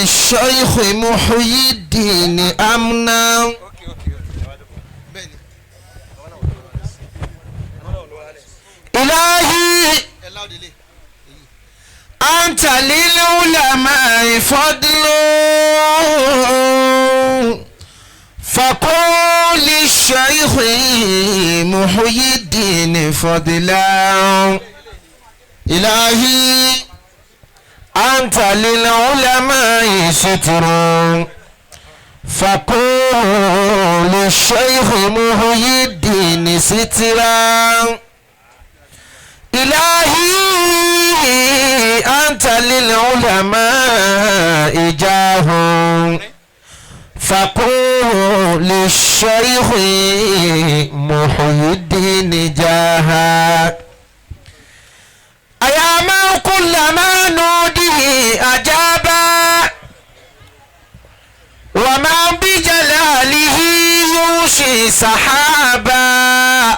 للشيخ محيي الدين أمنا. إلهي أنت للعلماء فضل فقل للشيخ محيي الدين فضلا. إلهي أنت للعلماء ستر فقل للشيخ محيي الدين سترا. إلهي أنت للعلماء جاه فقل للشيخ محيي الدين جاها. أيا من كلما نودي أجابا ومن بجلاله يوشي سحابا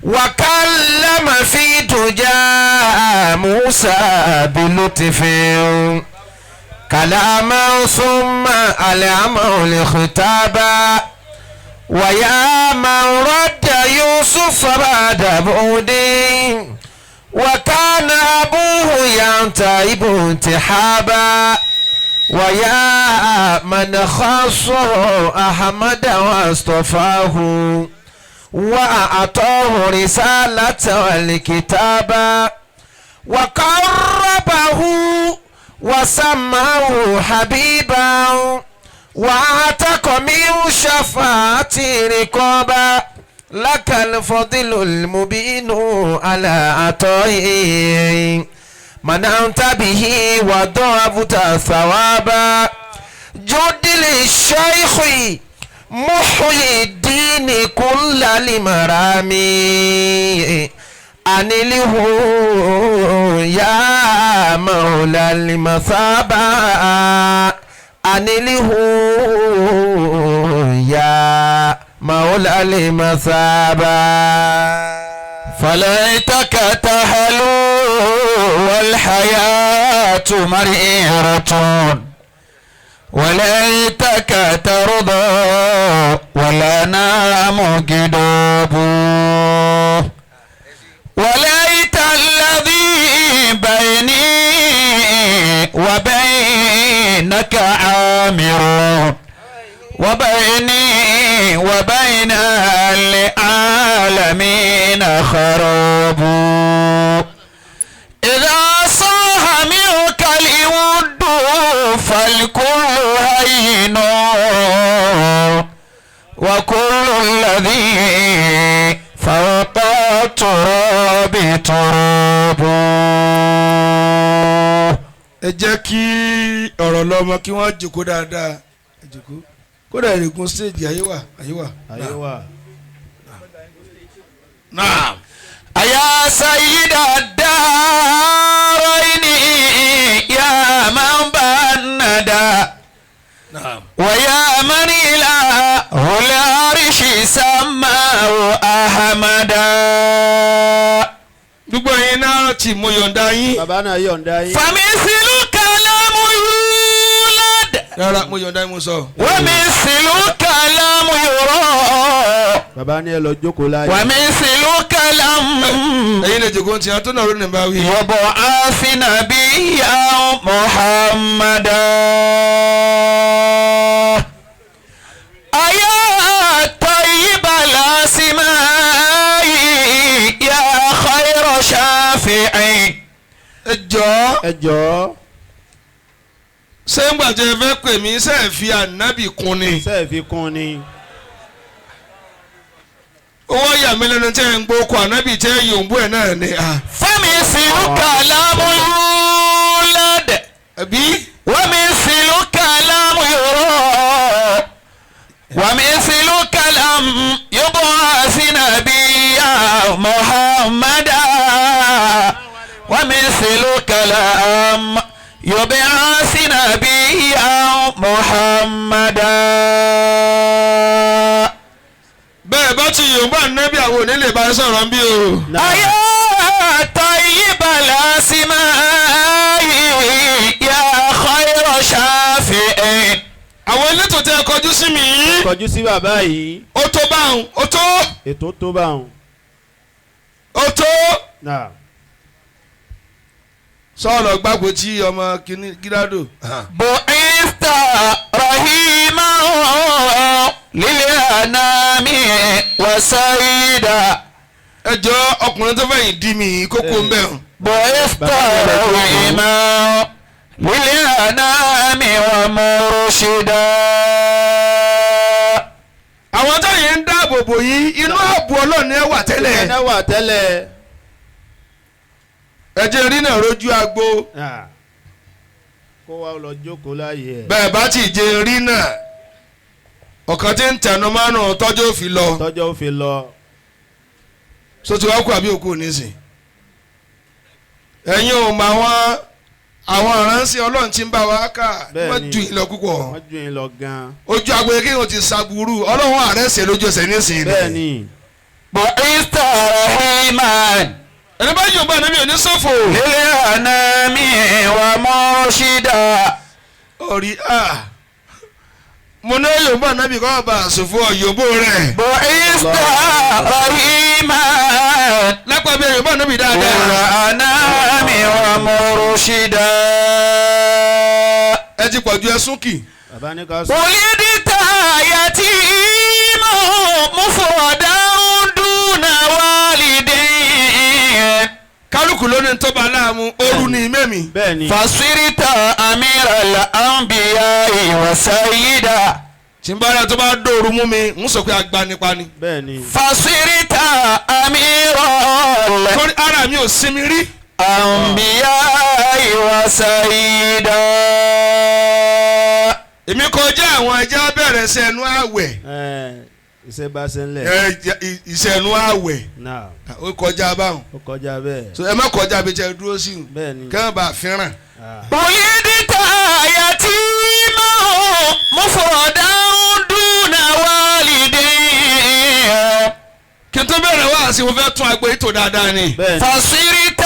وكلم في تجاه موسى بلطف كلاما ثم ألهمه الخطابا. ويا من رد يوسف بعد بعد وكان أبوه ينتهب انتحابا. ويا من خصه أحمد واصطفاه وأعطاه رسالة والكتابة وقربه وسماه حبيبا وأعتق من شفاعة رقابا. لك الفضل المبين على عطائه من أنت به وضعفت ثوابا. جد للشيخ محيي الدين كل المرامي أنله يا مولى المثابة أنله يا مولى المثابة. فليتك تحلو والحياة مريرة وليتك ترضى ولا نام جدوب. وليت الذي بيني وبينك عامر وبيني وبين العالمين خراب. إذا صاح منك الود فالكل هين وكل الذي فوق التراب تراب. Ẹ jẹ́ kí ọ̀rọ̀ lọ́mọ kí wọ́n jókòó dáadáa, ẹ jókòó kódà ìrìgún stéèjì ayé wà ayé wà. Ayé wà. Naam. أيا سيد الدارين يا من بندى Naam. ويا من إله العرش سماه أحمدا. Gbogbo yín náà tí mo yọ̀ǹda yín. Bàbá náà yọ̀ǹda yín. فمثلك لم يولد Rárá mo yọ̀ǹda yín mo sọ. ومثلك لم يرى Bàbá ní ẹ lọ jókòó láàyè. ومثلك لم Ẹ̀yin lè jòkó tí a tó náà ló ní bá wí. يبعث نبيا محمدا. أيا طيب الأسماء يا خير شافع. Ẹ jọ̀ọ́ Ẹ jọ̀ọ́ ṣé ń gbà tí ẹ fẹ́ pè mí ṣe é fi ànábì kún ni. ṣe é fi kún ni. Owó yà mí lẹ́nu tẹ́ ń gbókò ànábì tẹ́ yòǹbó ẹ̀ náà ni. فمثلك لم يولد Àbí ومثلك لم يرى ومثلك لم يبعث نبيا محمدا ومثلك لم يبعث نبيا محمدا. bẹ́ẹ̀ bá ti yòǹbó ànábì àwọn òní lè bá sọ̀rọ̀ ń bí o. أيا طيب الأسماء يا خير شافع. ورافع. Àwọn elétò tẹ kọjú sí mi yìí. Kọjú sí bàbá yìí. Ó tó báwọn, ó tó. Ètò tó báwọn. Ó tó. Náà. Sọ̀rọ̀ gbàgbọ́ tí ọmọ kìíní gírádò. بعثت رحيما للأنام وسيدا. Ẹ jọ ọkùnrin tó fẹ̀yìn dí mi kókó ń bẹ̀ hàn. بعثت رحيما للأنام ومرشدا. Àwọn táyà ń dáàbò bò yín inú ààbò Ọlọ́run ẹ wà tẹ́lẹ̀. Ẹ wà tẹ́lẹ̀. Ẹ jẹ́ rí náà rojú agbo. Náà. Kó wa lọ jókòó láàyè ẹ̀. Bẹ́ẹ̀ bá ti jẹ́ rí náà ọ̀kan tí ń tẹnu márùn-ún tọ́jú òfin lọ. Tọ́jọ́ ó fi lọ. So ti wá kú àbí òkú nísìn. Ẹ̀yin ò mọ àwọn ìránṣẹ́ Ọlọ́run tí ń bá wa ká wọ́n ju ìlọ púpọ̀. Wọ́n ju ìlọ gan. Ojú agbo yẹn kéèyàn ti ṣàbùrù Ọlọ́run àrẹ́sẹ̀ lójú ẹsẹ̀ nísìnyí. Bẹ́ẹ̀ni. بعثت رحيما. Ẹni bá yóò bá ẹni mi ò ní ṣòfò. للأنام ومرشدا. Orí a mo ní yóò bá nábì kọ́ bá àṣòfò ọ̀yọ́bó rẹ̀. بعثت رحيما. Lápá bí yóò bá nábì dáadáa. للأنام ومرشدا. Ẹ ti pọ̀jù ẹsùn kì. Bàbá ní ká sùn. ولدت يتيما مفردا دون والدين. Kálukú ló ní tó bá láàmú ooru ní mẹ́mi. Bẹ́ẹ̀ni. فصرت أمير الأنبياء وسيدا. Tí n bá rẹ tó bá dóoru mú mi ń sọ pé agbanipa ni. Bẹ́ẹ̀ni. فصرت أمير Torí ara mi ò sinmi rí. الأنبياء وسيدا. Èmi kọjá àwọn ẹja bẹ̀rẹ̀ sẹ́nu àwẹ̀. Iṣẹ́ bá ṣe ń lẹ̀. Ìṣẹ̀nu àwẹ̀. Náà. Ó kọjá báwọn. Ó kọjá bẹ́ẹ̀. So ẹ má kọjá bí jẹ́ dúró sí i. Bẹ́ẹ̀ni. Kẹ́hìn bá fẹ́ràn. ولدت يتيما مفردا دون والدين. Kí n tó bẹ̀rẹ̀ wá sí mo fẹ́ tún agbo ètò dáadáa ni. Bẹ́ẹ̀ni. فصرت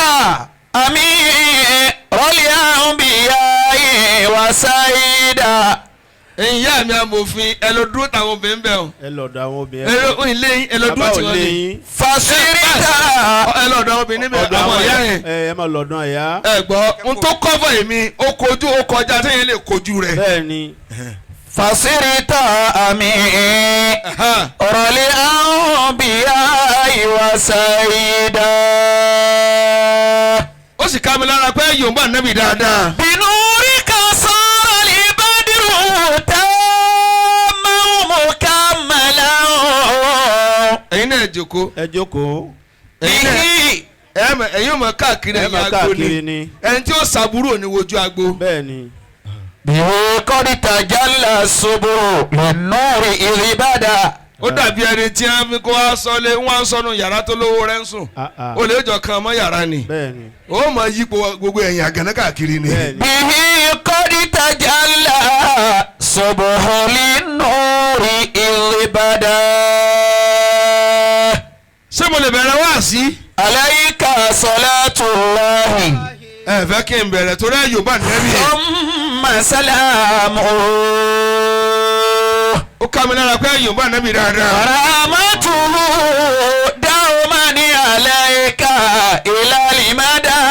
أمير الأنبياء وسيدا. Ẹ̀yin ìyá mi amòfin ẹ lọ dúró táwọn obìnrin bẹ̀ o. Ẹ lọ́dọ̀ àwọn obìnrin. Ẹ lọ ilé yín ẹ lọ dúró Bàbá ò tí wọ́n lé ní. yín. فصرت Ẹ lọ ọ̀dọ̀ àwọn obìnrin níbẹ̀ Ọ̀dọ̀ àwọn àwọn ìyá yẹn. ẹ ẹ má lọ́dọ̀ ẹ̀yà. Ẹ gbọ́ n tó kọ́fọ̀ èmi ó kojú ó kọjá téèyàn lè kojú rẹ̀. Bẹ́ẹ̀ni. فصرت أمير الأنبياء وسيدا. Ó sì ká mi lára pé Yorùbá nẹ́bì dáadáa. بنورك صار البدر تاما مكملا. Ẹ̀yin náà jókòó. Ẹ jókòó. Ẹ̀yin náà به ẹ̀yin ò mọ̀ káàkiri Ẹ ẹ̀yin má agbo káàkiri ni. ni. Ẹni tí ó ṣàbúrò ní wojú agbo. Bẹ́ẹ̀ni. به قد تجلى الصبر للنور إذ بدا. Ó dàbí ẹni tí wọ́n fi kó wá sọlé wọ́n á sọnù yàrá tó lówó rẹ̀ ń sùn. Ah, ah. Ó lè jọ kan mọ́ yàrá ni. Bẹ́ẹ̀ni. Ó mọ yípo gbogbo ẹ̀yìn àgànná káàkiri ni. Bẹ́ẹ̀ni. به قد تجلى صبح للنور إذ بدا. Ṣé mo lè bẹ̀rẹ̀ wá sí? عليك صلاة الله Ẹ fẹ́ kí n bẹ̀rẹ̀ torí ẹ̀ Yorùbá nẹ́bí. ثم سلامه. Ó ká mi lára pé Yorùbá nẹ́bí dáadáa. رحمته دوما عليك إلى المدى.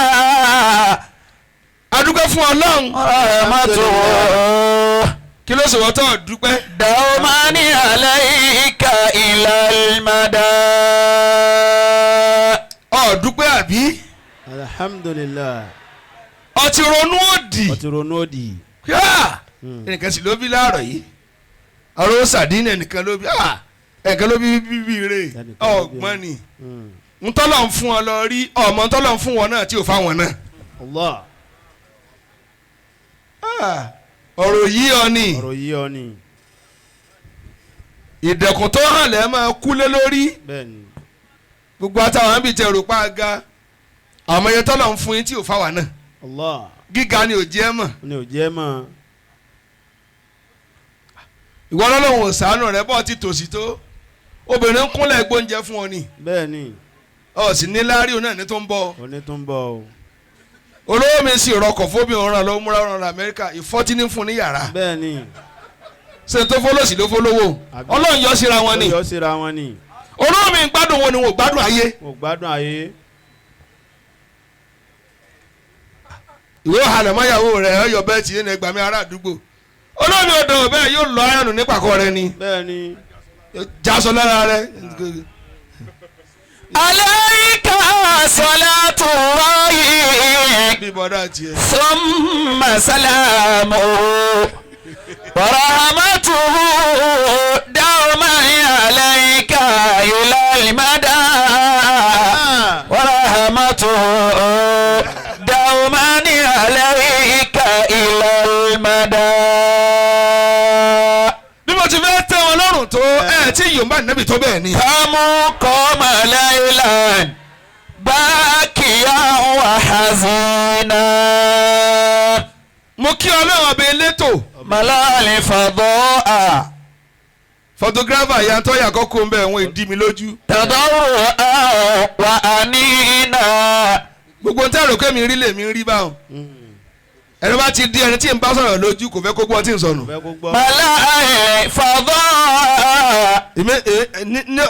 A dúpẹ́ fún Ọlọ́run. رحمته Kí ló ṣèwọ́ tó dúpẹ́? دوما عليك إلى المدى. Ó dúpẹ́ àbí? Alhamdulillah. Ó ti ronú òdì. Ó ti ronú òdì. Yá! Ẹnìkan sì ló bí láàárọ̀ yìí. Ọ̀rọ̀ sàdínì ẹnìkan ló bí. Ẹnìkan ló bí bíbí rè. Ẹnìkan ló bí. Ọ̀gbọ́n ni. Ntọ́lọ̀ ń fún ọ lọ rí ọmọ ntọ́lọ̀ ń fún wọn náà tí ò fáwọn náà. Allah. Ọ̀rọ̀ yìí ọ ni. Ọ̀rọ̀ yìí ọ ni. Ìdẹ̀kùn tó hàn lẹ́ máa kú lé lórí. Bẹ́ẹ̀ni. Gbogbo àtàwọn àbí tẹ rò pa ga. Àmọ́ iye tọ́lọ̀ ń fún yín tí ò fáwọn náà. Allah. Gíga ni ò jẹ́ mọ̀. Ni ò jẹ́ mọ̀. Ìwọ Ọlọ́run ò ṣàánú rẹ bọ́ ti tòṣì tó. Obìnrin ń kúnlẹ̀ gbóúnjẹ fún ọ ni. Bẹ́ẹ̀ni. Ọ sì ní láárí òun náà ní tó ń bọ̀. Oní tó ń bọ̀ o. Olówó mi sì rọkọ̀ fóbi ọ̀ràn lọ múra ọ̀ràn Amẹ́ríkà ìfọ́tí ní fún ní yàrá. Bẹ́ẹ̀ni. Ṣé tó fọlọ́sì ló fọlọ́wọ́? Ọlọ́run yọ síra wọn ni. Yọ síra wọn ni. Olówó mi ń gbádùn wọn ni wọn ò gbádùn ayé. Wọn ò gbádùn ayé. Ìwé ọ̀hánà mọ́yàwó rẹ̀ ọyọ bẹ́ẹ̀ tí ní ẹgbàá mi ará àdúgbò. Olówó mi ò dàn bẹ́ẹ̀ yóò lọ ayọ̀nù ní pàkọ́ rẹ ni. Bẹ́ẹ̀ni. Jásọ lára rẹ. Alayka salatullahi. Bí bọ́dá tiẹ̀. Thumma salamuhu wa rahmatuhu dawman alayka ilal mada. Wa rahmatuhu dawman alayka ilal mada. Bí mo ti fẹ́ tẹ́ wọn lọ́rùn tó ẹ̀ tí yóò bá nẹ́bì tó bẹ́ẹ̀ ni. Kamu kọ́mọ laylan bákìyà wa hazina. Mo kí Ọlọ́run ọbẹ̀ elétò. Malali fadọ́à. Photographer yàtọ̀ yàkọ́ kó ń bẹ̀ wọ́n ìdí mi lójú. Tadọ́rọ̀ wa anina. Gbogbo ohun tí àròkè mi rí lèmi rí báwọn. Ẹni bá ti di ẹni tí ń bá sọ̀rọ̀ lójú kò fẹ́ kó gbọ́ tí ń sọnù. Malali fadọ́à.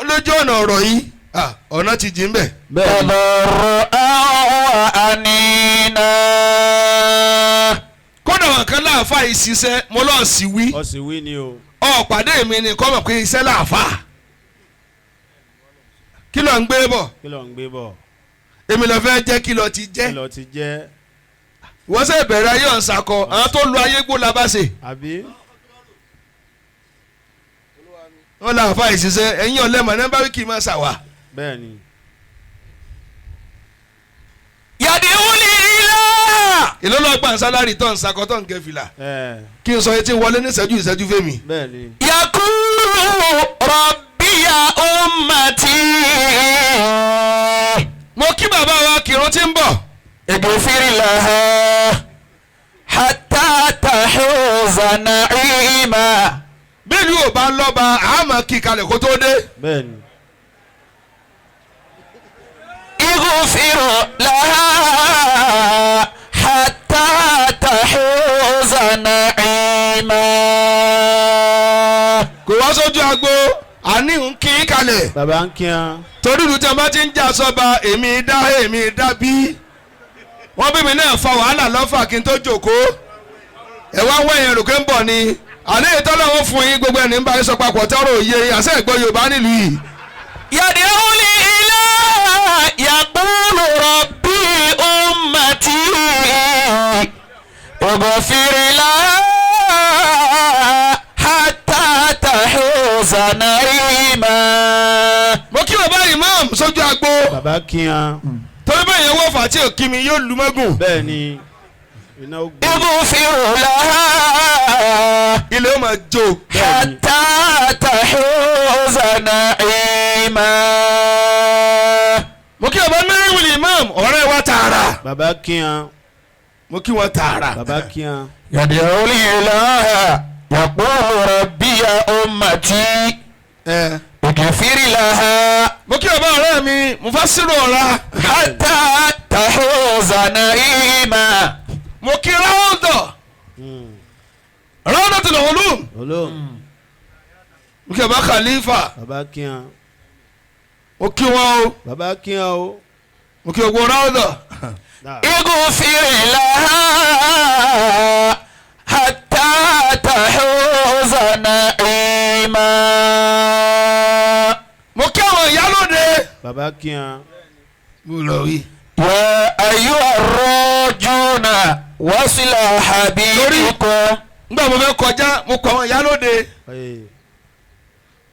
Lójú ọ̀nà ọ̀rọ̀ yìí ọ̀nà ti jìn bẹ̀. Tadọ́rọ̀ wa anina. Kódà wọn kan láàfáà yìí ṣiṣẹ́ mo lọ́ọ́ sí wí. Ọ sì wí ni o. Ọ pàdé mi ni kọ́ mọ̀ pé iṣẹ́ láàfáà. Kí ló ń gbé bọ̀? Kí ló ń gbé bọ̀? Èmi lọ fẹ́ jẹ́ kí ló ti jẹ́. Kí ló ti jẹ́? Wọ́n ṣe bẹ̀rẹ̀ ayé ọ̀nsàkọ àwọn tó lu ayé gbó la bá ṣe. Àbí? Wọ́n láàfáà yìí ṣiṣẹ́ ẹ̀yin ọ̀lẹ́mọ̀ ní bá wí kì í máa ṣàwà. Bẹ́ẹ̀ni. Yàdìwúlì ilá. Èló lọ gbà ń sálárì tó ń sakọ tó ń gẹ fìlà. Kí n sọ etí wọlé ní ìṣẹ́jú ìṣẹ́jú fèmí. Bẹ́ẹ̀ni. Yakulu rabbiya ummati. Mo kí bàbá wa kírun tí ń bọ̀. Ighfir laha hatta tahuza na'ima. Bẹ́ẹ̀ni ò bá ń lọ́ba àmọ́ kí kalẹ̀ kó tó dé. Bẹ́ẹ̀ni. Ighfir laha hatta tahuza na'ima. Kò wá sójú agbo àní ń kí kalẹ̀. Bàbá ń kí hàn. Torí ìlú tí a bá ti ń jà sọ́ba èmi dá bí. Wọ́n bí mi náà fa wàhálà lọ́fà kí n tó jókòó. Ẹ wá wẹ̀yìn rò pé ń bọ̀ ni. Àní ìtọ́lọ́wọ́ fún yín gbogbo ẹni ń bá yín sọ papọ̀ tọ́rọ̀ òye àṣẹ ìgbọ́ Yorùbá nílùú yìí. Yad'uli ila yaqulu rabbi ummati ighfir laha hatta tahuza na'ima. Mo kí bàbá imam sójú agbo. Bàbá kí hàn. Torí bẹ́ẹ̀ yẹn wọ́n fà tí ò kí mi yóò lu mọ́gùn. Bẹ́ẹ̀ni. Iná ó gbé. Ighfir laha Ilé ó máa jó. hatta tahuza na'ima. Mo kí bàbá mẹ́rìnwìlì imam ọ̀rẹ́ wa tààrà. Bàbá kí hàn. Mo kí wọn tààrà. Bàbá kí hàn. Yad'uli ilaha yaqulu rabbi ya ummati ighfir laha Mo kí bàbá ọ̀rẹ́ mi mo fẹ́ sírò ọ̀ra. hatta tahuza na'ima. Mo kí ráúdọ̀ ráúdọ̀ tó lọ́wọ́ lóhùn. Olóhùn. Mo kí bàbá khalifa. Bàbá kí hàn. Mo kí wọn o. Bàbá kí hàn o. Mo kí ogun ráúdọ̀. Ighfir laha hatta tahuza na'ima. Mo kí àwọn ìyálóde. Bàbá kí hàn. Mo lọ wí. Ya ayyuha ar-rajuna wasila habibikum. Nígbà mo fẹ́ kọjá mo kọ àwọn ìyálóde.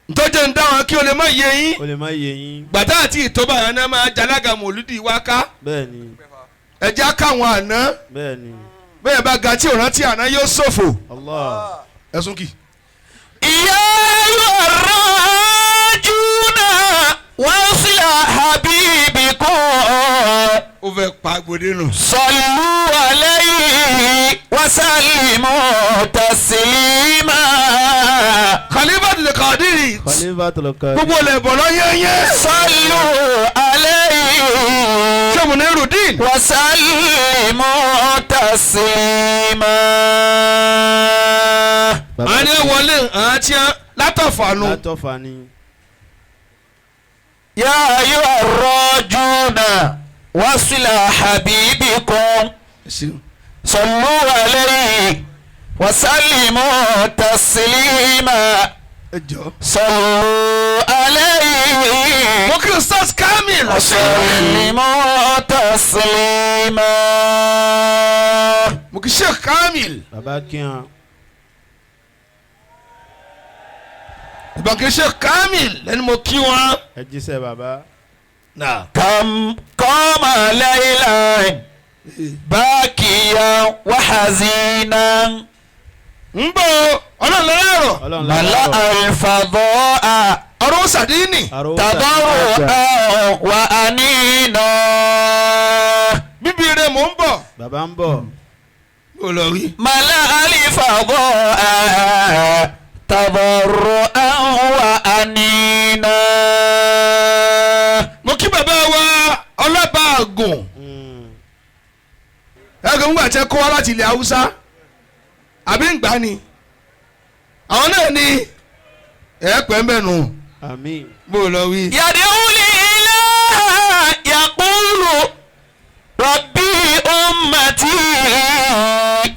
Ntọ́jẹ́ ń dá wọn kí o lè má yé yín. O lè má yé yín. Gbàtà àti ìtọ́ba yẹn náà máa jalága mòlúdì wá ká. Bẹ́ẹ̀ni. Ẹ jẹ́ káwọn àná. Bẹ́ẹ̀ni. Bẹ́ẹ̀ bá ga tí òrántí àná yóò ṣòfò. Allah. Ẹ̀sùn kì. Ya ayyuha ar-rajuna wasila habibikum. Ó fẹ́ pa agbode nù. Sallu alayhi wa sallimu taslima. Khalifatul Qadiri. Khalifatul Qadiri. Gbogbo lẹ̀ bọ̀ lọ yẹ́nyẹ́. Sallu alayhi Ṣé mo ní Rudin? وسلموا تسليما. Bàbá Àwọn ni ẹ wọlé àwọn tí wọn látọ̀fànù. Látọ̀fà ni. يا أيها الراجون وصل حبيبكم صلوا عليه وسلموا تسليما. Ẹ jọ. صلوا عليه Mo kí Ustaz Kamil. وسلموا تسليما. Mo kí Sheikh Kamil. Bàbá kí hàn. Ìbọn kí Sheikh Kamil lẹ́nu mo kí wọn. Ẹ jíṣẹ́ bàbá. Náà. كم قام ليلا باكيا وحزينا Ń bọ̀ ọlọ́run lọ́rọ̀ Ọlọ́run ملأ lọ́rọ̀. الفضاء ọ̀rọ̀ sàdínì. Àròwó تضرعا وأنينا. Bíbí rẹ̀ mò ń bọ̀. Bàbá ń bọ̀. Mo lọ rí. ملأ الفضاء تضرعا وأنينا. Mo kí bàbá wa ọlọ́ba àgùn. Ẹgbẹ́ ńgbà tẹ kó wá láti ilẹ̀ Haúsá. Àbí ńgbà ni. Àwọn náà ni ẹ̀ẹ́pẹ́ mẹ́nu. Àmín. Mo lọ wí. يدعو الإله يقول ربي أمتي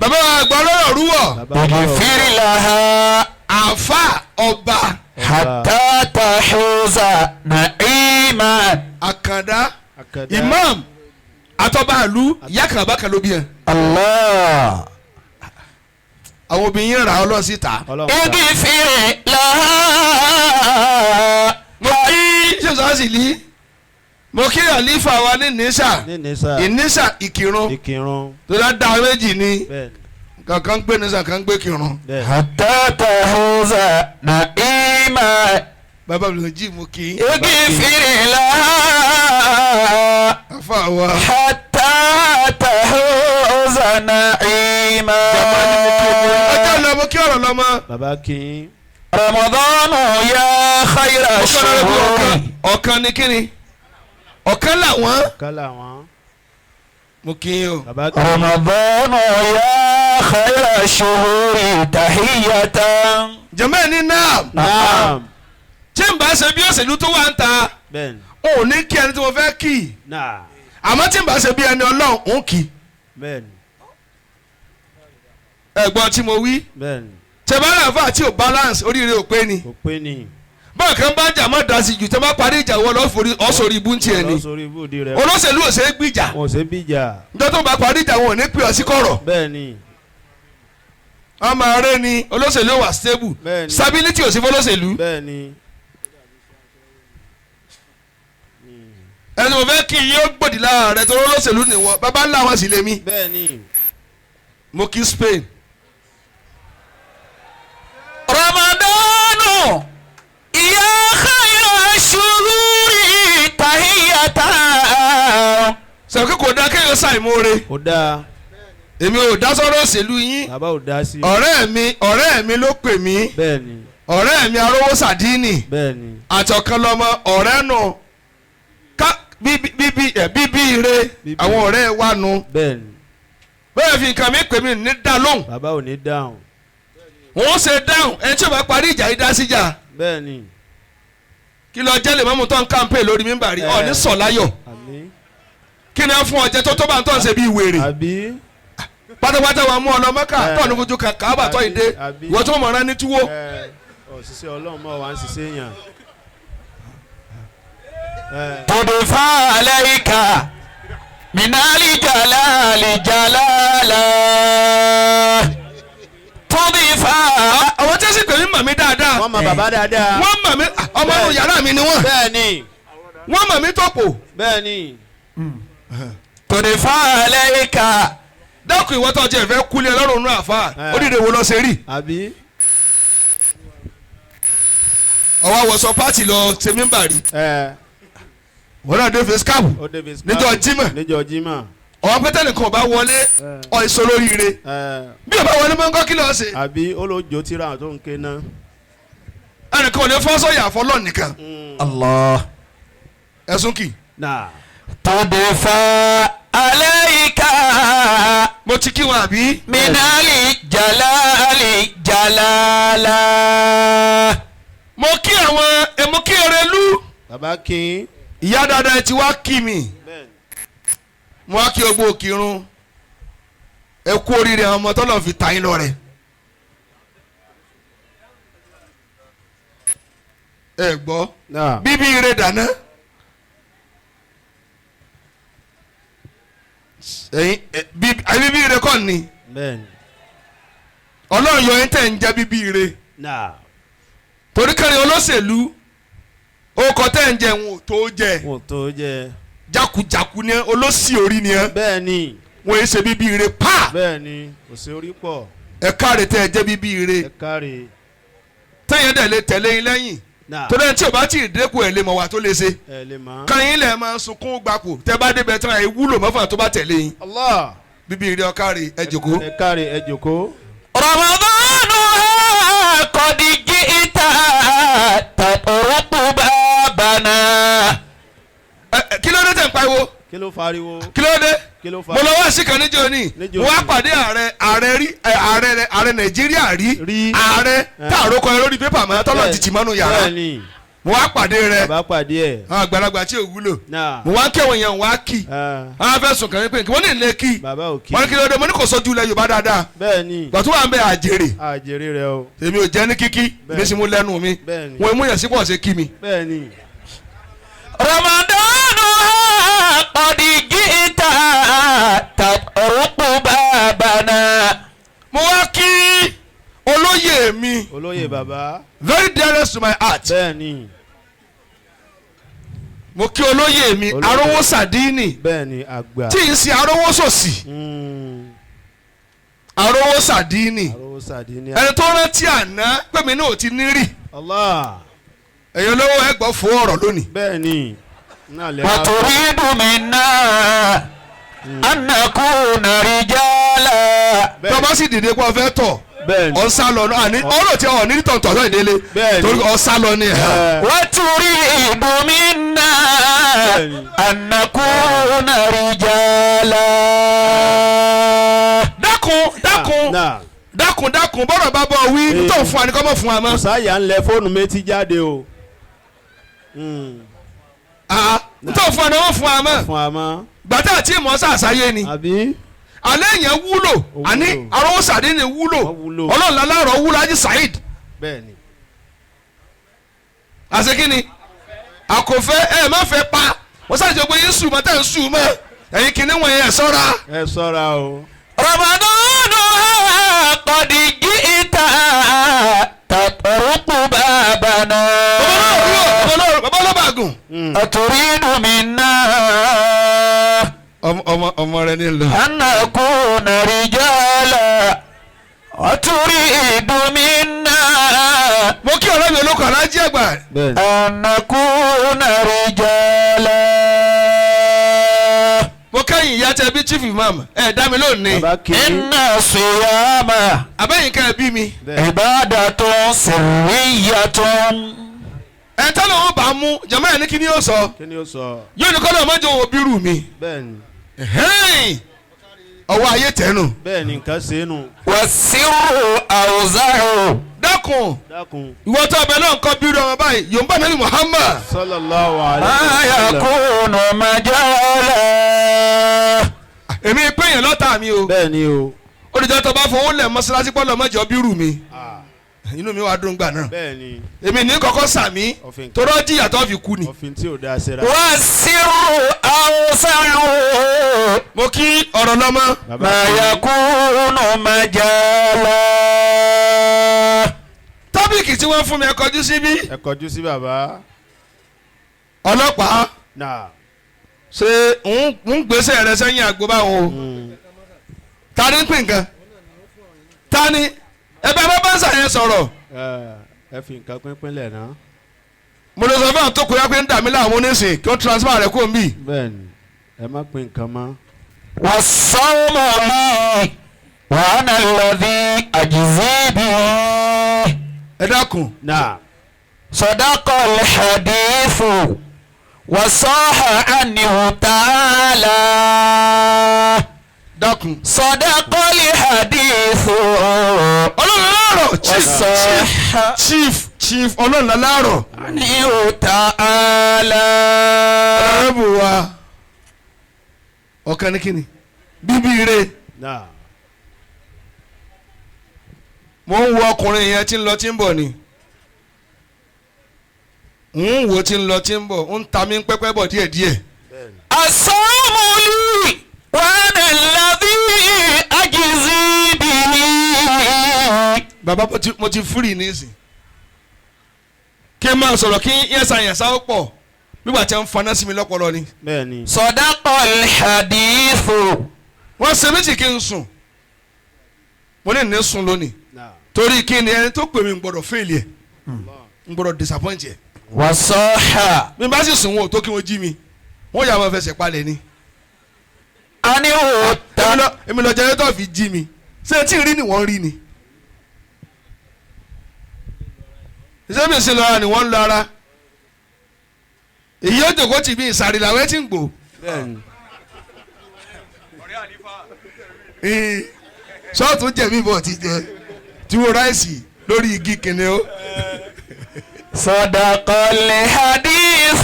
Bàbá wa àgbà ọlọ́rọ̀ rúwọ̀. Bàbá ń bọ̀. اغفر لها Àáfà ọba حتى تحوز نعيما. Àkàndá Àkàndá. Imam àtọ́ba àlú ìyá kan bá kan ló bí yẹn. الله Àwọn obìnrin rà ọlọ́run síta. Ọlọ́run ta. اغفر لها. Mo kí ṣèṣọ́ sì lí. Mo kí àlífà wa ní Nìṣà. Ní Nìṣà. Ìníṣà Ìkìrun. Ìkìrun. Tó dá dá méjì ni. Bẹ́ẹ̀ni. Kankan ń gbé Nìṣà kan ń gbé Kìrun. Bẹ́ẹ̀ni. حتى تحوز نعيما. Bàbá mi ló jí mo kí. اغفر لها Àfà wa. حتى تحوز نعيما. Ọjọ́ lọ mo kí ọ̀rọ̀ lọ́mọ. Bàbá kí yín. رمضان يا خير Mo kí ọ̀rọ̀ lọ́mọ الشهور. ọ̀kan. Ọ̀kan ni kíni? Ọ̀kan làwọn. Kálá wọn. Mo kí yín o. Bàbá kí yín. رمضان يا خير الشهور تحية. Jẹ̀mọ́ ẹ̀ ní náà. Naam. Tí n bá ṣe bí òṣèlú tó wà ń ta, Bẹ́ẹ̀ni. n ò ní kí ẹni tí mo fẹ́ kì í. Náà. Àmọ́ tí n bá ṣe bí ẹni Ọlọ́run, ń kì í. Bẹ́ẹ̀ni. Ẹ̀gbọ́n tí mo wí. Bẹ́ẹ̀ni. Tẹ̀bára àfa àti ò balance oríire ò pé ni. Kò pé ni. Báwọn kan bá ń jà má da sí jù tẹ́ bá parí ìjà wọ́n lọ́ọ́ forí ọ̀sọ̀rí ibú ń tiẹ̀ ni. Lọ sórí ibùdí rẹ̀. Olóṣèlú ò ṣe é gbìjà. Wọn ò ṣe bíjà. Njọ́ tó bá parí ìjà wọn ò ní pè ọ́ sí kọ̀rọ̀. Bẹ́ẹ̀ni. Wọ́n máa rẹ́ ni olóṣèlú ò wà stable. Bẹ́ẹ̀ni. Stability ò sí fọlọ́ṣèlú. Bẹ́ẹ̀ni. Ẹni mo fẹ́ kí iye ó gbòdì lára rẹ torí olóṣèlú ni wọ́n bàbá ńlá wọn sì lè mí. Bẹ́ẹ̀ni. Mo kí Spain. رمضان يا خير الشهور تحية. Sọ̀rọ̀ kí kò dá kéèyàn ṣàìmoore. Kò dáa. Èmi ò dá sọ́rọ̀ òṣèlú yín. Bàbá ò dá sí. Ọ̀rẹ́ mi ló pè mí. Bẹ́ẹ̀ni. Ọ̀rẹ́ mi arówó sàdínì. Bẹ́ẹ̀ni. Àtọ̀kan lọmọ ọ̀rẹ́ nù. Ká bíbí bíbí ẹ̀ bíbí ire Bíbí. àwọn ọ̀rẹ́ wa nu. Bẹ́ẹ̀ni. Bẹ́ẹ̀ fi nǹkan mi pè mí ní dá lóhùn. Bàbá ò ní dáhùn. Wọ́n ṣe dáhùn ẹni tí ò bá parí ìjà yìí dá síjà. Bẹ́ẹ̀ni. Kí lọ jẹ́ lè mọ́mú tó ń kàǹpé lórí mímbàrí Ẹ. ọ̀ ní sọ̀ láyọ̀. Àmín. Kí ni a fún ọjẹ́ tó bá ń tọ́ ń ṣe bí wèrè. Àbí. Pátápátá wa mú ọ lọ Mẹ́kà Ẹ. tọ́ ní fojú kan Káàbà tọ́ ìdè Àbí. ìwọ tó mọ̀ràn ní túwó. Ẹ òṣìṣẹ́ Ọlọ́run mọ̀ wá ń ṣiṣẹ́ yàn. Ẹ تدفع عليك من الجلال جلالا تدفع. Àwọn tí wọ́n sì pè mí mọ̀ mí dáadáa. wọ́n mọ bàbá dáadáa. Wọ́n mọ̀ mí ọmọ inú yàrá mi ni wọ́n. Bẹ́ẹ̀ni. Wọ́n mọ̀ mí tọ̀pọ̀. Bẹ́ẹ̀ni. تدفع عليك. Dákun ìwọ tó jẹ́ ìfẹ́ kúlẹ̀ lọ́rùn nù àfa Ẹ. oríire wo lọ ṣe rí. Àbí. Ọwọ́ àwọ̀sọ pátì lọ ṣe mímbàrí. Ẹ Wọ́n náà dé face cap ó débi níjọ́ Jímọ̀. Níjọ́ Jímọ̀. Ọwọ́ pété nìkan ò bá wọlé ọ̀ ìṣòro oríire. Ẹ Bí ò bá wọlé mọ́ ń kọ́ kí lọ́ọ́ ṣe. àbí ó ló jó tíra tó ń ké ná. Ẹnìkan ò ní fọ́ sọ̀yà fọlọ́ nìkan. الله Ẹ̀sùn kì. Náà. تدفع عليك Mo ti kí wọn àbí. من الجلال جلالا. Mo kí àwọn ẹ, mo kí Erelú. Bàbá kí. Ìyá dáadáa ẹ ti wá kí mi. Bẹ́ẹ̀ni. Mo wá kí ogbó òkìrun. Ẹ kú oríire àwọn ọmọ tọ́lọ̀ fi ta yín lọ́rẹ. Ẹ gbọ́ Náà. bíbí ire dáná. Ẹ̀yin ẹ, bíbí ire kọ́ ni. Bẹ́ẹ̀ni. Ọlọ́run yọ yín tẹ̀ ń jẹ́ bíbí ire. Náà. Torí kẹrin olóṣèlú orúkọ tẹ́ ń jẹ wọn ò tó jẹ. Wọn ò tó jẹ. Jákujàku ni ẹ, olóṣì orí ni ẹ. Bẹ́ẹ̀ni. Wọ́n yé ṣe bíbí ire pa. Bẹ́ẹ̀ni. Kò sí orí pọ̀. Ẹ káre tẹ́ ẹ jẹ́ bíbí ire. Ẹ káre. Tẹ́yìn dẹ̀ lè tẹ̀lé yín lẹ́yìn. Náà. Torí ẹni tí ò bá tí ì dẹ́kun ẹ̀ lè mọ̀ wà tó lè ṣe. Ẹ lè mọ̀. Kẹ́yìn lẹ̀ máa sunkún gbapò tẹ́ bá débẹ̀ tán ẹ̀ wúlò mọ́fà tó bá tẹ̀lé yín. Allah. Bíbí ire ọ̀káre ẹ jòkó. Ẹ káre ẹ jòkó. رمضان قد جئت تطرق بابنا. Ẹ ẹ, kí ló dé tẹ̀ ń pariwo? Kí ló fariwo? Kí ló dé? Kí ló Mo fariwo? lọ wá sí kan níjọ́ ní. Níjọ́ Mo wá ní. pàdé ààrẹ rí ẹ, ààrẹ Nàìjíríà rí. Rí. Ààrẹ Ẹ. tá àròkọ ẹ lórí pépà mọ́ tọ́lọ̀ tìtì mọ́nú yàrá. Bẹ́ẹ̀ni. Mo wá pàdé rẹ. Bàbá pàdé ẹ̀. Àwọn àgbàlagbà tí ò wúlò. Náà. Mo wá kí àwọn èèyàn wá kì. Ẹ, Àwọn afẹ́sùn kàn mí pé kí wọ́n ní ilé kí. Bàbá ò kí. Wọ́n ní kí ló dé? Mo ní kò sójú ilẹ̀ Yorùbá dáadáa. Bẹ́ẹ̀ni. Gbà tó wà ń bẹ àjèrè. Àjèrè rẹ o. Èmi ò jẹ́ ní kíkí. Bẹ́ẹ̀ni. Mi sì mú lẹ́nu mi. Bẹ́ẹ̀ni. Wọ́n mú yàn sípò ṣe kí mi. Bẹ́ẹ̀ni. رمضان قد جئت تطرق بابنا. Mo wá kí olóyè mi. Olóyè bàbá. Very dearest to my heart. Bẹ́ẹ̀ni. Mo kí olóyè mi Olóyè. Arówó Sàdínì. Bẹ́ẹ̀ni àgbà. Tí ń ṣe arówó sòsì. Arówó Sàdínì. Arówó Sàdínì. Ẹni tó rántí àná pé mi náà ò ti ní rí. Allah. Ẹ̀yin olówó ẹ gbọ́ fún ọ̀rọ̀ lónìí. Bẹ́ẹ̀ni. Náà lè wá. وتريد منا أن نكون رجالا. Tó bá sì dìde pé o fẹ́ tọ̀. Bẹ́ẹ̀ni. Ọ̀sá lọ àní ọ̀rọ̀ tí ọ̀ ní tọ̀ntọ̀ náà ìdílé. Bẹ́ẹ̀ni. Torí ọ̀sá lọ ni ẹ̀. Ẹ, وتريد منا أن نكون رجالا. Dákun dákun Náà. dákun dákun bọ́rọ̀ bá bọ̀ wí tó ń fún wa ni kọ́ mọ̀ fún wa mọ́. Sáyà ń lẹ fóònù méjì jáde o. Ah, tó ń fún wa ni wọ́n fún wa mọ́. Fún wa mọ́. Gbàtà àti ìmọ̀ sàṣàyé ni. Àbí? Alẹ́ yẹn wúlò Ó àní wúlò. Arówó Sàdínì wúlò Ó wúlò. Ọlọ́run láláàrọ̀ wúlò Ájí Saheed. Bẹ́ẹ̀ni. Àṣekínni àkòfẹ́ ẹ má fẹ́ pa wọ́n sàṣẹ pé yín sùn mọ́ tẹ̀ ń sùn mọ́ ẹ̀yin kìíní wọ̀nyẹn ẹ̀ sọ́ra. Ẹ sọ́ra o. رمضان قد جئت تطرق بابنا. Bàbá olóbàgùn. أتريد منا Ọmọ rẹ ní lọ. أن نكون رجالا. وتريد منا Mo kí ọ̀rẹ́ mi olóko alájí àgbà. Bẹ́ẹ̀ni. أن نكون رجالا. Mo kẹ́yìn ìyá tẹ bí chief imam ẹ̀ dá mi lónìí. Bàbá kí. إن الصيام Abẹ́yìn ká ẹ bí mi. Bẹ́ẹ̀ni. عبادة سرية. Ẹ tọ́lọ̀ wọn bá mú jàmá ẹ̀ ní kí ni yóò sọ. Kí ni ó sọ? Yóò ní kọ́lọ́ ọmọdé òun bírù mi. Bẹ́ẹ̀ni. Ẹ̀hẹ́n. Ọwọ́ ayé tẹ̀nu. Bẹ́ẹ̀ni nǹkan ṣe é nu. والسر أوزع. Dákun Dákun. ìwọ tó ọbẹ̀ náà ń kọ́ bírù ọmọ báyìí Yorùbá nàbí Muhammad. Sallallahu alaihi ما wasallam. يكون مجالا. Èmi pé èèyàn lọ́tà mi o. Bẹ́ẹ̀ni o. Olùjọ́ tó bá fowó lẹ̀ mọ́ṣáláṣí pọ́lọ́ mọ́jọ bírù mi. Ah, Inú mi wá dùn gbà náà. Bẹ́ẹ̀ni. Èmi ní kọ́kọ́ sàmí Òfin torọ́ jìyà tó fi kú ni. òfin tí ò dáa ṣe ra. والسر أوسع. Mo kí ọ̀rọ̀ lọ́mọ. Bàbá ما kí. يكون مجالا. Tọ́pìkì tí wọ́n fún mi ẹ kọjú síbí. Ẹ kọjú sí bàbá. Ọlọ́pàá Náà. ṣe ń gbèsè rẹ sẹ́yìn àgbo báwọn o. Ta ni ń pín nǹkan? Ta ni? Ẹ bá bá bá yẹn sọ̀rọ̀. Ẹ fi nǹkan pínpín lẹ̀ náà. Mo lọ sọ fún àwọn tó kóyá pé ń dà mí láàmú nísìn kí wọ́n transfer rẹ̀ kó ń bì. Bẹ́ẹ̀ni. Ẹ má pín nǹkan mọ́. والصوم لي وأنا الذي أجزي به. Ẹ dákun. Náà. صدق الحديث وصح عنه تعالى Dákun. صدق الحديث Ọlọ́run láàárọ̀ chief وصح chief chief ọlọ́run láàárọ̀. عنه تعالى Ọ̀rẹ́bù wa ọ̀kan ní kíni bíbí ire. Náà. Mo ń wo ọkùnrin yẹn tí ń lọ tí ń bọ̀ ni, ń wo tí ń lọ tí ń bọ̀, ń ta mí pẹ́pẹ́ bọ̀ díẹ̀díẹ̀. Bẹ́ẹ̀ni. الصوم لي وأنا الذي أجزي به Bàbá, mo ti fúrì nísìn kí n máa sọ̀rọ̀ kí yẹ́sà yẹ́sà ó pọ̀ nígbà tí wọ́n ń faná sí mi lọ́pọlọ ni. Bẹ́ẹ̀ni. صدق الحديث Wọ́n ṣe méjì kí n sùn, mo ní ní sùn lónìí. Náà. Torí kí ni? Ẹni tó pè mí ń gbọ́dọ̀ fail ẹ̀, ń gbọ́dọ̀ disappoint ẹ̀. وصح Mi bá sì sùn, wọn ò tó kí wọ́n jí mi, wọ́n yà máa fẹsẹ̀ palẹ̀ ni. عنه Èmi lọ jẹrẹtọ̀ fi jí mi, ṣé tí ì rí ni wọ́n rí ni, ṣé mi sì lọ́ra ni wọ́n ń lọ ara èyí ó jòkó tì mí ìsàrí làwọn ẹ ti ń gbò. Bẹ́ẹ̀ni. Ṣọ́ọ̀tún jẹ̀mí bọ̀ ti jẹ tí wọ́n ráìsì lórí igi kìnìún. صدق الحديث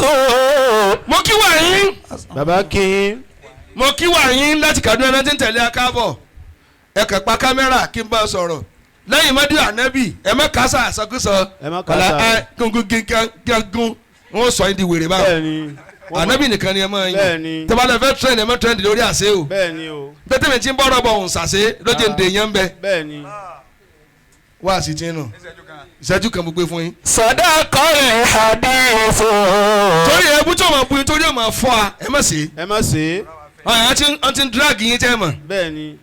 Mo kí wà yín. Bàbá kí yín. Mo kí wà yín láti Kaduna náà tí ń tẹ̀lé akábọ̀. Ẹ kàn pa kámẹ́rà kí n bá sọ̀rọ̀ lẹ́yìn mọ́dí ànábì. Ẹ má kásá àsọkúsọ. Ẹ má kásá. Ẹ gúngún gígùn wọn sọ yín di wèrè báwọn. Bẹ́ẹ̀ni. Ànábì nìkan ni ẹ máa yìn. Bẹ́ẹ̀ni. Tẹ́bálẹ̀ fẹ́ trend, ẹ má trend lórí àṣẹ o. Bẹ́ẹ̀ni o. Bẹ́tẹ̀ mi ti ń bọ́rọ̀ bọ̀ òun ṣàṣe lójú ń dè yẹn ń bẹ. Bẹ́ẹ̀ni. Wá sí ti ń nù ìṣẹ́jú kan mo gbé fún yín. صدق الحديث Torí ẹbú tí o máa bu yín, torí o máa fọ́ a, ẹ má ṣe. Ẹ má ṣe é. Àwọn tí ń drag yín tẹ́ mọ̀. Bẹ́ẹ̀ni.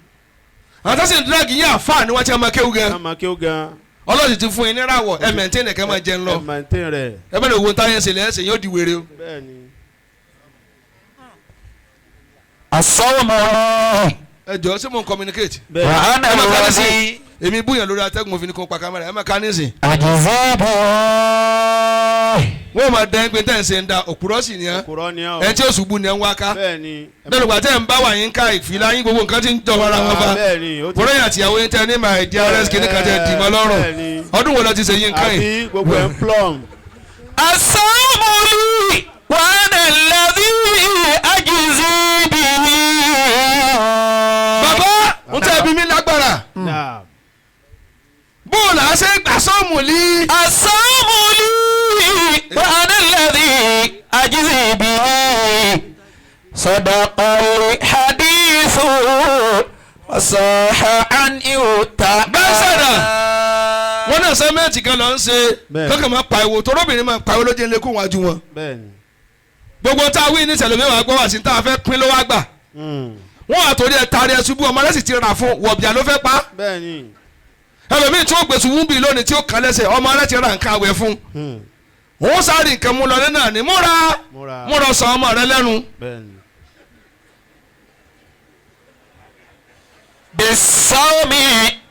Àwọn tó sì ń drag yín, àfáà ni wọ́n ti máa kéwú Ká gan. máa kí ó gan. Ọlọ́sìn ti fún yín níràwọ̀, ẹ mẹ̀ntẹ́nì kẹ́ máa jẹun lọ. Ẹ maintain rẹ̀. Ẹ bẹ́ẹ̀ ni owó táyà ń ṣe lẹ́sìn yóò di wèrè o. Bẹ́ẹ̀ni. الصوم لي Ẹ jọ, ṣé mo ń communicate? Bẹ́ẹ̀ni. وأنا Ẹ máa ká nísìn. الذي Èmi búyàn lórí atẹ́gùn, mo fi ní kó pa kámẹ́rà, ẹ máa ká nísìn. أجزي به Wọ́n máa dẹ́ pé tẹ́ ń ṣe ń da òpùrọ́ sì ni ẹ́. Òkúrọ́ ni ọ́. Ẹ tí ó ṣubú ni ẹ ń wá ká. Bẹ́ẹ̀ni. Lẹ́nu ìgbà tẹ́ ń bá wà yín ká ìfìlà yín, gbogbo nǹkan tí ń jọ ara wọn fa. Bẹ́ẹ̀ni. Ó ti. Bọ́lá yàtì ìyàwó yín tẹ́ ní my dearest kìíní kan tẹ́ dì mọ́ lọ́rùn. Bẹ́ẹ̀ni. Ọdún wo lọ ti ṣe yín ká yìí? Àbí gbogbo ẹ̀ ń plum. الصوم لي وأنا الذي أجزي به Bàbá ń tẹ́ bí mi lágbára. Náà. Bóòlù àṣẹ gbà sọ́ọ̀mù lí. الصوم لي وأنا الذي أجزي به صدق الحديث وصح عنه Bẹ́sẹ̀dà. Wọ́n náà sẹ́mẹ́ǹtì kan lọ ń ṣe. Bẹ́ẹ̀ni. Kọ́kàn máa pariwo torobìnrin máa pariwo lójú ilé kó wájú wọn. Bẹ́ẹ̀ni. Gbogbo tá a wí ní ìṣẹ̀lẹ̀ mẹ́wàá gbọ́ wá sí tá a fẹ́ pín ló wá gbà. Wọ́n wà torí ẹ̀ taari ẹ̀ ṣubú, ọmọ rẹ̀ sì ti rà fún wọ̀bìà ló fẹ́ pa. Bẹ́ẹ̀ni. Ẹlòmíì tí ó gbèsè wúbi lónìí tí ó kàn lẹ́sẹ̀, ọmọ rẹ̀ ti ra nǹkan àwẹ̀ fún. Òun sáré nǹkan mú lọ náà ní múra. Múra. Múra sọ ọmọ rẹ̀ lẹ́nu. Bẹ́ẹ̀ni. بالصوم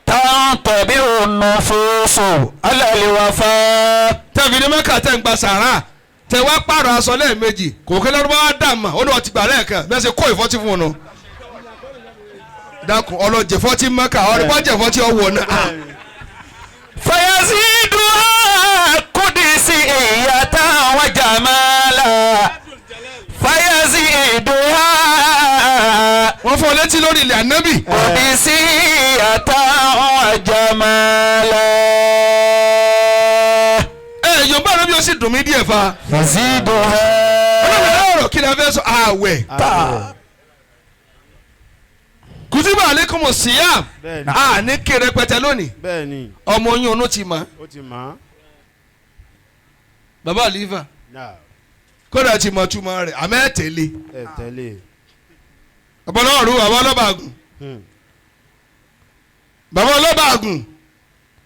تنطبع النفوس على الوفاء Tẹ̀fì ní mẹ́kà tẹ̀ ń gba sàrà, tẹ̀ wá pààrọ̀ aṣọ lẹ́ẹ̀mejì, kò kí lọ́dún bá wá dà mà ó ní wọ́n ti gbà lẹ́ẹ̀kan bí wọ́n ṣe kó ìfọ́tí fún un nù. Dákun, ọlọ́jẹ̀ fọ́tí mẹ́kà ọ̀rẹ́ bá jẹ̀ fọ́tí ọwọ́ náà. فيزيدها قدسية وجمالا فيزيدها Wọ́n fọ́ létí lórí ilẹ̀ ànábì. قدسية وجمالا Ẹ yorùbá ànábì ó sì dùn mí díẹ̀ fa. يزيدها Ọlọ́run ọ̀rọ̀ kí ni a fẹ́ sọ ààwẹ̀. Kùtìbà alaykum siyam. Bẹ́ẹ̀ni. A ní kéré pẹtẹ lónìí. Bẹ́ẹ̀ni. Ọmọ oyún onú ti mọ̀. Ó ti mọ̀. Bàbá àlífà Náà. kódà ti mọ̀ túmọ̀ rẹ̀ àmẹ́ tẹ̀lé. Ẹ tẹ̀lé. Bàbá ọlọ́run, bàbá ọlọ́ba àgùn. Bàbá ọlọ́ba àgùn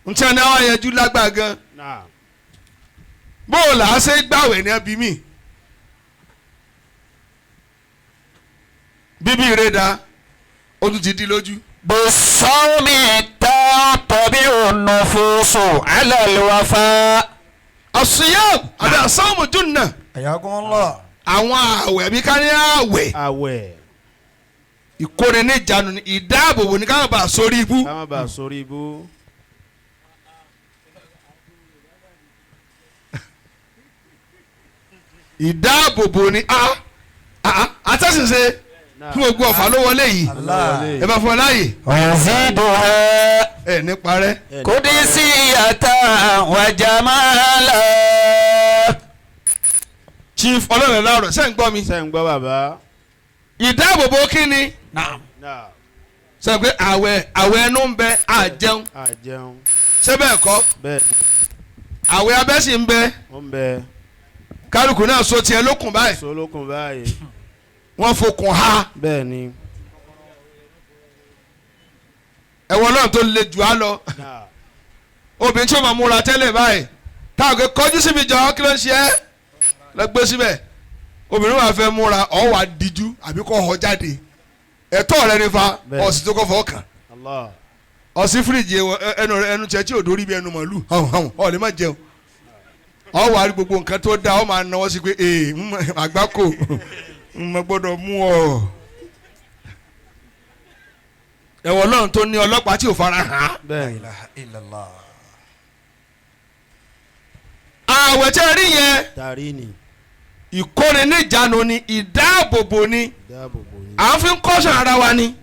ntí ẹni àwọn àyànjú lágbàá gan. Náà. Bóòlù àṣẹ gbàwẹ̀ ní ẹbí mi bíbí ìrẹ́dà ó tún ti di lójú. بالصوم تنطبع النفوس على الوفاء Àṣìyàm àbí àṣàmù júnà. Ayakumullah. Àwọn àwẹ̀ bí ká ní àwẹ̀. Àwẹ̀. Ìkóni ní ìjánu ni ìdáàbòbò ní ká má bàa sórí ibú. Ká má bàa sórí ibú. Ìdáàbòbò ni a àtẹ̀sìnṣe fún gbogbo ọ̀fà ló wọlé yìí ẹ bá fún ọ láàyè. ويزيدها Ẹ ní parẹ́. قدسية وجمالا. Chief ọlọ́run láàrọ̀ ṣé ń gbọ́ mi. Ṣé ń gbọ́ bàbá. Ìdáàbòbò kí ni. نعم. Sọ pé àwẹ̀ àwẹ̀ ẹnu ń bẹ àjẹun. Àjẹun. Ṣé bẹ́ẹ̀ kọ́. Bẹ́ẹ̀. Àwẹ̀ abẹ́ sì ń bẹ. Ó ń bẹ. Kálukú náà so tiẹ̀ lókun báyìí. So lókun báyìí. Wọ́n fokùn ha. Bẹ́ẹ̀ ni. Ẹ̀wọ̀n náà tó le jù á lọ. Obìnrin tí ó máa múra tẹ́lẹ̀ báyìí táwọn kò kọjú síbi jọ kí ló ń ṣe ẹ́ lọ gbé síbẹ̀. Obìnrin wà fẹ́ múra ọ̀ wà díjú àbí kò họ jáde ẹ̀tọ́ rẹ nífa ọ̀sìn tó kọ́ fọ́ kàn ọ̀sìn fíríjì ẹnu ẹnu tiẹ̀ tí ò dórí bí ẹnu màlúù hàn hàn ọ̀ lè má jẹun ọ̀ wà á rí gbogbo nǹkan tó dáa ọ̀ máa náwó sí pé ee àgbákò mo gbọ́dọ̀ mú ọ. Ẹ̀wọ̀n Ọlọ́run tó ní ọlọ́pàá tí ò fara hàn án. Àwẹ̀ tẹ́ rí yẹn ìkóni níjànú ni ìdáàbòbò ni à ń fi kọ́sàn ara wa ni.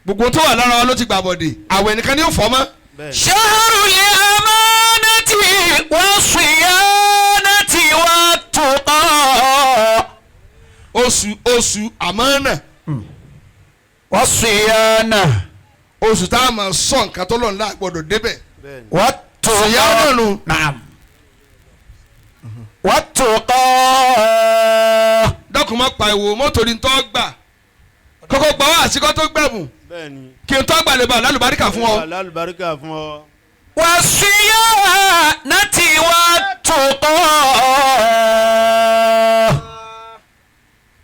Gbogbo tó wà lára wa ló ti gbàbọ̀dè àwẹ̀ nìkan ni ó fọ́ mọ́. Shahrul amanati was-siyanati wat-tuqa. Oṣù oṣù àmánà. Was-siyana. Oṣù tá a máa sọ nǹkan tó lọ́nà gbọ́dọ̀ débẹ̀. Wat-tuqa. Siyana nu. Naam. Wat-tuqa. Dákun má pa ìwò mọ́tò ní tọ́ gbà kọ́kọ́ gbà wá àsìkò tó gbẹ̀bùn kí n tọ́ gbà lè bá lálùbáríkà fún ọ. Lálùbáríkà fún ọ. Was-siyanati wat-tuqa.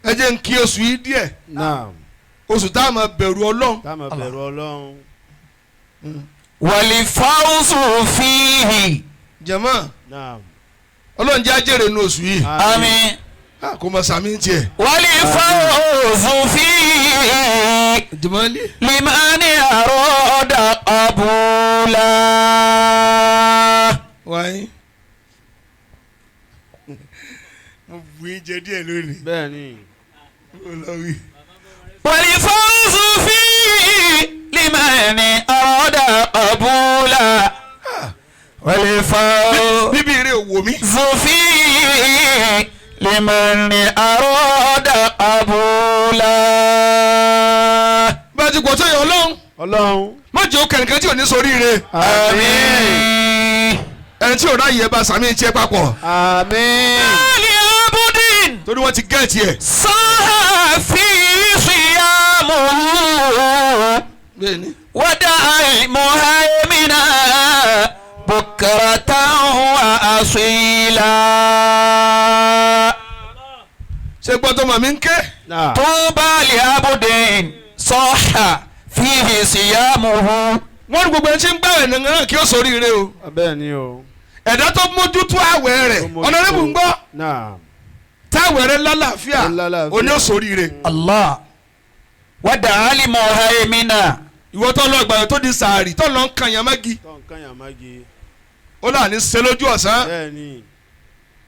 Ẹ jẹ́ n kí oṣù yìí díẹ̀. Naam. Oṣù tá a máa bẹ̀rù Ọlọ́run. Tá a máa bẹ̀rù Ọlọ́run. Wal-fawzu fihi. Jàmá. Naam. Ọlọ́run jẹ́ ajẹ́rẹ̀ nu oṣù yìí. Àmín. Kò mọ̀ sàmí ń tiẹ̀. Wal-fawzu fihi. Jàmálì. Liman arada qabula. Wáyé. Mo bu yín jẹ díẹ̀ lónìí. Bẹ́ẹ̀ni. Mo lọ wí. Wal-fawzu fihi. Liman arada qabula. Wal-fawzu Bíbí eré wò mí. fihi. Liman arada qabula. Bá a ti pọ̀ tó yẹ Ọlọ́run. Ọlọ́run. Má jẹ́ ó kẹ̀kẹ́ tí ò ní soríire. Àmín. Ẹni tí ò ráyè ẹ bá sàmì tiẹ̀ papọ̀. Àmín. Ali abudin. Torí wọ́n ti gẹ̀ẹ́tì ẹ̀. Sáfì síyàmù. Bẹ́ẹ̀ni. Wàdà muhaimina bukratan wa asila. Ṣé gbọ́dọ̀ màmí ń ké? Tuba li abudin sọ́hà fífi síyàmù. Wọ́n ní gbogbo ẹni tí ń gbàwẹ̀ nìkan kí ó soríire o. Bẹ́ẹ̀ni o. Ẹ̀dá tó mójútó àwẹ̀ rẹ̀ ọ̀nàrẹ́bù ń gbọ́. Naam. Táwẹ̀ rẹ̀ lálàáfíà oní ó soríire. Allah. Wàdà ali muhaimina. Ìwọ tó lọ gbàwẹ̀ tó di sàárì tó lọ ń kan yàn mọ́gi. Tó ń kan yàn mọ́gi. Ó là ní ṣe lójú ọ̀sán. Bẹ́ẹ̀ni.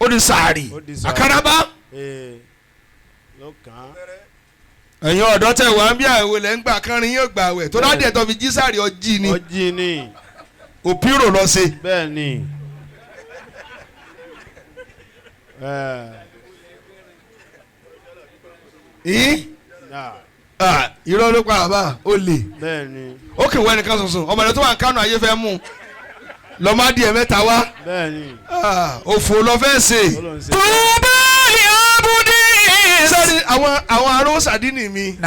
Ó di sàárì. Ó di sàárì. Àkàràbá. Ee. Ló kàn án. Ẹ̀yin ọ̀dọ́ tẹ̀ wá ń bí àwẹ̀ lẹ́ ń gbà kánrin yóò gbà wẹ̀ tó dádìí ẹ̀ tó fi jí sàárì ọjí ni. Ọjí ni. Òpírò lọ ṣe. Bẹ́ẹ̀ni. Irọ́ ló pa àbá ó lè. Bẹ́ẹ̀ni. Ó kì í wọ ẹnìkan ṣoṣo ọmọ rẹ tó wà ń kánú ayé fẹ́ mú un lọ́mọ adìẹ mẹ́ta wá. Bẹ́ẹ̀ni. Òfò lọ fẹ́ ṣe. Tuba li abudin. Sẹ́ni àwọn aró sàdínì mi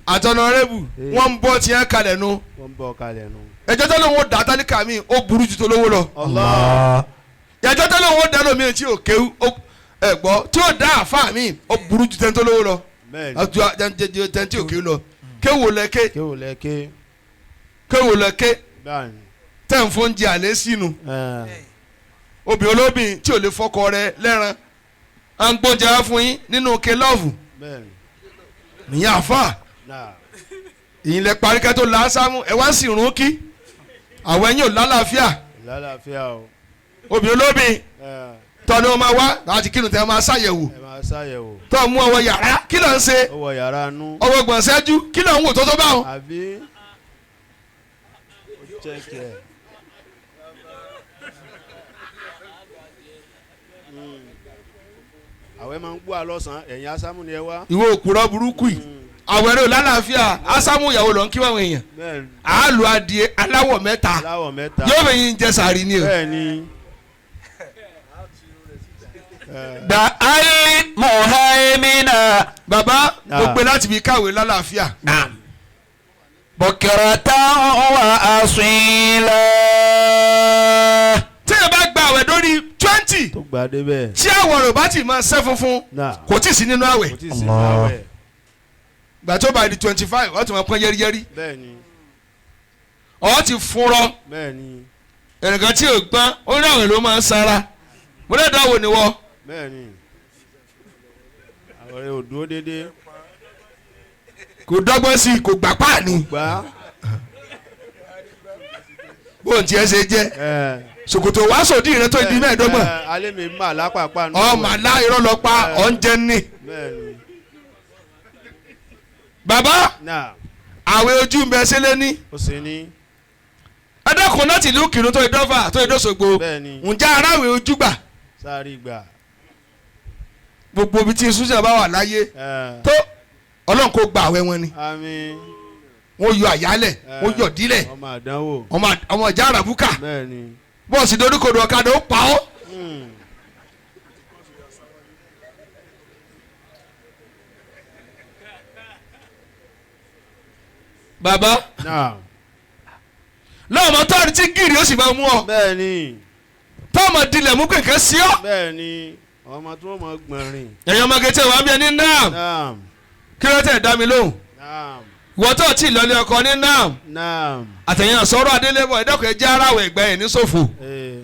àtọ̀nàrẹ́bù wọ́n ń bọ́ tiẹ̀ kalẹ̀ nu. Wọ́n ń bọ́ kalẹ̀ nu. Ẹjọ́ tó lóun ó dá tálíkà mi ó burú ju tolówó lọ. Allah. Ẹjọ́ tó lóun ó dá lómi tí ò kéwú ẹ gbọ́ tí ò dá àfa mi ó burú ju tẹ́ni tó lówó lọ. Tẹ́ni tí ò kéwú lọ. Kéwò lẹ ké. Kéwò lẹ ké. Kéwò lẹ ké. Bẹ́ẹ̀ni. Tẹ́ ń fún oúnjẹ àlẹ́ sínú. Obìnrin olóbìn tí ò lè fọkọ rẹ lẹ́ran à ń gbóúnjẹ wá fún yín nínú ke lọ́ọ̀fù Bẹ́ẹ̀ni. nìyẹn àfà Náà. ìyìn lẹ parí kẹ́ tó làásámú ẹ wá sì rún kí àwọn ẹ̀yin ò lálàáfíà Lálàáfíà o. obìnrin olóbìn Ẹ tọ́ ni wọ́n máa wá láti kírun tẹ́ máa ṣàyẹ̀wò ẹ máa ṣàyẹ̀wò. tọ́ mú ọwọ́ yàrá kí ló ń ṣe Ó wọ yàrá nú. ọwọ́ gbọ̀nsẹ́jú kí ló ń wò tó tó bá wọn. Àbí. Ó chẹ́kì ẹ̀. Àwẹ̀ máa ń gbọ́ àlọ́sàn ẹ̀yìn asámú ni ẹ wá. Ìwọ òkúrọ̀ burúkú yìí àwẹ̀rẹ̀ ò lálàáfíà ásámú ìyàwó ló ń kí wọ́n èèyàn Bẹ́ẹ̀ni. àálù adìẹ aláwọ̀ mẹ́ta Aláwọ̀ mẹ́ta. yóò fi yín jẹ sàrí ni o. Bẹ́ẹ̀ni. Da'al muhaimina Bàbá mo pe láti fi káwé lálàáfíà. bukratan wa asila. Tí ẹ bá gba àwẹ̀ lórí 20 Tó gbà débẹ̀. tí àwọ̀ rẹ̀ bá ti máa ṣẹ́ funfun Náà. kò tí ì sí nínú àwẹ̀. Kò tí ì sí àwẹ̀. Gbà tó bá di 25 ọ̀ ti máa pọ́n yẹ́rìyẹ́rì Bẹ́ẹ̀ni. ọ̀ ti fúnrọ́ Bẹ́ẹ̀ni. ẹnìkan tí ò gbọ́n ó ní àwẹ̀ ló máa ń sanra mo lè dáwọ́ ni wọ́. Bẹ́ẹ̀ni. Àwẹ̀ rẹ̀ ò dúró dédé. Kò dọ́gbọ́n sí i kò gbà páàní Gbà. bóun tiẹ̀ ṣe jẹ́ Ẹ. ṣòkòtò wàá sòdí rẹ tó di 25. Ẹ, alẹ́ mi mà lápapá nù. Ọmọ àlá irọ́ lọ pa ọ̀njẹ́ ní. Bẹ́ẹ̀ni. Bàbá Náà. àwẹ̀ ojú ń bẹ sílé ní. Ó sì ní. Ẹ̀dọ́kùn láti ìlú Kìrun tó ìdọ́fà tó ìdọ́sọ̀gbò Bẹ́ẹ̀ni. ǹjẹ́ aráwẹ̀ ojú gbà Sáré gbà. Gbogbo ibi tí sùsà bá wà láyé Ẹ. tó Ọlọ́run kò gba àwẹ̀ wọn ni Àmín. Wọ́n yọ àyálẹ̀ wọ́n yọ dílẹ̀ Ọmọ àdánwò. ọmọ ìjà àràbùkà Bẹ́ẹ̀ni. Bọ́ọ̀sì doríkodò ọ̀kadà ó pa ọ́. Bàbá Náà. lọ́mọ tọ́ọ̀rì tí gírì ó sì máa mú ọ Bẹ́ẹ̀ni. tọ́ọ̀mọ dilẹ̀ mú kẹ̀kẹ́ sí ọ. Bẹ́ẹ̀ni. Ọmọ tó mọ gbọ̀nrín. Ẹ̀yin ọmọ gẹ̀tẹ̀ wà á bí ẹni náà Naam. kí ló tẹ̀ dá mi lóhùn Naam. ìwọ tó ti lọlé ọkọ ní náà Naam. àtẹ̀yìn àsọ̀rọ̀ adélébọ̀ ẹ̀dọ́kọ̀ ẹ̀ jẹ́ aráwọ̀ ẹ̀gbẹ́ ẹ̀ ní ṣòfò Ee,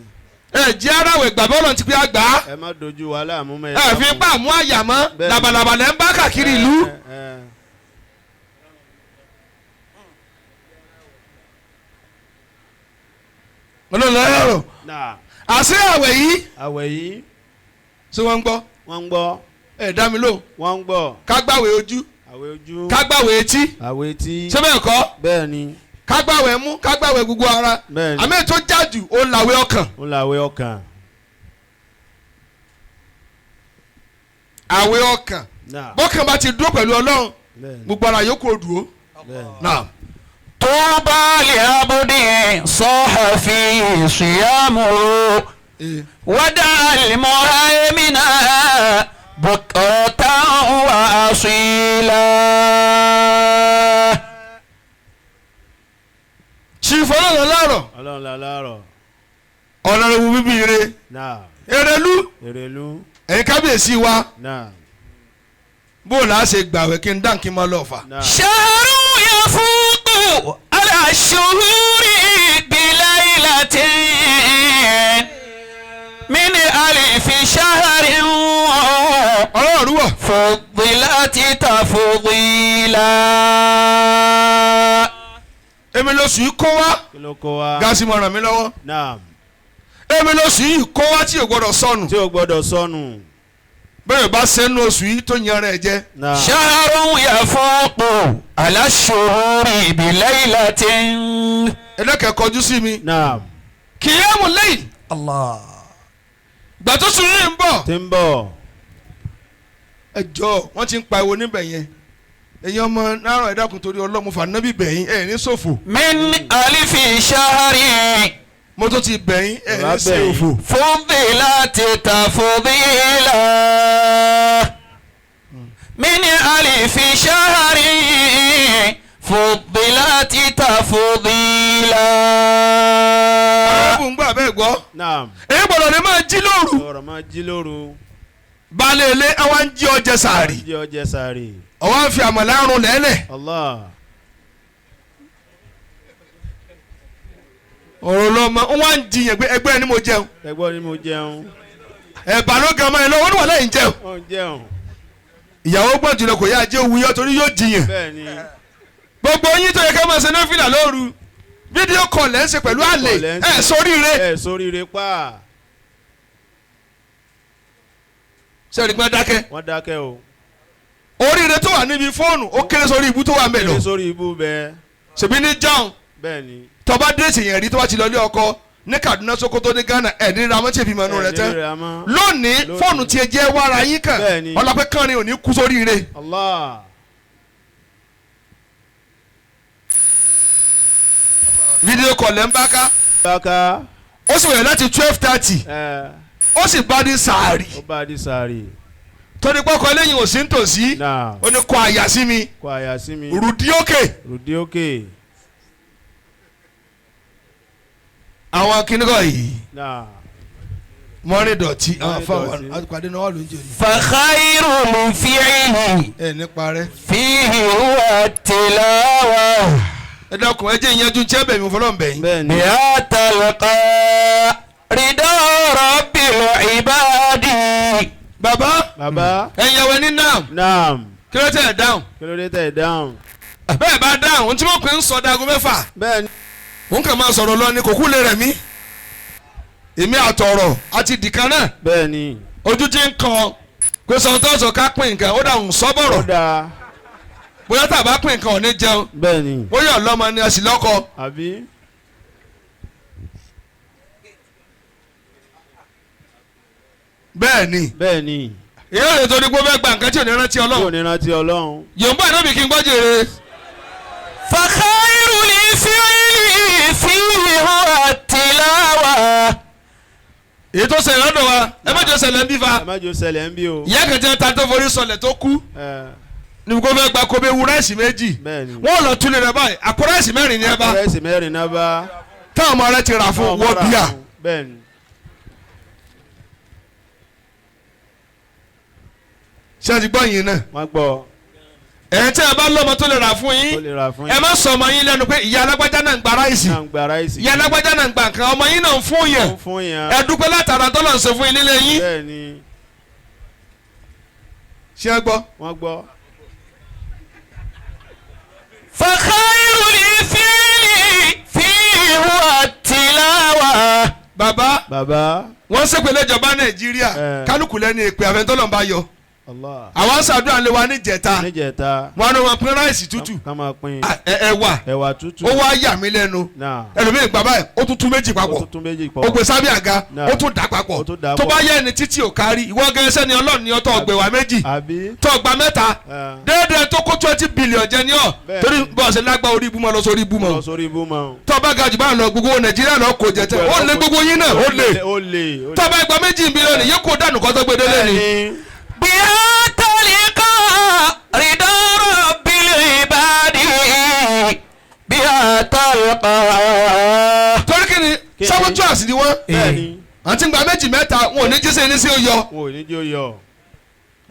ẹ̀ jẹ́ aráwọ̀ ẹ̀gbà bọ́ọ̀lù ti pé àgbà ẹ má dojú wa láàmú mẹ́. ẹ̀ fi pa mú àyà mọ́ Bẹ́ẹ̀ni. làbàlàbà lẹ́ ń bá káàkiri ìlú. Olóòlù ẹ̀rọ Náà. àṣé àwẹ̀ yìí Àwẹ̀ yìí ṣé wọ́n ń gbọ́ wọ́n ń gbọ́. Ẹ̀ dá mi lóhùn Wọ́n ń gbọ́. Ká gbàwẹ̀ ojú Àwẹ̀ ojú. ká gbàwẹ̀ etí Àwẹ̀ etí. ṣé bẹ́ẹ̀ kọ́ Bẹ́ẹ̀ni. Ká gbàwẹ̀ mú ká gbàwẹ̀ gbogbo ara Bẹ́ẹ̀ni. Àmì ètò jájú ó làwẹ̀ ọkàn Ń làwẹ̀ ọkàn. Àwẹ̀ ọkàn Náà. bọ́kàn bá ti dúró pẹ̀lú Ọlọ́run Bẹ́ẹ̀ni. gbogbo ara yòókù ó dúró Bẹ́ẹ̀ni. náà. طوبى لعبد صاح فيه صيامه ودعا المهيمن بكرة وأصيلا. Ṣìfọ́ lọ́rọ̀ Ọlọ́run la láàárọ̀. ọ̀nàrẹ́wù bíbí ire Náà. Erelu Èrèlú. Ẹ̀yin kábíyèsí wa Náà. bó la ṣe gbàwẹ̀ kí n dá kí n máa lọ fà. Náà. شهر يفوق على الشهور بليلة من ألف شهر Ọlọ́run rúwọ̀ فضلت تفضيلا. Èmi lóṣù yìí kó wá Kí ló kó wa? gáàsì mọ̀ ràn mí lọ́wọ́ Náà. Èmi lóṣù yìí kó wá tí ò gbọ́dọ̀ sọnù Tí o gbọ́dọ̀ sọnù. bẹ́ẹ̀ bá sẹ́nu oṣù yìí tó yan rẹ̀ jẹ. Náà. شهر يفوق على الشهور بليلة. Ẹlẹ́kẹ̀ẹ́ kọjú sí mi. Náà. Kìyàmù lẹ́yìn الله gbà tó sùn yìí ń bọ̀. Tí ń bọ̀. Ẹ jọ wọ́n ti ń pariwo níbẹ̀ yẹn ẹ̀yin ọmọ náírà ẹ dákun torí ọlọ́mọ fànàbí bẹ̀yìn ẹ̀ ní ṣòfò من ألف شهر mo tún ti bẹ̀yìn ẹ̀ ní Bàbá bẹ̀yìn. ṣòfò. فضلت تفضيلا من ألف شهر فضلت تفضيلا. Ọ̀rọ̀ ń gbà bẹ́ẹ̀ gbọ́. Náà. Èyí gbọ́dọ̀ ní máa jí lóru. Ọ̀rọ̀ máa jí lóru. Baálé ilé àwa ń jí ọjẹ sàárì Jí ọjẹ sàárì. ọwọ́ ń fi àmàlà rún lẹ́lẹ̀. Allah. Ọ̀rọ̀ lọ́mọ wọ́n wá ń jiyàn pé ẹgbẹ́ ẹni mo jẹun. Ẹgbọ́n ni mo jẹun. Ẹ̀bà ló gan ọmọ yẹn lọ, wọ́n ní wà lẹ́yìn jẹun. Ó ń jẹun. Ìyàwó gbọ́n jùlọ kò yá jẹ́ òwúyọ́ torí yóò jiyàn. Bẹ́ẹ̀ ni. Gbogbo yín tó yẹ ká máa ṣe náfìlà lóru, fídíò kọ̀ lẹ́ ń ṣe pẹ̀lú àlè ẹ̀ sóríire. Ẹ̀ sóríire pa. Sẹ́ni pé dákẹ́. Wọ́n dákẹ́ o. Oríire tó wà níbi fóònù ó kéré sórí ibú tó wà mẹ́lọ. Kéré sórí ibú bẹ́ẹ̀. Ṣèbí ní john. Bẹ́ẹ̀ ni. Tọba déètì yẹn rí tó bá ti lọ ilé ọkọ ní Kaduna, Sokoto, ní Ghana, ẹ̀ ní ramọ́ tí èmi mọ̀ nù rẹ̀ tán. Lónìí fóònù tiẹ̀ jẹ́ wàrà yín kàn ọlọ́pẹ́ kánrin ò ní kú sórí ire. Allah. Fídíò kọ̀ lẹ́ ń bá ká. Ó sì wẹ̀rẹ̀ láti 12:30. Ó sì bá di sàárì. Ó bá di sàárì. Torí pọ́kọ lẹ́yìn òsì ń tòsí. Ó ní kọ àyà sí mi. Kọ àyà sí mi. Rùdí òkè. Rùdí òkè. Àwọn kìnnìkan yìí. Mọ́rin dọ̀tí. Àwọn afáwọn àpàdé náà wà lóúnjẹ ni. Fa khairu fi'li. Ẹ nípa rẹ. Fihi huwa tilawa. Ẹ dákun ẹ jẹ́ ìyanjú tí ẹ bẹ̀ mí fọlọ́ bẹ̀ yín. Bẹ́ẹ̀ni. Biha talqa rida rabbil ibadi. Bàbá. Bàbá. Ẹ̀yin ẹ̀wẹ̀ ní naam. Naam. Kí ló tẹ̀ dáhùn? Kí ló dé tẹ̀ dáhùn? Bẹ́ẹ̀ bá dáhùn, tí wọ́n pè ń sọ dago mẹ́fà. Bẹ́ẹ̀ni. Òun kàn máa sọ̀rọ̀ lọ ni kò kú lè rẹ̀ mí. Èmi àtọ̀rọ̀ àti dìkan náà. Bẹ́ẹ̀ni. Ojú ti ń kan pé sọ̀tọ̀sọ̀ ká pín nǹkan ó dàrún sọ́bọ̀rọ̀. Ó dáa. Bóyá tá a bá pín nǹkan ò ní jẹun. Bẹ́ẹ̀ni. Bóyá ọlọ́mọ ni a sì lọ́kọ. Àbí. Bẹ́ẹ̀ni. Bẹ́ẹ̀ni. Ìyá rẹ̀ torí pé ó fẹ́ gba nǹkan tí ò ní rántí Ọlọ́run. Tí ò ní rántí Ọlọ́run. Yorùbá náà bí kí n gbọ́ jèrè. Fa khairu fi'li fihi huwa tilawa. Èyí tó ṣẹlẹ̀ lọ́dọ̀ wa ẹ má jẹ́ ṣẹlẹ̀ ń bí fa. Ẹ má jẹ́ ṣẹlẹ̀ ń bí o. Ìyá kan jẹ́ ta tó forí sọlẹ̀ tó kú. Níbi kó fẹ́ gba kobe wu ráìsì méjì. Wọ́n lọ túlẹ̀ rẹ̀ báyìí àpò ráìsì mẹ́rin ni ẹ bá. Àpò ráìsì mẹ́rin náà bá. Táwọn ọmọ rẹ ti rà fún wọ bíà. Bẹ́ẹ̀ni. Ṣé ẹ ti gbọ́ yín náà? Wọ́n gbọ́. Ẹ̀ tí ẹ bá lọ́mọ tó lè rà fún yín, ẹ má sọ ọmọ yín lẹ́nu pé ìyá alágbájá náà ń gba ráìsì, ìyá alágbájá náà ń gba nǹkan, ọmọ yín náà ń fún yẹn. Ẹ dúpẹ́ látara tọ́lọ̀ ń ṣe fún yín nílé yín. Bẹ́ẹ̀ni. Ṣé ẹ gbọ́? Wọ́n gbọ́. Fa khairu fi'li fihi huwa tilawa. Bàbá. Bàbá. Wọ́n ṣépè lẹ́jọba Nàìjíríà, kálukú lẹ́ni èpè àfẹ́ntọ́lọ́ ń bá yọ. Àwọn ṣàdúrà lé wa níjẹta. Níjẹta. Wọn ni wọn pín ráìsì tútù. Ẹ̀wà. Ẹ̀wà tútù. Ó wá yà mí lẹ́nu. Ẹlòmíì gbà báyìí ó tún tún méjì papọ̀. Ó gbé sábẹ́ àga ó tún dà papọ̀. Tó bá yẹ ẹni títí ò kárí ìwọ gẹ́gẹ́ ni Ọlọ́run ni ọtọ̀ ọgbẹ̀wà méjì. Tó gba mẹ́ta. Déédéé tó kó 20 billion jẹ ní ọ. Torí bọ́ọ̀sì lágbá orí ibú mọ́ lọ sórí ibú mọ́. Tó bá ga jù bá lọ gbogbo Nàìjíríà lọ kò jẹ tẹ. Ó lé gbogbo yín náà ó lé. Tó bá gba 2 mílíọ̀nù yóò kó dànù kọ́ tó gbé délé ni. Biha talqa rida rabbil ibadi. Biha talqa. Torí kí ni sáwọ́tú àsìrí wọn àti gba méjì mẹ́ta wọn ò ní jíṣẹ́ ní sí ó yọ. Wọn ò ní jí ó yọ.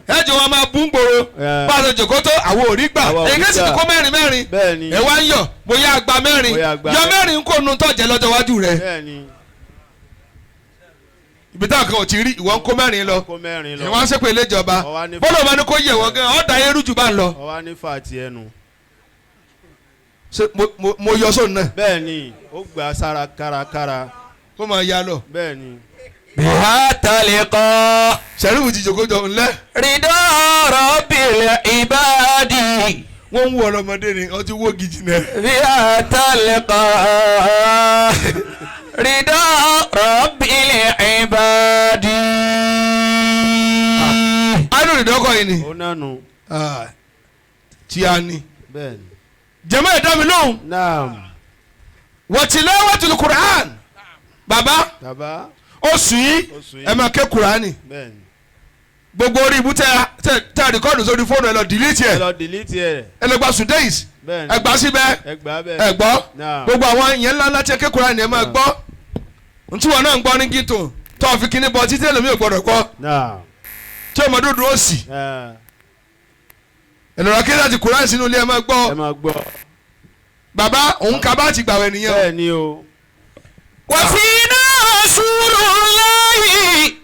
Ẹ jẹ́ wọn máa bú ń gbòòrò. Bá a ṣe jòkó tó àwọn ò rí gbà. Èyí sì ti kó mẹ́rin mẹ́rin. Ẹ wá ń yọ̀ bóyá gba mẹ́rin. Yọ mẹ́rin kò nu tọ̀jẹ̀ lọ́jọ́ iwájú rẹ̀. Ibi táwọn kan ò ti rí ìwọ ń kó mẹ́rin lọ. Ìwọ ń ṣépè léjọba. Bọ́lá ọba ni kò yẹ wọ́n gan ọ̀dà eérú jù bá ń lọ. Ọwá ní fàtí ẹnu. Ṣé mo yọ sóun náà. Bẹ́ẹ̀ni ó gbà sára kárakára. Kó máa ya lọ. Bẹ́ẹ̀ni. Biha talqa. Sẹ́rífù ti jòkó jọ ńlẹ́. Rida rabbil ibadi. Wọ́n ń wọ ọlọ́mọdé ni wọ́n ti wó gidi náà. Biha talqa. Rida rabbil ibadi. Anu ìdọ́kọ̀ yìí ni. Ó nánu. Tí a ní. Bẹ́ẹ̀ni. Jẹ̀mọ́ ẹ̀dá mi lóhùn. Naam. Wa tilawatul Qur'an. Bàbá. Bàbá. Oṣù yìí ẹ máa ké Kùránì. Bẹ́ẹ̀ni. Gbogbo orí ibú tẹ rìkọ́dù sórí fóònù ẹ lọ dìlítì ẹ. Ẹ lọ dìlítì ẹ. Ẹ lọ gba Sudeis. Bẹ́ẹ̀ni. Ẹ gbà síbẹ̀. Ẹ gbà bẹ́ẹ̀. Ẹ gbọ́. Naam. Gbogbo àwọn ìyẹn ńlá ńlá tí ẹ ké Kùránì ẹ máa gbọ́. Ntí wọn náà ń gbọ́ ní gítò tó fi kíní bọ títí ẹlòmíì ò gbọdọ̀ gbọ́. Naam. Tí ọmọ dúdú ó sì. Ẹlọ́ra kí láti Kùránì sínú ilé ẹ máa gbọ́. Ẹ máa gbọ́. Bàbá òun kaba ti gbàwẹ̀ nìyẹn. Bẹ́ẹ̀ni o. وفينا رسول الله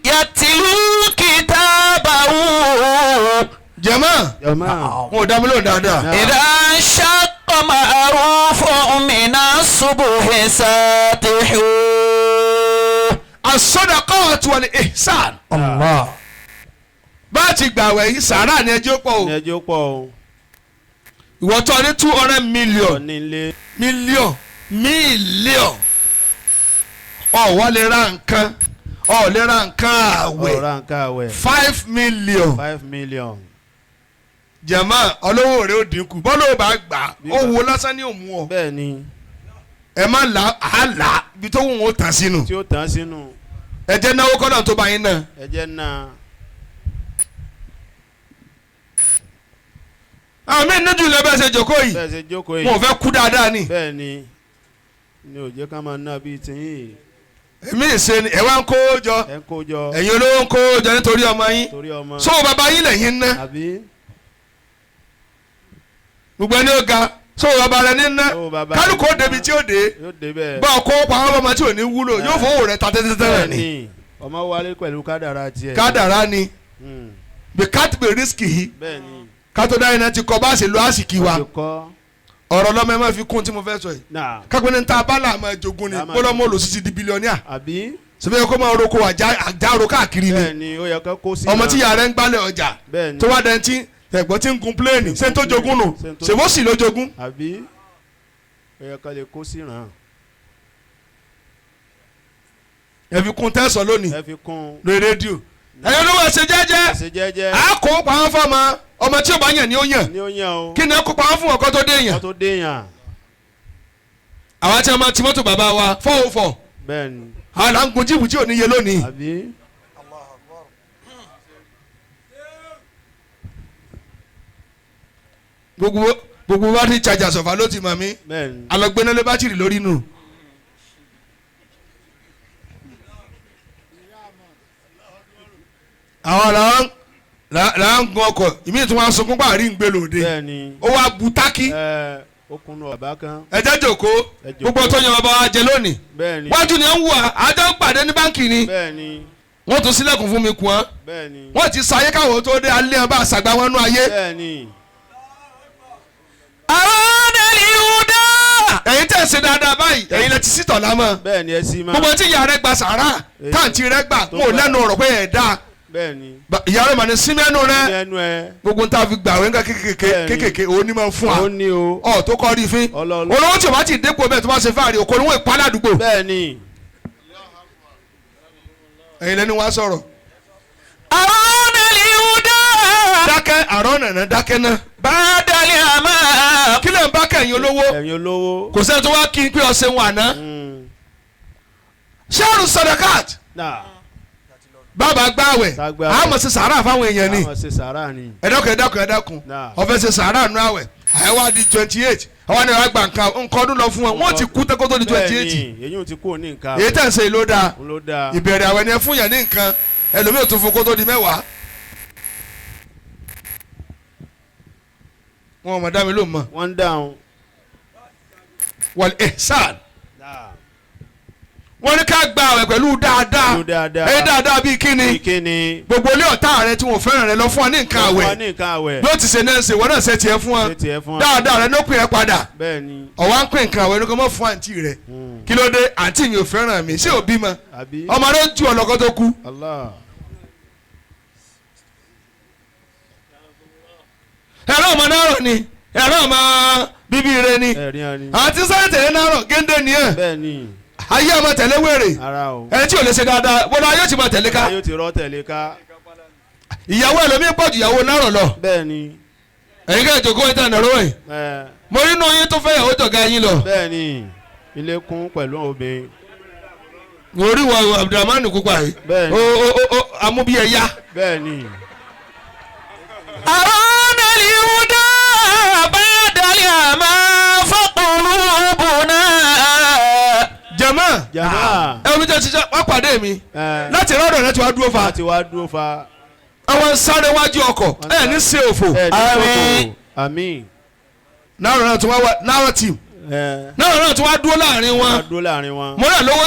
يتلو كتابه Jẹ̀mọ́ jama wọn ò dá mi lóhùn dáadáa. إذا انشق معروف من الصبح ساتح As-sadaqat wal ihsan. Allah. Bá a ti gbàwẹ̀ yìí sàárà ni ẹjọ́ pọ̀ o. ní ẹjọ́ pọ̀ o Ìwọ tó ní 200 million onílé mílíọ̀n mílíọ̀n ọ̀ wá lè ra nǹkan ọ̀ lè ra nǹkan àwẹ̀ ọ̀rá nǹkan àwẹ̀ 5 million 5 million Jẹ̀mọ́ olówó rẹ̀ ó dínkù bọ́lá ò bá gbà ó wo lásán ní òmù ọ bẹ́ẹ̀ ni ẹ má là á là ibi tó wù ú tàn sínú tí ó tán sínú ẹ jẹ́ náwó kọ́nà tó bá yín náà. ẹjẹ́ náà Àwọn míì níjú ilẹ̀ bẹ́ẹ̀ ṣe jòkó yìí bẹ́ẹ̀ ṣe jókòó yìí wọn ò fẹ́ kú dáadáa ni bẹ́ẹ̀ ni ni ò jẹ́ ká máa ná bíi tiyín yìí èmi ìṣe ni ẹ wá ń kó jọ ẹ ń kó jọ ẹ̀yin olówó ń kó jọ nítorí ọmọ yín torí ọmọ sóò bàbá yín lẹ́yìn ń ná àbí gbogbo ẹni ó ga sóò bàbá rẹ ní ná Sówó bàbá kálukú ó rẹ ní débi ná. tí ó dé yóò dé bẹ́ẹ̀ bá ọkọ pàwọn ọmọ tí ò ní wúlò yóò fowó rẹ ta tẹ́tẹ́tẹ́ bẹ́ẹ̀ rẹ ni ni ọmọ wálé pẹ̀lú kádàrá tiẹ̀ kádàrá ni bí kátìpé rísíkì yìí bẹ́ẹ̀ ni kátó dáhìn náà ti kọ bá a ṣe lo àsìkí wa ó ti kọ́ ọ̀rọ̀ lọ́mọ ẹ má fi kún tí mo fẹ́ sọ yìí náà kápẹ́ ní ta bá làmọ́ jogún ni Là máa bó lọ́mọ olùsí ti di bílíọ̀nìà àbí sọfẹ́ yẹ kó máa roko àjárò káàkiri ni bẹ́ẹ̀ ni ó yẹ ká kó sí ọmọ tí ìyá rẹ̀ ń gbálẹ̀ ọjà bẹ́ẹ̀ ni tó wá dẹ́n tí ẹ̀gbọ́n tí ń gun pléènì ṣé ń tó jogún nù Ṣé ń tó- ṣèwọ́ sì ló jogún àbí ó yẹ ká lè kó sí ràn ẹ fi kún tẹ́sán lónìí ẹ fi kún lórí rédíò ẹ̀yin olówó ẹ ṣe jẹ́jẹ́ ṣe jẹ́jẹ́ à kó pamọ́ fún ọmọ ọmọ tí ò bá yàn ni ó yàn ní ó yàn o kí ni ẹ kó pamọ́ fún ọkọ tó dé yàn kó tó dé yàn àwa tí a máa ti mọ́tò bàbá wa 404 bẹ́ẹ̀ ni àwọn là ń gun jíìpù tí ò níye lónìí àbí gbogbo gbogbo bá ti chajà sọ̀fà ló ti mọ̀ mí bẹ́ẹ̀ ni alọ́gbẹ́nálé bátìrì lórí nù. Àwọn làwọn là ń gun ọkọ̀ ìmí tí wọ́n á sunkún pàrí ń gbé lòde bẹ́ẹ̀ ni ó wá bu tákì ẹ ó kúnnú bàbá kan ẹ jẹ́ jòkó Ẹ jòkó. gbogbo tó yan bàbá wa jẹ lónìí bẹ́ẹ̀ ni wájú ni ẹ ń wà àjọ ń pàdé ní báǹkì ni bẹ́ẹ̀ ni wọ́n tún sílẹ̀kùn fún mi kù án bẹ́ẹ̀ ni wọ́n ti sayé káwọn tó dé alẹ́ ọba àṣàgbà wọn nú ayé bẹ́ẹ̀ ni أرانا الهدى ẹ̀yin tẹ̀ ṣe dáadáa báyìí ẹ̀yin lẹ ti sítọ̀ lámọ́ bẹ́ẹ̀ ni ẹ sì máa gbogbo tí ìyá rẹ gba sàárà táǹtì rẹ gbà Tó wọn ò gbà. lẹ́nu ọ̀rọ̀ pé ẹ̀ dáa bẹ́ẹ̀ ni ìyá rẹ mà ní sí mẹ́nu rẹ ní ẹnu ẹ gbogbo tá a fi gbà wẹ́ńgá kékèké Bẹ́ẹ̀ni. kékèké òun ni máa fún wa ó ní o ọ̀ tó kọ́ rí fín Ọlọ́ọ̀lọ́. olówó tí o bá ti dépò bẹ́ẹ̀ tó bá ṣe fáàrí òkò ni wọ́n ìpá ládùúgbò bẹ́ẹ̀ ni ẹ̀yin lẹ́nu wá sọ̀rọ̀ أرانا الهدى dákẹ́ àrọ́ nànà dákẹ́ náà بعد العمى kí lè ń bá kẹ́yìn olówó ẹ̀yin olówó kò sẹ́ni tó wá kí n pé ọ̀sẹ̀ wọn àná ṣéèrù sadakat náà bàbá gbààwẹ̀ Tá gbààwẹ̀. àmọ̀ ṣe sàárà fáwọn èèyàn ni àwọn ṣe sàárà ni ẹ dákun ẹ dákun ẹ dákun Náà. ó fẹ́ ṣe sàárà nù àwẹ̀ àyẹ̀wò di 28 àwọn ni wàá gba nǹkan nǹkan ọdún lọ fún wọn wọ́n ti kú tẹ́kọ́ tó di 28 bẹ́ẹ̀ ni èyí ò ti kú ní nǹkan èyí tẹ̀ ń ṣe ló dáa òun ló dáa ìbẹ̀rẹ̀ àwẹ̀ ni ẹ fún yàn ní nǹkan ẹlòmíì ò tún fún kó tó di 10. Wọn ò mọ̀ dá mi ló mọ̀ wọ́n ń dáhùn wal ihsan wọ́n ní ká gba àwẹ̀ pẹ̀lú dáadáa Pẹ̀lú dáadáa. ẹ dáadáa bíi kíni kíni gbogbo ilé ọ̀tá rẹ tí wọ́n fẹ́ràn rẹ lọ fún ọ ní nǹkan wọ́n àwẹ̀ ní nǹkan àwẹ̀ bí ó ti ṣe náà ṣe wọ́n náà ṣe tiẹ̀ fún ọ ṣe tiẹ̀ fún ọ dáadáa rẹ ló pè é padà bẹ́ẹ̀ ni ọ̀wá ń pè nǹkan àwẹ̀ ní kò mọ̀ fún àǹtí rẹ kí ló dé àǹtí mi ò fẹ́ràn mi ṣé ò bímọ àbí ọmọ rẹ ju ọlọ́kọ́ tó kú Allah ẹ̀rọ ọmọ náà rọ̀ ni ẹ̀rọ ọmọ bíbí rẹ ni ẹ̀rín ọ ni àti sáré tẹ̀lé náà rọ̀ géńdé ni ẹ̀ bẹ́ẹ̀ ni ayé ọmọ tẹ̀lé wèrè ara o ẹni tí ò lè ṣe dáadáa wọ́n ayé ò ti máa tẹ̀lé ká ayé ti rọ́ tẹ̀lé ká ìyàwó ẹlòmíín pọ̀ ju ìyàwó náà rọ̀ lọ bẹ́ẹ̀ ni ẹ̀yin ká ìjòkó ìtàn ìnáwó ẹ̀ ẹ mo rí inú yín tó fẹ́ ìyàwó jọ̀gá yín lọ bẹ́ẹ̀ ni ilé kún pẹ̀lú obìnrin mo rí wọ Abdulrahman kúpa yìí Bẹ́ẹ̀ ni. o o o amúbíyẹyà bẹ́ẹ̀ ni أرانا الهدى بعد العمى فقلوبنا jama jama ẹ omi jẹ́ ṣiṣẹ́ wọ́n pàdé mi ẹ láti rọ́ọ̀dọ̀ rẹ tí wàá dúró fa láti wá dúró fa àwọn sáré wájú ọkọ̀ ẹ ní ṣe òfò ẹ ní Àmín. kókò àmín náírà náà tí wọ́n wá náírà team Náà tí wàá dúró láàrin wọn. Wọ́n dúró láàrin wọn. Mo náà lówó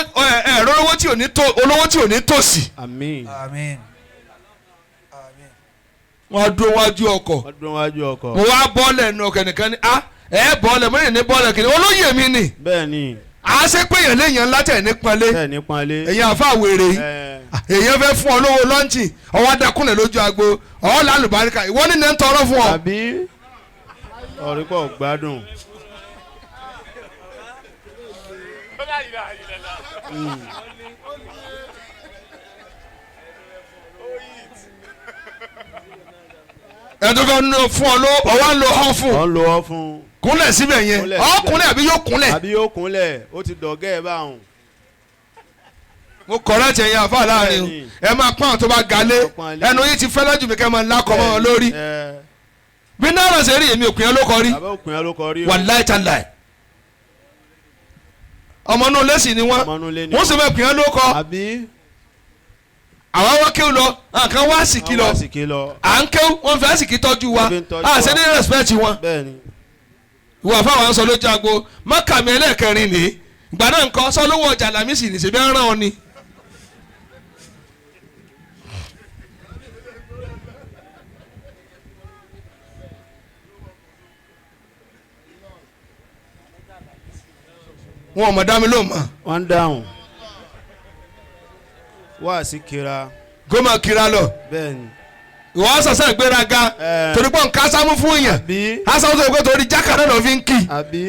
ẹ̀rọ olówó tí ò ní tó olówó tí ò ní tòsí. Àmín. Àmín. Wọ́n dúró wájú ọkọ̀. Wọ́n dúró wájú ọkọ̀. Mo wá bọ́ọ̀lẹ̀ nù ọkọ̀ nìkan ni ah ẹ bọ́ọ̀lẹ̀ mo ní ní bọ́ọ̀lẹ̀ kìíní olóyè mi ni. Bẹ́ẹ̀ ni. À ṣe pé èèyàn léèyàn ńlá tẹ̀ ní pọ́nlé. Bẹ́ẹ̀ ni pọ́nlé. Èèyàn àfa wèrè yìí. Èèyàn fẹ́ fún ọ lówó lọ́ǹtì ọwọ́ adakúnlẹ̀ lójú agbo ọ̀ọ́ làlùbáríkà ìwọ ní ní ń tọrọ fún ọ. Àbí ọ̀rí kò gbádùn. Ẹ tó fẹ́ fún ọ ló ọwọ́ ń lo hàn fún. Ọ̀ ń lo ọ́ fún. Kúnlẹ̀ síbẹ̀ yẹn ọ̀ kúnlẹ̀ àbí yóò kúnlẹ̀. Àbí yóò kúnlẹ̀ ó ti dọ̀gẹ́ ẹ̀ báwọn. Mo kọ̀rọ̀ ẹ̀jẹ̀ yẹn àfa láàrin o ẹ máa pọ́n àwọn tó bá galé ẹnu yìí ti fẹ́lẹ́ jù mí kẹ́ máa lákọ̀ mọ́ wọn lórí. Bí náírà ṣe rí èmi òkùnyàn ló kọ rí. Bàbá òkùnyàn ló kọ rí o. Wàláì tàláì. Ọmọ inú lẹ́sìn ni wọ́n wọ́n sì fẹ́ òkùnyàn ló kọ. Àwa wá kéwù lọ nǹkan wá sìkì lọ à ń kéwù wọ́n fẹ́ sìkì tọ́jú wa à ṣe ní respect wọn. Ìwà fáwọn sọ lójú agbo mọ́kàmí ẹlẹ́ẹ̀kẹrin nìyí ìgbà náà nǹkan sọ lówó ọjà làmísì ní ṣèbí ẹran ọ ni. Wọn ò mọ̀ dá mi ló mọ̀. Wọ́n dáhùn. Wá sí kira. Gómà kira lọ. Bẹ́ẹ̀ni. Ìwọ sọ̀sẹ̀ ìgbéraga. Torí pé nǹkan sámú fún yàn. Àbí. Asámú tó gbé torí jákàdá lọ fi ń kì. Àbí.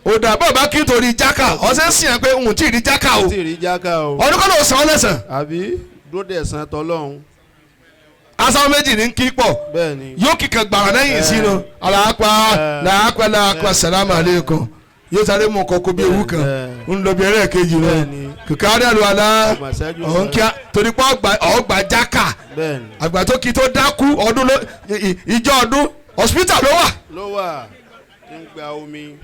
Ó dà bọ́ọ̀ bá kí torí jákà ọ̀sẹ̀ ń sìn yàn pé òun tí ì rí jákà o. Tí ì rí jákà o. Ọdún kọ́ ló sàn án lẹ́sàn. Àbí dúró dẹ̀ san tọ́lọ́hún. Asámú méjì ní kí pọ̀. Bẹ́ẹ̀ni. Yóò kíkan gbàrà lẹ́yìn sínú. Aláàpá làápá làápá sàlámù alaykum. Yóò sáré mú kókó bí ewu kan ń lọ bí ẹrẹ́ kejì rẹ kìkàrí àlùwàlá ọ̀hún kíá torí pé ọgbà jákà àgbà tó kí tó dákú ọdún ló ìjọ ọdún hospital ló wà. Ló wà ń gba omi.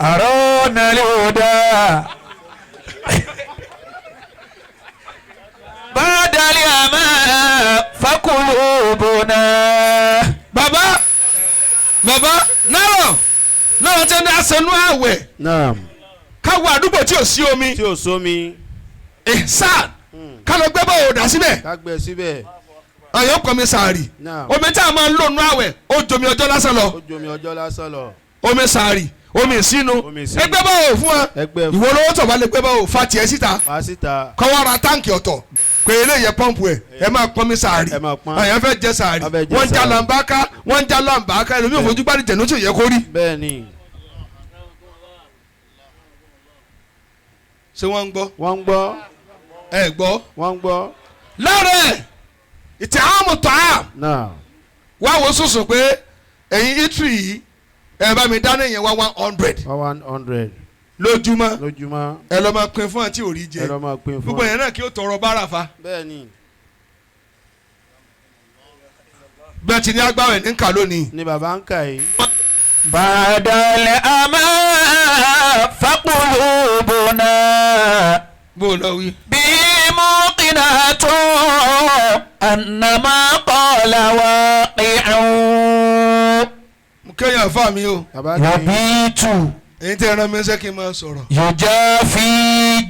Àrò nàlẹ́ òdà. Bàdàlẹ́ àmà fakulubuna. Bàbá bàbá náírà náírà tẹ́ ní aṣẹ́nú àwẹ̀. Naam. Káwọ àdúgbò tí ò sí omi. Tí ò sómi. Sáà ká lọ gbé bọ́ọ̀ dà síbẹ̀. Ká gbé síbẹ̀. Àyàn kọ́ mi sàárì. Naam. Omi tí a máa ń lò nú àwẹ̀ ó jomi ọjọ́ lásán lọ. Ó jomi ọjọ́ lásán lọ. Omi sàárì omi ìsinu ẹgbẹ́ báwo fún wa ìwọ olówó tó bá lè gbé báwo fa tiẹ̀ síta fa síta kọ́ wá ra táǹkì ọ̀tọ̀ pé eléyẹ pọ́ǹpù ẹ̀ ẹ máa pọ́n mi sàárì àyàn fẹ́ jẹ sàárì wọ́n ń já làǹbáká wọ́n ń já làǹbáká ẹlòmíì ò fojú gbádùn jẹ̀nu tí ò yẹ kó rí. Bẹ́ẹ̀ni. Ṣé wọ́n ń gbọ́. Wọ́n ń gbọ́. Ẹ gbọ́. Wọ́n ń gbọ́. Lára ẹ̀ ìtì àmù tọ́ àm. Náà. Wá wo sùsùn pé ẹ̀yin itri yìí ẹ bá mi dáná yẹn wá 100. 100. Lójúmọ́. Lójúmọ́. Ẹ lọ máa pín fún àti òrí jẹ. Ẹ lọ máa pín fún. Gbogbo yẹn náà kí ó tọrọ bára fa. Bẹ́ẹ̀ni. Bẹ́ẹ̀ ti ní agbára ẹ̀ ní nkà lónìí. Ni bàbá ń kà yìí. Bàdàlẹ̀ àmà faqulubuna. Bó o lọ wí. Bí muqinatun annama qala waqi'un. Mo kẹ́yìn àfa mi o. Yabitu. Èyí tẹ́ ẹran mi ń sẹ́ kí n máa sọ̀rọ̀. Yujafi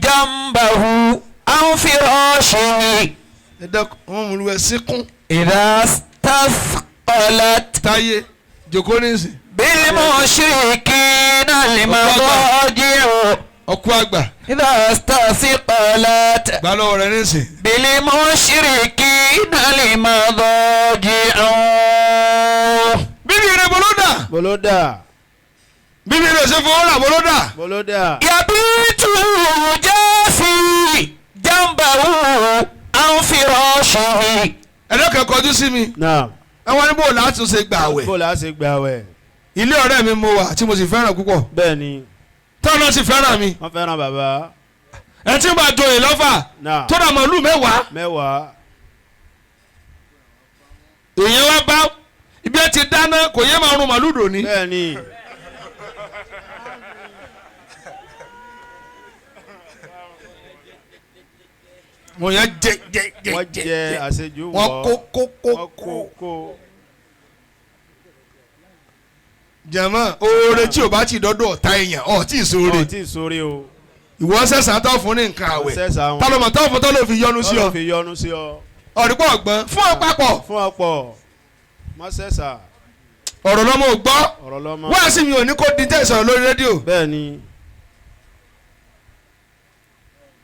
jambahu an firashihi. Ẹ dákun wọn mú lu ẹ síkún. Idha stasqalat. Táyé jòkó nísìn. Bil mushrikina al-madaji'u. Ọkú àgbà. Idha stasqalat. Gbà lọ́wọ́ rẹ nísìn. Bil mushrikina al-madaji'u. Bíbí rẹ bolódà. Bolódà. Bíbí rẹ ṣe fowó rà bolódà. Bolódà. Yabitu yujafi jambahu an firashihi. Ẹ̀dọ́kẹ́ kọjú sí mi. Naam. Ẹ wọ́n ní bó láti ṣe gbà wẹ̀. Bó láti ṣe gbà wẹ̀. Ilé ọ̀rẹ́ mi mo wà tí mo sì fẹ́ràn púpọ̀. Bẹ́ẹ̀ni. Tọ́lá sì fẹ́ràn mi. Wọ́n fẹ́ràn bàbá. Ẹ tí ń bá joyè lọ́fà. Naam. Tó dà màlúù mẹ́wàá. Mẹ́wàá. Èèyàn wá bá ibi ẹ ti dáná kò yẹ máa run màlúù dòní. Bẹ́ẹ̀ni. Wọ́n yẹn jẹ jẹ jẹ Wọ́n jẹ jẹ àṣejù wọ̀. Wọ́n kó kó kó Wọ́n kó. kó kó. Jẹ̀mọ́ oore tí o bá ti dọ́dọ̀ ọ̀tá èèyàn ọ̀ tí ì sóore. Ọ̀ tí ì sóore o. Ìwọ sẹ̀sán tó fún ní nǹkan àwẹ̀. Sẹ́sà wọn. Tálọ́mọ̀ tó fún tó lè fi yọnu sí ọ. Tọ́lọ́ fi yọnu sí ọ. Ọ̀rìpọ̀ ọ̀gbọ́n fún ọ papọ̀. Fún ọ̀pọ̀. Má sẹ́sà. Ọ̀rọ̀ lọ́mọ ò gbọ́. Ọ̀rọ̀ lọ́mọ. Wá sí mi ò ní kó di tẹ́ ìsọ̀rọ̀ lórí rédíò. Bẹ́ẹ̀ ni.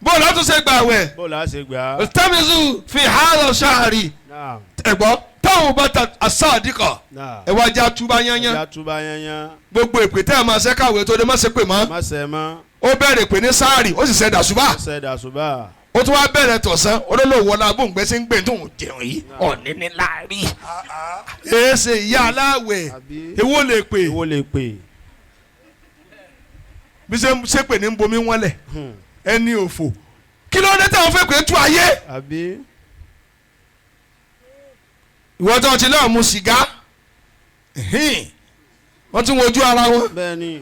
Bó o látún ṣe gbà wẹ̀. Bó la ṣe gbà á. Tẹ́mísù fi hàlọ́ ṣáàrì. Naam. Ẹ̀gbọ́n táwọn bá ta àsáàdìkọ̀. Naam. Ẹ wá já túbá yányán. Ẹja túbá yányán. Gbogbo èpè tẹ́ ẹ máa ṣe káwé tó dé má ṣe pè mọ́. Má ṣe mọ́. Ó bẹ̀rẹ̀ pè ní sáàrì ó sì ṣe dàṣùbà. Ó ṣe dàṣùbà. Ó tún wá bẹ̀rẹ̀ tọ̀sán olólùwọ́ la bóńgbẹ́ sí ń gbé tó ń jẹun yìí ọ̀ní ní láàrí. Èsè ìyá aláwẹ̀ Àbí. èwo lè pè Èwo lè pè. bí ṣe ń ṣépè ní bomi wọ́n lẹ̀ ẹni òfò kí ló dé táwọn fẹ́ pé tú ayé. Àbí. Ìwọ tó ti náà mu sìgá wọ́n tún wojú ara wọn. Bẹ́ẹ̀ ni.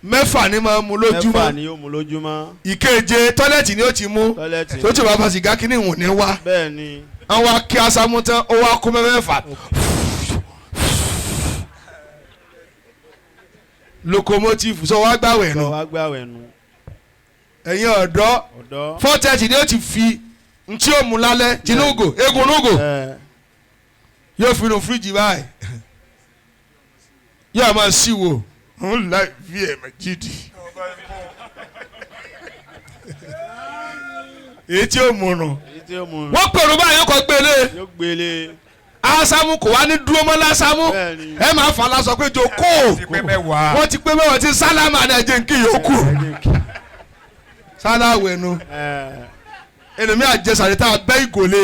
6 ni máa mu 6 lójúmọ́. ni yóò mu lójúmọ́. Ìkeje tọ́lẹ̀tì ni ó ti mú. Tọ́lẹ̀tì. Tó ti bá fa sìgá kí ni ìwọ̀n ní wá. Bẹ́ẹ̀ ni. Àwọn akí asámú tán ó wá kó mẹ́fẹ̀ẹ̀fà. Locomotive sọ wá gbàwẹ̀ Sọ nù. wá gbàwẹ̀ nù. Ẹ̀yin ọ̀dọ́ Ọ̀dọ́. 4:30 ni ó ti fi ntí ó mu lálẹ́ tinúgò egun núgò yóò fi inú fíríjì báyìí yóò máa sí wo ń láì fi ẹ̀mẹ̀ jídì èyí tí ó mu nù. Èyí tí ó mu. Wọ́n pèrò báyìí kò gbélé Yóò gbélé. asámú kò wá ní dúró mọ́ lásámú Bẹ́ẹ̀ni. ẹ máa fà lásọ pé jókòó Ti pé mẹ́wàá. wọ́n ti pé mẹ́wàá tí sálámà ní ẹ̀jẹ̀ ń kí yòókù sáláwẹ̀ nu ẹlòmíì àjẹsàrè tá a bẹ́ ìgòlè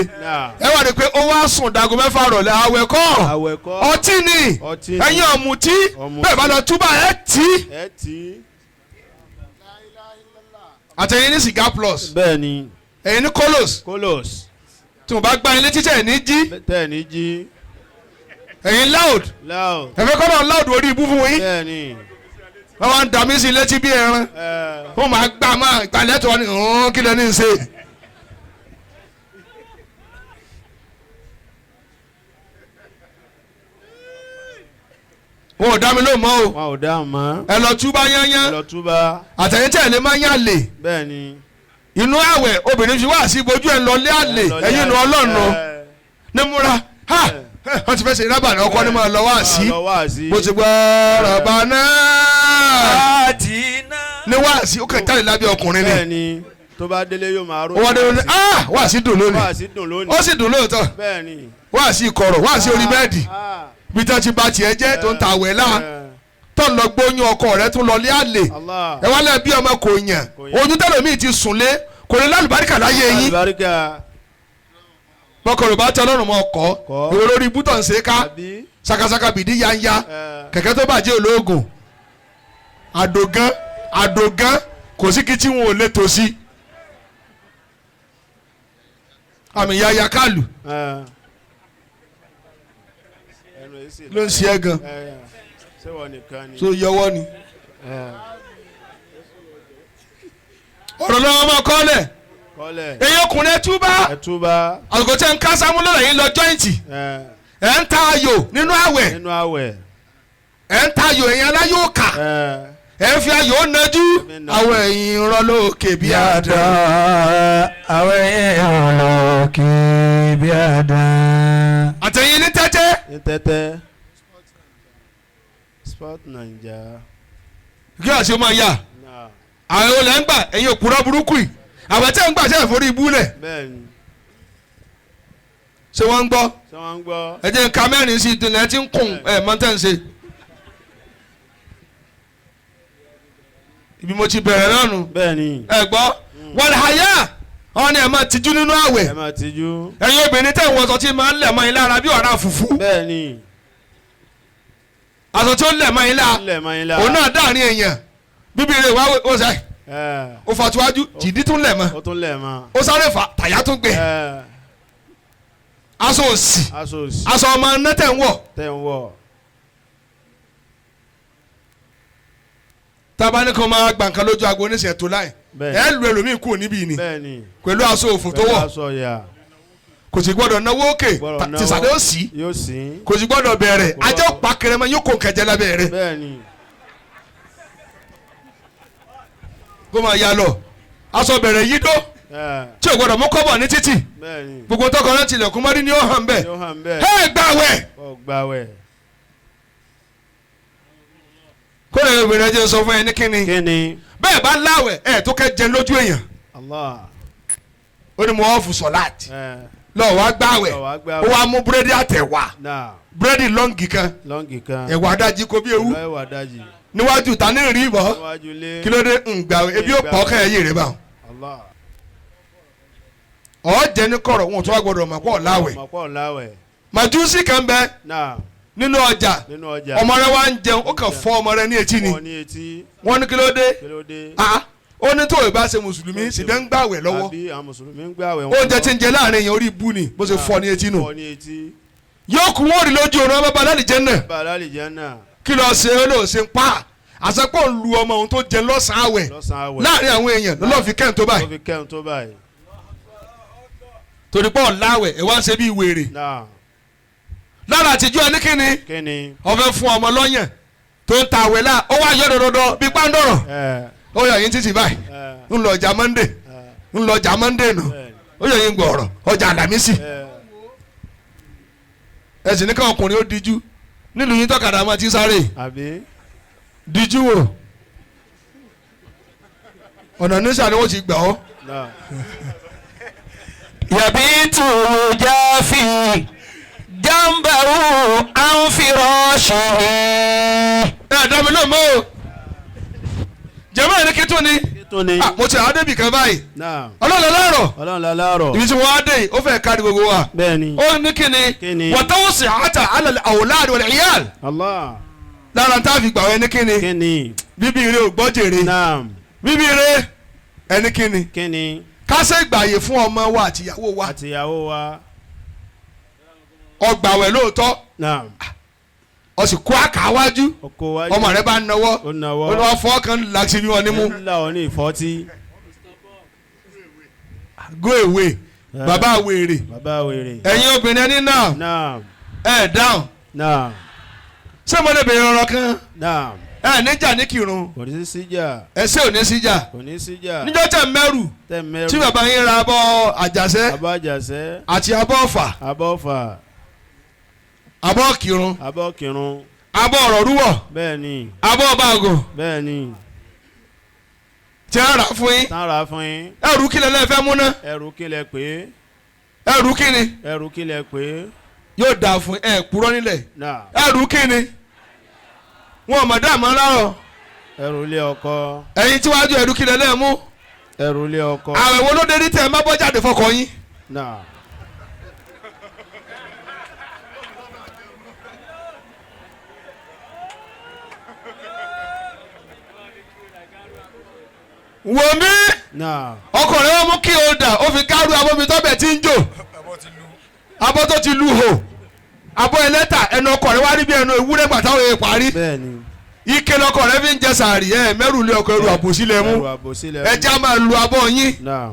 ẹ wá rí i pé ó wá sùn dago 6 rọ̀lẹ́ àwẹ̀ kọ́ Àwẹ̀ kọ́. ọtí ni Ọtí ni. ẹ̀yin ọ̀mùtí Ọ̀mùtí. bẹ́ẹ̀ bá lọ túbà ẹ̀ tí Ẹ tí. àtẹ̀yìn ní sìgá plus Bẹ́ẹ̀ ni. ẹ̀yin ní kolos Kolos. tí mo bá gbá yín létí tẹ̀ ní jí Tẹ̀ ní jí. ẹ̀yin loud Loud. ẹ̀fẹ́ kọ́ náà loud orí ibú fún yín Bẹ́ẹ̀ ni. wọ́n wá ń dàmí sí létí bí ẹran wọ́n máa gbà máa ìgbàlẹ̀ tó wọ́n ní ọ̀hún kí lẹ́ni ń ṣe. Wọn ò dá mi lóhùn mọ́ o. Wọn ò dáhùn mọ́. Ẹ lọ túbá yányán. Ẹ lọ túbá. Àtẹ̀yìntẹ̀ lè má yàn lè. Bẹ́ẹ̀ ni. Inú àwẹ̀ obìnrin fi wá sí ibojú ẹ̀ lọ lé àlè ẹ̀yìn inú ọlọ́run ní múra ha wọ́n ti fẹ́ ṣe rábà ní ọkọ ní máa lọ wá sí bó ti gbọ́ rọ̀bà náà ní wá sí ó kàn jáde lábẹ́ ọkùnrin ni. Bẹ́ẹ̀ ni tó bá délé yóò máa rò. Ó wá délé ní ah wá sí dùn lónìí. Wá sí dùn lónìí. Ó sì dùn lóòótọ́. Bẹ́ẹ̀ ni. Wá sí ìkọ̀rọ̀ wá sí orí bẹ́ẹ̀dì bí tí wọ́n ti ba tiẹ̀ jẹ́ tó ń ta àwẹ̀ láà tó ń lọ gbóyún ọkọ rẹ tún lọ lé àlè ẹ wá lẹ́ẹ̀ bí ọmọ kò yàn oyún tẹ́lẹ̀ mi ti sùn lé kò ní lálùbáríkà láyé yín bọ́kọ̀ rẹ̀ bá tẹ ọlọ́run mọ́ ọkọ̀ ìwé lórí ibùtọ̀ ń ṣe ká sakasaka bìdí yanya kẹ̀kẹ́ tó bàjẹ́ olóògùn àdògán àdògán kò sí kí tí wọn ò lè tó sí àmì yaya kálù ló ń ṣe é gan so yọwọ́ ni ọ̀rọ̀ lọ́wọ́ máa kọ́lẹ̀ èyí ọkùnrin ẹ túbá àsìkò tí ẹ ń ká sámúlò yìí lọ jọ́ìntì ẹ ń ta ayò nínú àwẹ̀ ẹ ń ta ayò ẹ̀yìn aláyò kà ẹ ń fi ayò nájú àwọn ẹ̀yìn rán lókè bí àdá. Àwọn ẹ̀yìn rán lókè bí àdá. Àtẹ̀yìn ní tẹ́tẹ́. Ní tẹ́tẹ́. Sport Naija. Kí àṣẹ máa yà àwọn olè ń gbà ẹ̀yin òpùrọ̀ burúkú yìí àwọn tẹ́ ń gbà sẹ́yìn forí ibú lẹ̀. Bẹ́ẹ̀ni. Ṣé wọ́n ń gbọ́? Ṣé wọ́n ń gbọ́? Ẹ jẹ́ nǹkan mẹ́rin sí ìdílé tí ń kùn ẹ̀ mọ́tẹ́ ń ṣe. Ibi mo ti bẹ̀rẹ̀ náà nù. Bẹ́ẹ̀ni. Ẹ gbọ́ wàlàyé àwọn ni ẹ máa tijú nínú àwẹ̀. Ẹ máa tijú. Ẹ̀yin obìnrin tẹ̀ wọ́n sọ tí máa ń lẹ̀ mọ́ yín lára bí ọ̀rá fùfú. Bẹ́ẹ̀ni. Aṣọ tí ó lẹ̀ mọ́ yín lára òun náà dáàrin èèyàn bíbí rẹ̀ wá ó sẹ́ ó fa tiwájú tìdí tún lẹ̀ mọ́ ó tún lẹ̀ mọ́ ó sáré fà tàyà tún gbẹ aṣọ òsì aṣọ ọmọ iná tẹ̀ ń wọ̀. Tẹ̀ ń wọ̀. Tábà ní kí wọ́n máa gbà nǹkan lójú agbo oníṣẹ́ tó láì Ẹ lu ẹlòmíì kúrò níbí ni Bẹ́ẹ̀ni. pẹ̀lú aṣọ òfò tó Pẹ̀lú wọ̀. aṣọ ìyà. Kò sì gbọ́dọ̀ náwó òkè. Gbọ́dọ̀ náwó. Tìsàlẹ̀ ó sì. Yóò sí. Kò sì gbọ́dọ̀ bẹ̀rẹ̀. Kò ajá gbọ́dọ̀. pa kẹrẹmọ yóò kó nkẹjẹ lábẹ́ rẹ̀. Bẹ́ẹ̀ni. Kó máa ya lọ aṣọ bẹ̀rẹ̀ yí dó Ẹ tí ò gbọ́dọ̀ mú kọ́bọ̀ ní títì. Bẹ́ẹ̀ni. Gbogbo tọkọ náà tilẹ̀kùn mọ́rí ni ó hàn bẹ́ẹ̀. Yóò hàn bẹ́ẹ̀. Ẹ gbàwẹ̀. Kò gbàwẹ̀. Kó lè obìnrin ẹjẹ sọ fún ẹ ní kíni. Kíni? Bẹ́ẹ̀ bá láwẹ̀ ẹ tó kẹ́ jẹun lójú èèyàn. Allah. Ó ní mo ọ́fù sọ̀láàtì. Ẹ Lọ́ọ̀ wá gbàwẹ̀. Lọ wá gbàwẹ̀. Ó wá mú búrẹ́dì àtẹ̀wà. Náà. Búrẹ́dì lọ́ǹgì kan. Lọ́ngì kan. Ẹ̀wà adájí kò bí ewu. Lọ ẹ̀wà dájì. Níwájú ta ní rí ìbọn. Níwájú ilé. Kí ló dé ń gbàwẹ̀ ebi ó pọ̀ kẹ́ ẹ̀ yé rè bá wọn. Allah. Ọ̀ jẹ́ ní kọ̀rọ̀ wọn ò tún wá gbọdọ̀ mọ̀ pọ̀ láwẹ̀. Mọ̀pọ̀ láwẹ̀. Màjúsì kan bẹ Náà. nínú ọjà. Nínú ọjà. Ọmọ rẹ wá ń jẹun ó kàn fọ́ ọmọ rẹ ní etí ni. Fọ́ ní etí. Wọ́n ní kí ló dé? Kí ló dé? Ah, ó ní tó ìbá ṣe mùsùlùmí sì bẹ́ ń gbàwẹ̀ lọ́wọ́. Àbí àwọn mùsùlùmí ń gbàwẹ̀ wọn. Oúnjẹ tí ń jẹ láàrin èèyàn orí ibú ni bó ṣe fọ́ ní etí nù. Fọ́ ní etí. Yóò kú wọ́n rí lójú oorun ọmọ bàbá jẹ náà. Bá alálìjẹ́ náà. Kí ló ṣe ó lóò ṣe ń pa àṣepọ̀ ń lu ọmọ òun tó jẹ lọ́sàn-án àwẹ̀ Lọ́sàn-án àwẹ̀. láàrin àwọn èèyàn lọ́lọ́ fi kẹ́hìn tó Ló báyìí. fi kẹ́hìn tó báyìí. Torí pọ̀ láwẹ̀ ẹ̀ wá ń ṣe bí wèrè. Náà. Lára àtijú ẹni kíni. Kíni? Ọfẹ́ fún ọmọ lọ́yàn tó ń ta àwẹ̀ láà ó wá yọ dọ̀dọ̀dọ̀ bí pàǹdọ̀rọ̀. Ẹ Ó yọ yín títì báyìí. Ẹ Ń lọ ọjà Monday. Ẹ Ń lọ ọjà Monday nù. Bẹ́ẹ̀ni. Ó yọ yín gbọ̀ọ̀rọ̀ ọjà Àlàmísì. Ẹ Ẹ sì ní ká ọkùnrin ó díjú nílùú yín tọ́kadà máa ti sáré. Àbí? Díjú wò ọ̀nà nísà ni wọ́n ti gbà ọ́. Náà. يبيت جافي جنبه عن فراشه. Ẹ dá mi lóun mọ́ o jẹ́mọ́ ẹ̀ ní kí tún ni. Kí tún ni? Ah, mo ti àwọn débì kan báyìí. Náà. Ọlọ́run lọ́rọ̀. Ọlọ́run la láàrọ̀. Ibi tí wọ́n á dé yìí ó fẹ́ kárí gbogbo wa. Bẹ́ẹ̀ni. Ó ní kíni. Kíni? Wọ́tọ́wọ́sì àtà alẹ́ àwòláàdì wal iyal. Allah. Lára tá a fi gbà wọ́n ẹni kíni. Kíni? Bíbí ire ò gbọ́ jèrè. Náà. Bíbí ire ẹni kíni. Kíni? Kásẹ̀ ìgbàyè fún ọmọ wa àtìyàwó wa. Àtìyàwó wa. Ọgbàwẹ̀ lóòótọ́. Náà. Ó sì kó àkàwájú. Oko wájú. Ọmọ rẹ bá nawọ́. Ó nawọ́. Ó ní wọ́n fọ́ kan làásì bí wọ́n ní mú. Ńlá ọ ní ìfọ́tí. Go away bàbá wèrè. Bàbá wèrè. Ẹ̀yin obìnrin ẹni náà. Náà. Ẹ̀ dáhùn. Náà. Ṣé mo lè bèrè ọ̀rọ̀ kan? Náà. Ẹ níjà ní kírun. Kò ní síjà. Ẹ ṣé ò ní síjà. Kò ní síjà. Níjọ́ tẹ̀ mẹ́rù. Tẹ̀ mẹ́rù. Tí bàbá yín ra abọ́ àjàṣẹ́. Abọ́ àjàṣẹ́. Àti abọ́ ọ̀fà. Abọ́ ọ̀fà. Abọ́ kírun. Abọ́ kírun. Abọ́ ọ̀rọ̀ rúwọ̀. Bẹ́ẹ̀ni. Abọ́ báàgò. Bẹ́ẹ̀ni. Tí a rà fún yín. Tán ra fún yín. Ẹrù kí lẹ fẹ́ mú ná. Ẹrù kí lẹ pé. Ẹrù kí ni. Ẹrù kí lẹ pé. Yóò dáa fún ẹ kúrọ́ nílẹ̀. Náà. Ẹrù kí ni. Wọn ò mọ̀ dáàmú lárọ̀. Ẹrù ilé ọkọ. Ẹ̀yin tíwájú ẹrù kí lẹ lẹ́ mú. Ẹrù ilé ọkọ. Àwẹ̀ wo ló dé ní tẹ̀ ẹ má bọ́ jáde fọkọ yín. Náà. Wò mí. Náà. Ọkọ rẹ wọn mú kí o dà ó fi kárú abọ́ mi tọ́bẹ̀ tí ń jò. Abọ́ tó ti lu hò. Abọ́ ẹlẹ́tà ẹnu ọkọ rẹ wá rí bí ẹnu ewúrẹ́ gbà táwọn èèyàn parí. Bẹ́ẹ̀ni. Ike lọkọ rẹ fi ń jẹ sàárì ẹ mẹ́rù lé ọkọ ẹrù àbòsí lẹ mú. Ẹrù àbòsí lẹ mú. Ẹ já máa lu abọ́ yín. Náà.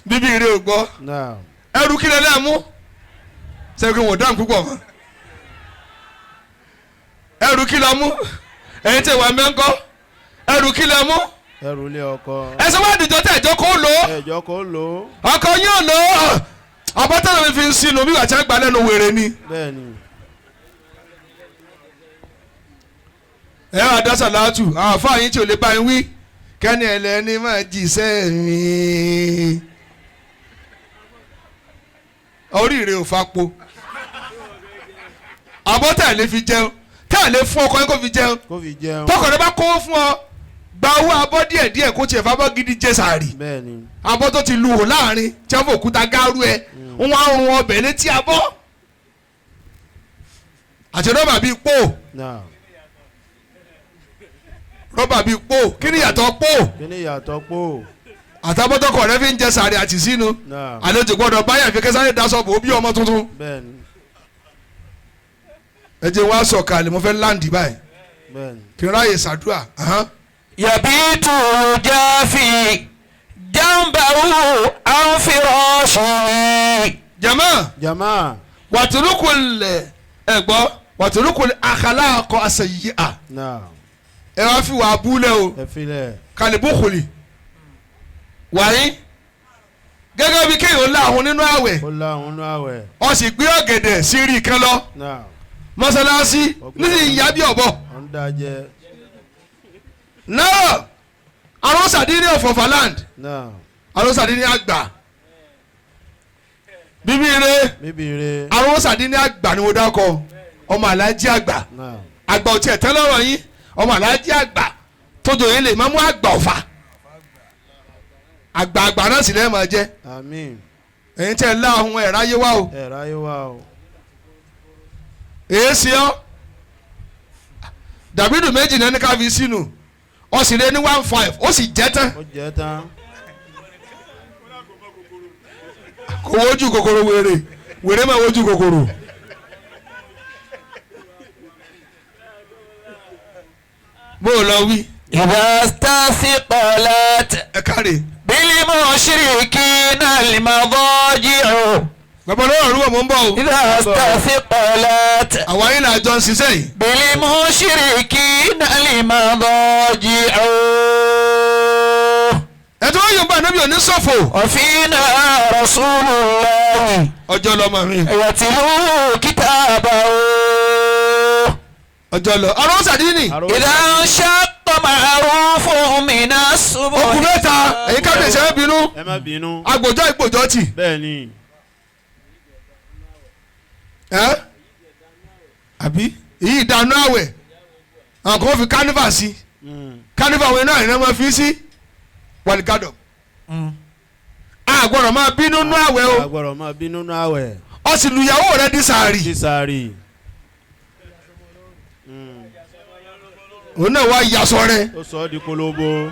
Bíbí ire ò gbọ́. Náà. Ẹrù kí lẹ lẹ́ mú. Sẹ́gun wò dáhùn púpọ̀ mọ́. Ẹrù kí lẹ mú. Ẹ̀yin tí wà mẹ́ńkọ́. Ẹrù kí lẹ mú. Ẹrù ilé ọkọ. Ẹsẹ̀ wá dìjọ́ tẹ̀ ẹ̀jọ́ kó lò ó. Ẹjọ́ kó lò ó. Ọkọ yín ò lò ó. Àbọ̀tẹ́lẹ̀ mi fi ń sinú bí wàá tí wọ́n gbà lẹ́nu wèrè ni. Bẹ́ẹ̀ni. Ẹ wá dá sàlátù àwọn àfáà yín tí ò lè bá yín wí. Kẹ́ni ẹlẹ́ni máa jíṣẹ́ mi. Oríire ò fapo. Àbọ̀tẹ́ lè fi jẹun. Tẹ́ lè fún ọkọ yín kó fi jẹun. Kó fi jẹun. Tọkọ rẹ bá kówó fún ọ gba owó abọ́ díẹ̀ díẹ̀ kó tiẹ̀ fábọ́ gidi jẹ sàárì. Bẹ́ẹ̀ni. Abọ́ tó ti lu hò láàrin tí wọ́n fòkúta gáárù ẹ wọ́n á run ọbẹ̀ létí abọ́. Àti rọ́bà bíi pò. Náà. Rọ́bà bíi pò kí ni ìyàtọ̀ pò. Kí ni ìyàtọ̀ pò. Àtàbọ̀tọ̀kọ̀ rẹ fi ń jẹ sàárì àti sínú. Náà. Àlejò gbọ́dọ̀ báyà fi kẹsàrè daṣọ bò ó bí ọmọ tuntun. Bẹ́ẹ̀ni. Ẹ jẹ́ wá sọ̀kalẹ̀, mo fẹ́ láǹdì báyìí Bẹ́ẹ̀ni. kí n ráyè ṣàdúrà. Ahán. يبيت يجافي جنبه عن فراشه Jama Jama. wàtúrúkú lẹ ẹ gbọ́ wàtúrúkú àkàlà akọ àṣeyìí à Naam. ẹ wá fi wà abúlé o Ẹ filẹ̀. kàlíbùkùlì wàyí gẹ́gẹ́ bí kéèyàn láhùn nínú àwẹ̀ Ó láhùn nú àwẹ̀. ó sì gbé ọ̀gẹ̀dẹ̀ sí rí kan lọ Naam. mọ́sálásí nísìnyí ìyá bí ọ̀bọ Ó ń dájẹ́. náà arọ́sàdínní ọ̀fọ̀fà land Naam. arọ́sàdínní àgbà bíbí ire Bíbí re. arọ́sàdínní àgbà ni mo dákọ ọmọ alájí àgbà Naam. àgbà ò tiẹ̀ tẹ́ lọ́rọ̀ yín ọmọ alájí àgbà tójó yín lè má mú àgbà ọ̀fà àgbà àgbà náà sì lẹ́ẹ̀ máa jẹ́ Àmín. ẹ̀yin tẹ́ ẹ láhùn ẹ̀ ráyé wá o Ẹ ráyé wá o. èé sí ọ́ dàbídù méjì náà ní ká fi sínú ó sì lé ní 1.5 ó sì jẹ́ tán Ó jẹ́ tán. kò wojú kòkòrò wèrè wèrè máa wojú kòkòrò. Bó o lọ wí إذا استثقلت ẹ káre بالمشركين المضاجع bàbá olóró rúbọ̀ mò ń bọ̀ o إذا استثقلت àwa yín là jọ ń ṣiṣẹ́ yìí. بالمشركين المضاجع ẹ tó yóò bá anábì òní sọ̀fò وفينا رسول الله ọjọ́ lọ́mọ mi يتلو كتابه ọjọ́ lọ ọ̀rọ̀ sàdínì إذا انشق معروف من الصبح okùn mẹ́ta ẹ̀yin kábíyèsí ẹ bínú Ẹ má bínú. agbòjọ́ ìgbòjọ́ tì Bẹ́ẹ̀ni. ẹ́ àbí èyí ìdáná àwẹ̀ àwọn kan fi kánífà sí kánífà wọn náà ìnáwó fi sí wàlíkàdọ̀ a gbọ́dọ̀ máa bínú nú àwẹ̀ o A gbọ́dọ̀ máa bínú nú àwẹ̀. ó sì lùyàwó rẹ di sàárì Sísárì. òun náà wá yasọ rẹ Ó sọ ọ́ di kólóbó.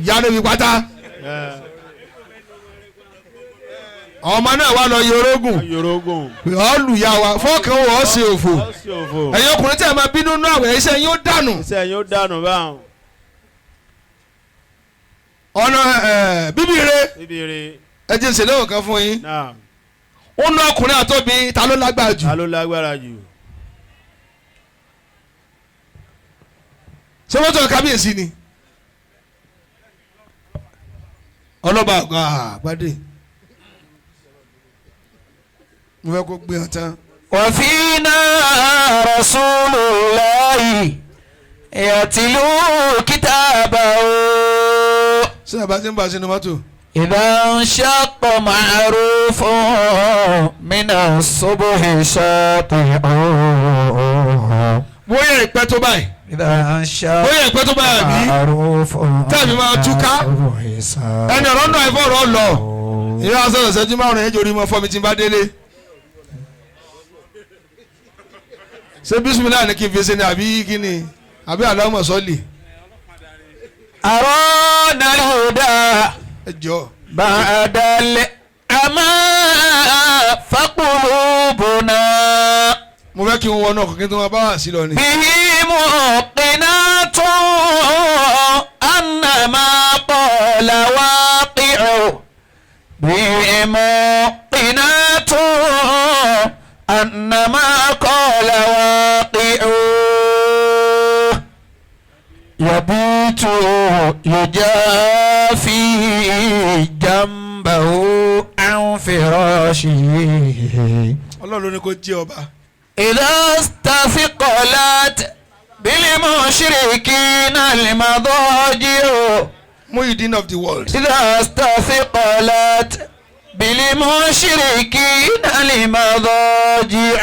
yanu mi pátá Ẹ ọmọ náà wá lọ yorogun Yorogun. ọ lùyà wa fọkàn wọ́n ṣe òfò Ó sì òfò. ẹ̀yin ọkùnrin tí a máa bínú nú àwẹ̀ iṣẹ́ yín ó dànù Iṣẹ́ yín ó dànù báwọn. ọ̀nà ẹ̀ bíbí rẹ Bíbí re. ẹ jẹ́ ìṣẹ̀lẹ̀ kan fún yín Naam. ó ná ọkùnrin àtọ́bí ta ló lágbára jù Ta ló lágbára jù? ṣé wọ́n tọ́ kábíyèsí ni ọlọ́ba àgbà àgbàdé mo fẹ́ kó gbé ọ tán وفينا رسول الله يتلو كتابه ṣé àbá ti ń bá sínú mọ́tò إذا انشق معروف من الصبح ساطع bóyá ìpẹ́ tó báyìí إذا انشق bóyá ìpẹ́ tó báyìí àbí معروف Tẹ́ẹ̀mí máa túká. الصبح ساطع ẹni ọ̀rọ̀ náà ẹ̀fọ́ ọ̀rọ̀ lọ ìyá wa sọ̀rọ̀ ṣẹ́jú márùn-ún ẹ̀jẹ̀ orí mọ́ fọ́ mi tí n bá délé ṣé bísímìlá ni kí n fi ṣe ni àbí kí ni àbí àlámọ̀ sọ́ọ̀lì أرانا الهدى ẹ jọ بعد العمى فقلوبنا mo fẹ́ kí n wọnú ọkọ̀ kí n tó máa bá wà sí lọ ni. به موقنات أن ما قال واقع به موقنات أن ما قال واقع يبيت يجافي جنبه عن فراشه Ọlọ́run ló ní kó jẹ́ ọba. إذا استثقلت بالمشركين المضاجع Muyideen of the world. إذا استثقلت بالمشركين المضاجع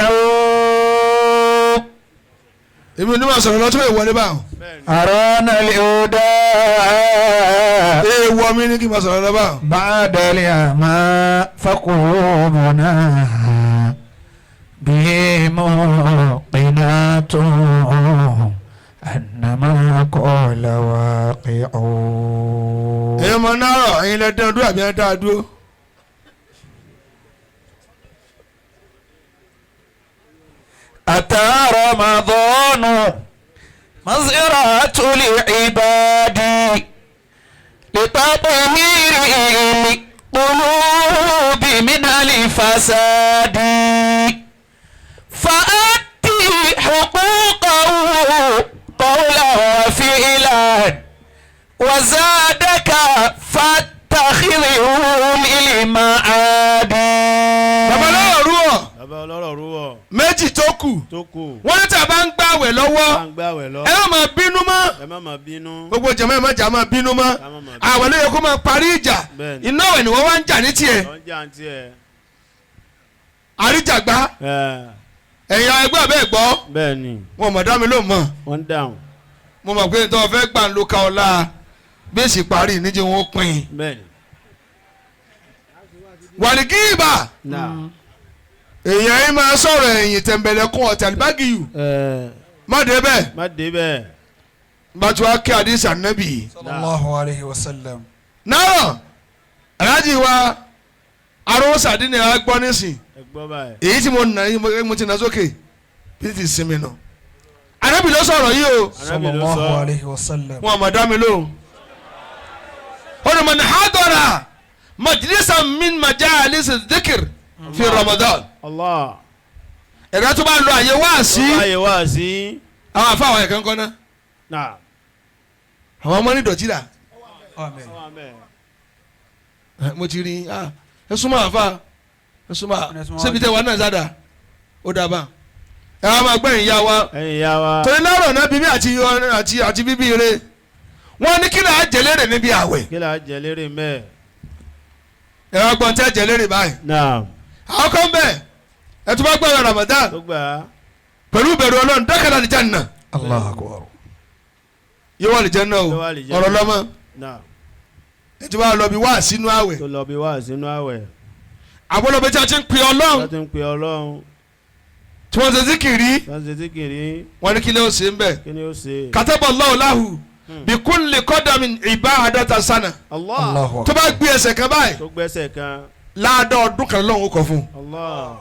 Èmi ò ní máa sọ̀rọ̀ lọ́tún ìwọlé báwọn. أرانا الهدى Èèwọ̀ mi ní kí n máa sọ̀rọ̀ lọ báwọn. بعد اليما فقلوبنا به موقنات أن ما قال واقع Èèyàn mọ náírà ẹ̀yin lẹ dán dúró àbí ẹ dá a dúró. أتى رمضان مزرعة العباد لتطهير القلوب من الفساد فأدي حقوقه قولا وفعلا وزادك فاتخذه للمعاد. Bàbá ọlọ́rọ̀ rú ọ. Bàbá ọlọ́rọ̀ rú ọ. Méjì tó kù. Tó kù. Wọ́n ní tàbá ń gbàwẹ̀ lọ́wọ́. Bá ń gbàwẹ̀ lọ. Ẹ má máa bínú mọ́. Ẹ má máa bínú. Gbogbo jẹ̀mọ́ ẹ má jà máa bínú mọ́. Ká má máa bínú. Àwẹ̀ ló yẹ kó máa parí ìjà. Bẹ́ẹ̀ni. Iná àwẹ̀ ni wọ́n wá ń jà ní tiẹ̀. Lọ ń jà ń tiẹ̀. Àríjàgbá. Ẹ Ẹ̀yin ẹgbẹ́ àbẹ́ gbọ́. bẹ́ẹ̀ni. Wọn mọ̀ dá mi ló mọ̀. Wọ́n ń dáhùn. Mo mọ̀ pé tó o fẹ́ gbà ń lo ka ọ̀la bí èsì parí níjẹ́ wọn ó pín. Bẹ́ẹ̀ni. Wàlíkìbà. Náà. Èèyàn yìí máa sọ̀rọ̀ ẹ̀yìn tẹ̀m̀bẹ̀lẹ̀kún ọ̀tẹ̀ àlùbágìyù. Ẹ Má dé bẹ́ẹ̀. má dé bẹ́ẹ̀. Bàtú wa kí àdìsí ànábì. Sallallahu alayhi wa sallam. Náà aláàjì wa arúgbó ni a gbọ́ nísìn. Ẹ gbọ́ báyìí. Èyí tí mo nà yín mo ti nà sókè bí ti sinmi nù. Ànábì ló sọ̀rọ̀ yìí o. Ànábì ló sọ. Sallallahu alayhi wa sallam. Wọn àmọ̀ dá mi lóhùn. Ọ̀nà mọ̀nà hadara majlisa min majalisi dhikr fi Ramadan. Allah. Ẹ̀dá tó bá lọ àyè wá sí. Tó bá yẹ wá sí. Àwọn àfa àwọn ẹ̀kan kan náà. Náà. Àwọn ọmọ ní ìdọ̀tí là. Amen. Mo ti rí ẹ súnmọ́ àfa ẹ súnmọ́ ṣébi tẹ wà náà sádà ó dábàá. Ẹ wá máa gbẹ̀yìn ya wa. Ẹ̀yin ya wa. Torí lọ́rọ̀ náà bíbí àti bíbí ire. Wọ́n ní kí là á jẹ lérè níbi àwẹ̀. Kí là á jẹ lérè mẹ́ẹ̀. Ẹ wá gbọ́n tẹ́ jẹ lérè báyìí. Náà. Àwọn kan bẹ̀ ẹ tún bá gbọ́ Ramadan. Tó gbà á. Pẹ̀lú ìbẹ̀rù Ọlọ́run dákàlà ní Jánnà. Allahu akbar. Yóò wà ní Jánnà o. Yóò wà ní Jánnà. Ọ̀rọ̀ lọ́mọ. Náà. Ẹ ti wá lọ bí wá sínú àwẹ̀. Tó lọ bí wá sínú àwẹ̀. Àbọ̀lọ́bẹ̀ tí a ti ń pè Ọlọ́run. Wọ́n ti ń pè Ọlọ́run. Tí wọ́n ṣe síkìrì. Wọ́n ṣe síkìrì. Wọ́n ní kí ló ṣe ń bẹ̀. Kí ni ó ṣe. Kataba Allahu lahu bi kulli qadamin ibadatan sana. Allah. Allahu Tó akbar. bá gbé ẹsẹ̀ kan báyìí. Tó gbẹ́sẹ̀ kan. Láàdá ọdún kan lọ́hùn ó kọ fún un. Allah.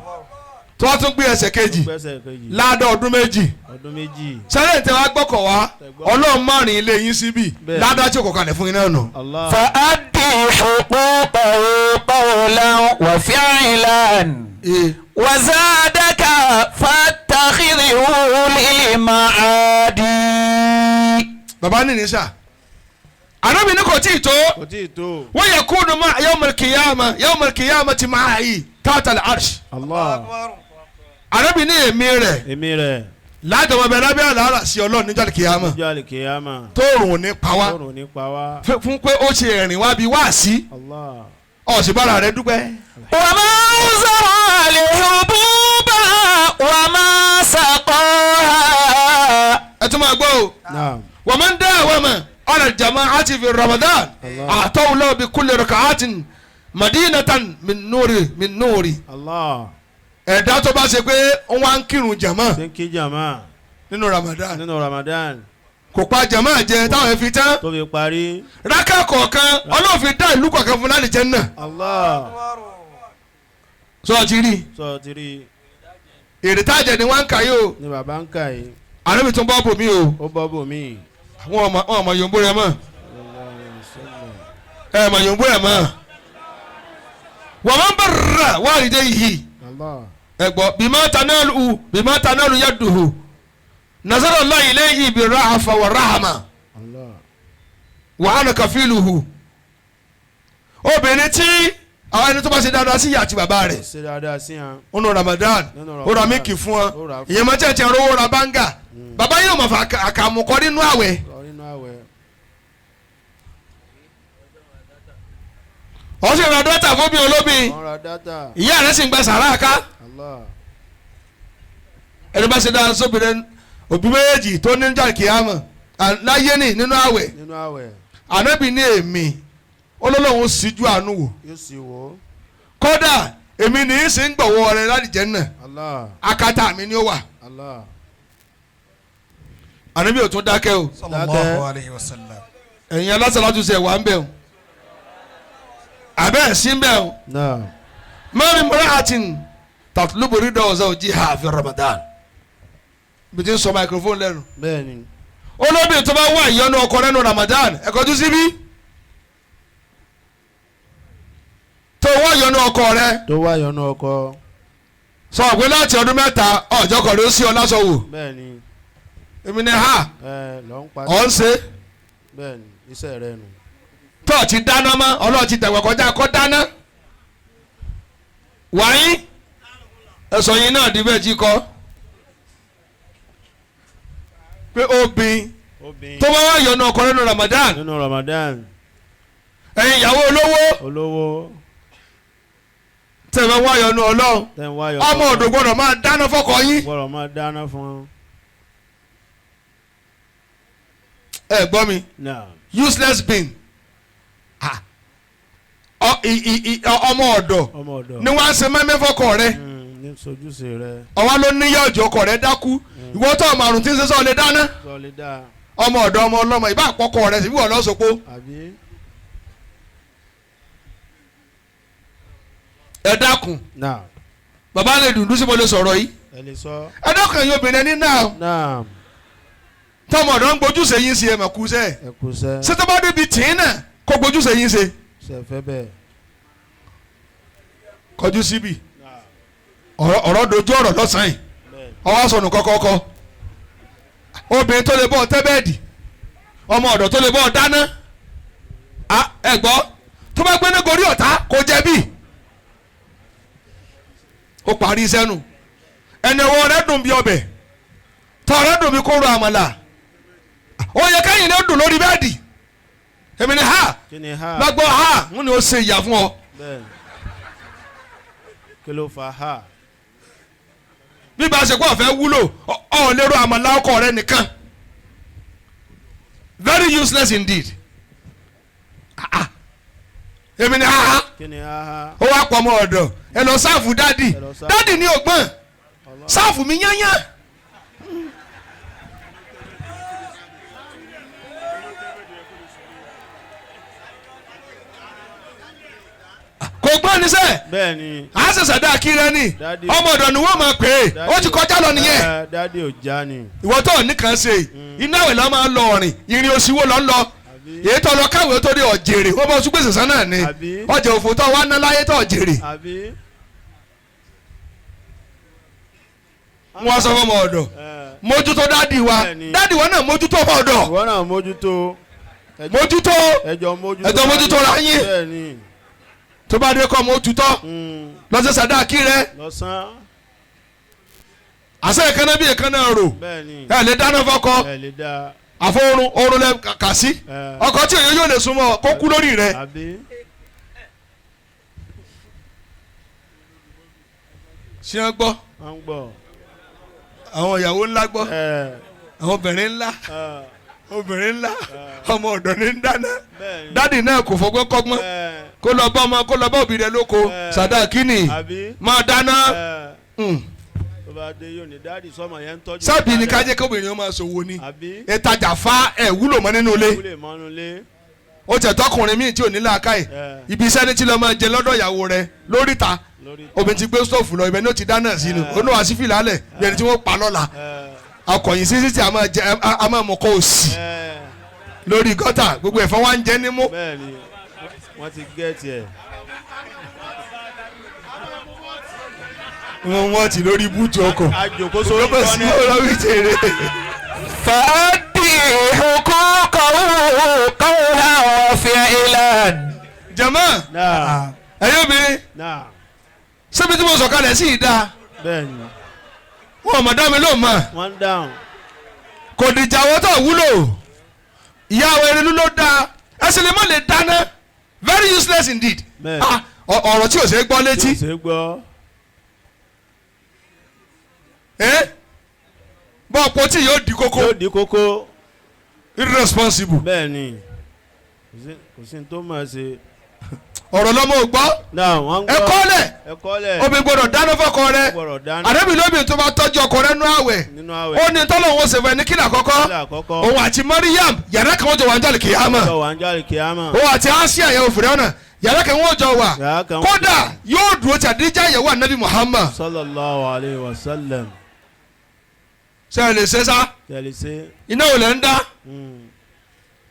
Tó bá tún gbé ẹsẹ̀ Tó kejì. gbẹ́sẹ̀ kejì. Láàdá ọdún méjì. Ọdún méjì. Sẹ́lẹ̀ tẹ wá gbọ́kọ̀ wá Ọlọ́run márùn-ún ilé yín síbì. Bẹ́ẹ̀. Láàdá tí kò kalẹ̀ fún yín náà nù. Allah. فأدي حقوقه قولا وفعلا وزادك فاتخذه للمعاد. Bàbá ní ní sà. Ànábì ní kò tí ì tó. Kò tí ì tó. Wọ́n yẹ kúndùn mọ́ yawmal qiyamah yawmal qiyamati ma'i tahta al-arsh. Allah. Ànábì ní èmi rẹ̀ Èmi rẹ̀. lájọba bẹ lábẹ́ àlàárà sí Ọlọ́run níjọ́ kìyàmà. Níjọ́ àlìkìyàmà. Tóòrùn ò ní pa wá. Tóòrùn ní pa wá. Fún pé ó ṣe ẹ̀rìn wá bí wá sí. Allah. Ọ̀sìn bára rẹ̀ dúpẹ́. وما زرع الحبوب وما سقاها. Ẹ tún máa gbọ́ o. Naam. Wa man dawama ala al-jama'ati fi Ramadan a'tahu Allahu bi kulli rak'atin madinatan min nuri min nuri. Allah. Ẹ̀dá tó bá ṣe pé ó wá ń kírun jàmá Ṣé ń kí jàmá nínú Ramadan nínú Ramadan kò pa jàmá jẹ táwọn fi tán tó fi parí. rákà kọ̀ọ̀kan Ọlọ́run fi dá ìlú kọ̀ọ̀kan fún láti jẹ́ náà. Allah. Sọ ti rí Sọ ti rí èrè tájẹ ni wọ́n ń kà yìí o. ni bàbá ń kà yìí. Ànábì tún bọ́ bò mí o. Ó bọ́ bò mí. Àwọn ọmọ yòǹbó rẹ mọ̀ ẹ mọ̀ yòǹbó rẹ mọ̀. Wọ́n máa ń bẹ̀rẹ̀ walidayhi. Allah. Ẹ gbọ́ bima tanalu bima tanalu yaduhu nazara Allah ilayhi bi rahafa wa rahama Allah. wa ana kafiluhu. Obìnrin tí àwọn ẹni tó bá ṣe dáadáa sí ìyá àti bàbá rẹ̀ Ṣe dáadáa sí hàn. nínú Ramadan Nínú ó ra Ramadan. mílìkì fún ọ Ó rà fún. ìyẹn máa tẹ̀tẹ̀ rówó ra báńgà bàbá yóò mọ̀ fà àkàmù kọ́ nínú àwẹ̀. Lọ nínú àwẹ̀. Ó sì ra dọ́tà fún mi olómi Wọ́n ra dátà. ìyá rẹ̀ sì ń gba sàrà ká Allah. ẹni bá ṣe dáadáa sóbìnrin òbí méjì tó ní jáde kìámọ̀ láyé ní nínú àwẹ̀ Nínú àwẹ̀. Ànábì ní èmi olólùwọ̀n síjú àánú wò Yóò sì wò ó. kódà èmi ní í sì ń gbọ̀wọ́ rẹ láti jẹ́ náà Allah. akátá mi ni ó wà. Allah. Ànábì ò tún dákẹ́ o. Sallallahu alayhi wa sallam. Ẹ̀yin alásàlátù ṣe wà ń bẹ̀ o àbẹ́ ẹ̀ sí ń bẹ̀ o. Naam. Ma min imra'atin tatlubu rida zawjiha fi Ramadan. Bí ti ń sọ microphone lẹ́nu. Bẹ́ẹ̀ni. Olóbìnrin tó bá wà ìyọnu ọkọ rẹ̀ nínú Ramadan, ẹ kọjú síbí. Tó wá ìyọnu ọkọ rẹ̀. Tó wá ìyọnu ọkọ. Sọ pé láti ọdún 3 ọjọ́ kan ló sí ọ lásọ̀wò. Bẹ́ẹ̀ni. Èmi ni ha. Ẹ lọ ń pa. Ọ̀ ń ṣe. Bẹ́ẹ̀ni, iṣẹ́ rẹ nù. Tó o ti dáná mọ́, Ọlọ́run ti dàgbà kọjá kọ́ dáná. Wàyí ẹ̀sọ̀ yín náà di bẹ́ẹ̀ jí kọ́. Pé obìnrin tó bá wá ìyọnu ọkọ nínú Ramadan. Nínú Ramadan. Ẹ̀yin ìyàwó olówó. Olówó. Tẹ̀ bá wá ìyọnu Ọlọ́run. Tẹ̀ ń wá ìyọnu. Ọmọ ọ̀dọ̀ gbọ́dọ̀ máa dáná fọ́kọ yín. Gbọ́dọ̀ máa dáná fún. Ẹ gbọ́ mi. Náà. Useless being. Ọmọ ọ̀dọ̀ Ọmọ ọ̀dọ̀. ni wọ́n á ṣe mẹ́mẹ́ fọ́kọ rẹ. Ní sojúṣe rẹ. Ọwọ́ ló níyà ọjọ́ ọkọ rẹ dákú. Ìwọ tó ọmọ àrùn tí ń ṣe sọ lè dáná. Sọ lè dá. Ọmọ ọ̀dọ̀ ọmọ ọlọ́mọ ìbá àpọ̀kọ rẹ sì bí wọ́n lọ sopó. Àbí. Ẹ dákun. Náà. Bàbá lè dùn dúsí mo lè sọ̀rọ̀ yìí. Ẹ lè sọ. Ẹ dákun ẹ̀yin obìnrin ẹni náà. Náà. Tọmọ ọ̀dọ̀ ń gbójúṣe yín sí ẹ mà kú sẹ́. Ẹ kú sẹ́. Ṣé tó bá débi tì í náà kó gbójúṣe yín ṣe. Ṣé fẹ́ bẹ́ẹ̀. Kọjú síbi. Ọ̀rọ̀ dojú ọ̀rọ̀ lọ́sàn-án yìí. Ọwọ́ sọnù kọ́kọ́kọ́. Obìnrin tó lè bọ́ tẹ́ bẹ́ẹ̀dì. Ọmọ ọ̀dọ̀ tó lè bọ́ dáná. Ẹ gbọ́ tó bá gbé ní gorí ọ̀tá kò jẹ̀bi. Ó parí iṣẹ́ nù. Ẹni ọwọ́ rẹ̀ dùn bí ọbẹ̀. Tọ́ rẹ̀ dùn bí kóró àmàlà. Ó yẹ kẹ́yìn ní ó dùn lórí bẹ́ẹ̀dì. Èmi ni ha. Kí ni ha? Lọ́gbọ́ ha ń ní ó ṣe ìyà fún ọ. Bẹ́ẹ̀ni. Kí ló fa ha? Bí bá a ṣe kó ọ̀fẹ́ wúlò ọ̀ lérò àmàlà ọkọ rẹ nìkan. Very useless indeed. Èmi ni ha. Kí ni ha? Ó wá pọ̀ ọmọ ọ̀dọ̀ ẹ lọ sáàfù dádì. Dádì ní ògbọ́n sáàfù mi yányán. Kò gbọ́n ní sẹ́. Bẹ́ẹ̀ni. À ń ṣẹ̀ṣẹ̀ dá kiri ẹni. Ọmọ ọ̀dọ̀ ni wọ́n máa pè é. Ó ti kọjá lọ nìyẹn. Dádì ò já ni. Ìwọ tó nìkan ṣe iná ìwé lọ́ máa ń lọ ọ̀rìn ìrìn òsì wo lọ́ ń lọ. Èyí tó lọ káwé tó dé ọ̀jèrè wọ́n bá tún gbèsè sán náà ni. Ọjà òfò tó wá ná láyé tó ọ̀jèrè. Wọ́n sọ fún ọmọ ọ̀dọ̀ mójútó dádì wa dádì wa náà mójútó ọmọ ọ̀dọ̀. Ìwọ náà mójútó. Mójútó. Ẹjọ́ mójútó ra yín. Tó bá dé kọ́ mójútó lọ́sẹ̀ sàdáàkì rẹ. Àṣẹ ìkànnà bí ìkànnà rò ẹ lè dáná fọkọ àfọwọ́run oorun lẹ kà sí ọkọ tí èyí yóò lè súnmọ́ kó kú lórí rẹ. Ṣé wọ́n gbọ́? Àwọn ìyàwó ńlá gbọ́, àwọn obìnrin ńlá, obìnrin ńlá, ọmọ ọ̀dọ̀ ní ń dáná. Dádì náà kò fọgbọ́n kọ́gbọ́n kó lọ bá ọmọ kó lọ bá òbí rẹ lóko sàdáàkì nì máa dáná. Sábì ní kájẹ́ kóbìnrin ọmọ ṣòwò ni ìtajà fa ẹ̀ wúlò mọ́ nínú ilé. Ó tẹ̀ tọkùnrin míì tí ò ní làákàyè ibi iṣẹ́ ní tí lọ́ọ́ máa jẹ lọ́dọ̀ ìyàwó rẹ lóríta. Obìnrin ti gbé stóòfù lọ ibẹ̀ ní ó ti dáná sínú onú wa sí fìlà lẹ̀ bí ẹni tí wọ́n pa lọ́la. Akọ̀yìn sí títí a máa mọ̀ kọ́ òsì lórí gọ́tà gbogbo ẹ̀fọ́ wa ń jẹ nímú. Bẹ́ẹ̀ni wọ́n ti gẹ̀ẹ́tì ẹ̀. Wọ́n ti lórí búùtù ọkọ̀. Àjòkó sórí Lọ́bẹ̀ sí ọlọ́wí jèrè. Fàádì huquqahu qawlan wa fi'lan. Jàmá ẹ̀yin obìnrin ṣébi tí mo sọ̀kalẹ̀ sí ìdá. Bẹ́ẹ̀ni. Wọ́n mọ̀ dá mi ló mọ̀. Wọ́n dáhùn. Kò dìjà wọ́n tó wúlò. Ìyá àwọn erelu ló dáa. Ẹsẹ̀ lè má lè dáná. Very useless indeed. Ọ̀rọ̀ tí ò ṣe é gbọ́ létí. Tí ò ṣe é gbọ́. Bọ́ ọ̀pọ̀ tí yóò di kókó. Yóò di kókó. Irresponsible. Bẹ́ẹ̀ni kò sí tó máa ṣe. Ọ̀rọ̀ lọ́mọ ò gbọ́. Ẹ kọ́lẹ̀. Obìnrin gbọ́dọ̀ dáná fọ́kọ rẹ̀. Àdébí lóbìnrin tó bá tọ́jú ọkọ rẹ̀ nínú àwẹ̀. Ó ní tọ́lọ̀ òun ṣèfẹ́ ní kílà àkọ́kọ́. Òun àti Mariam yàrá kan wọ́n jọ wà ní jàlè kìyàmà. Òun àti Asia yẹn òfìrẹ́ ọ̀nà yàrá kan wọ́n jọ wà. Kódà yóò dúró ti àdíjà yẹ̀wò ànábì Muhammad. Sallallahu alayhi wa sallam. Ṣé ẹ lè ṣe sá? Tẹ̀lé ṣe. Iná ò lẹ́ ń dá.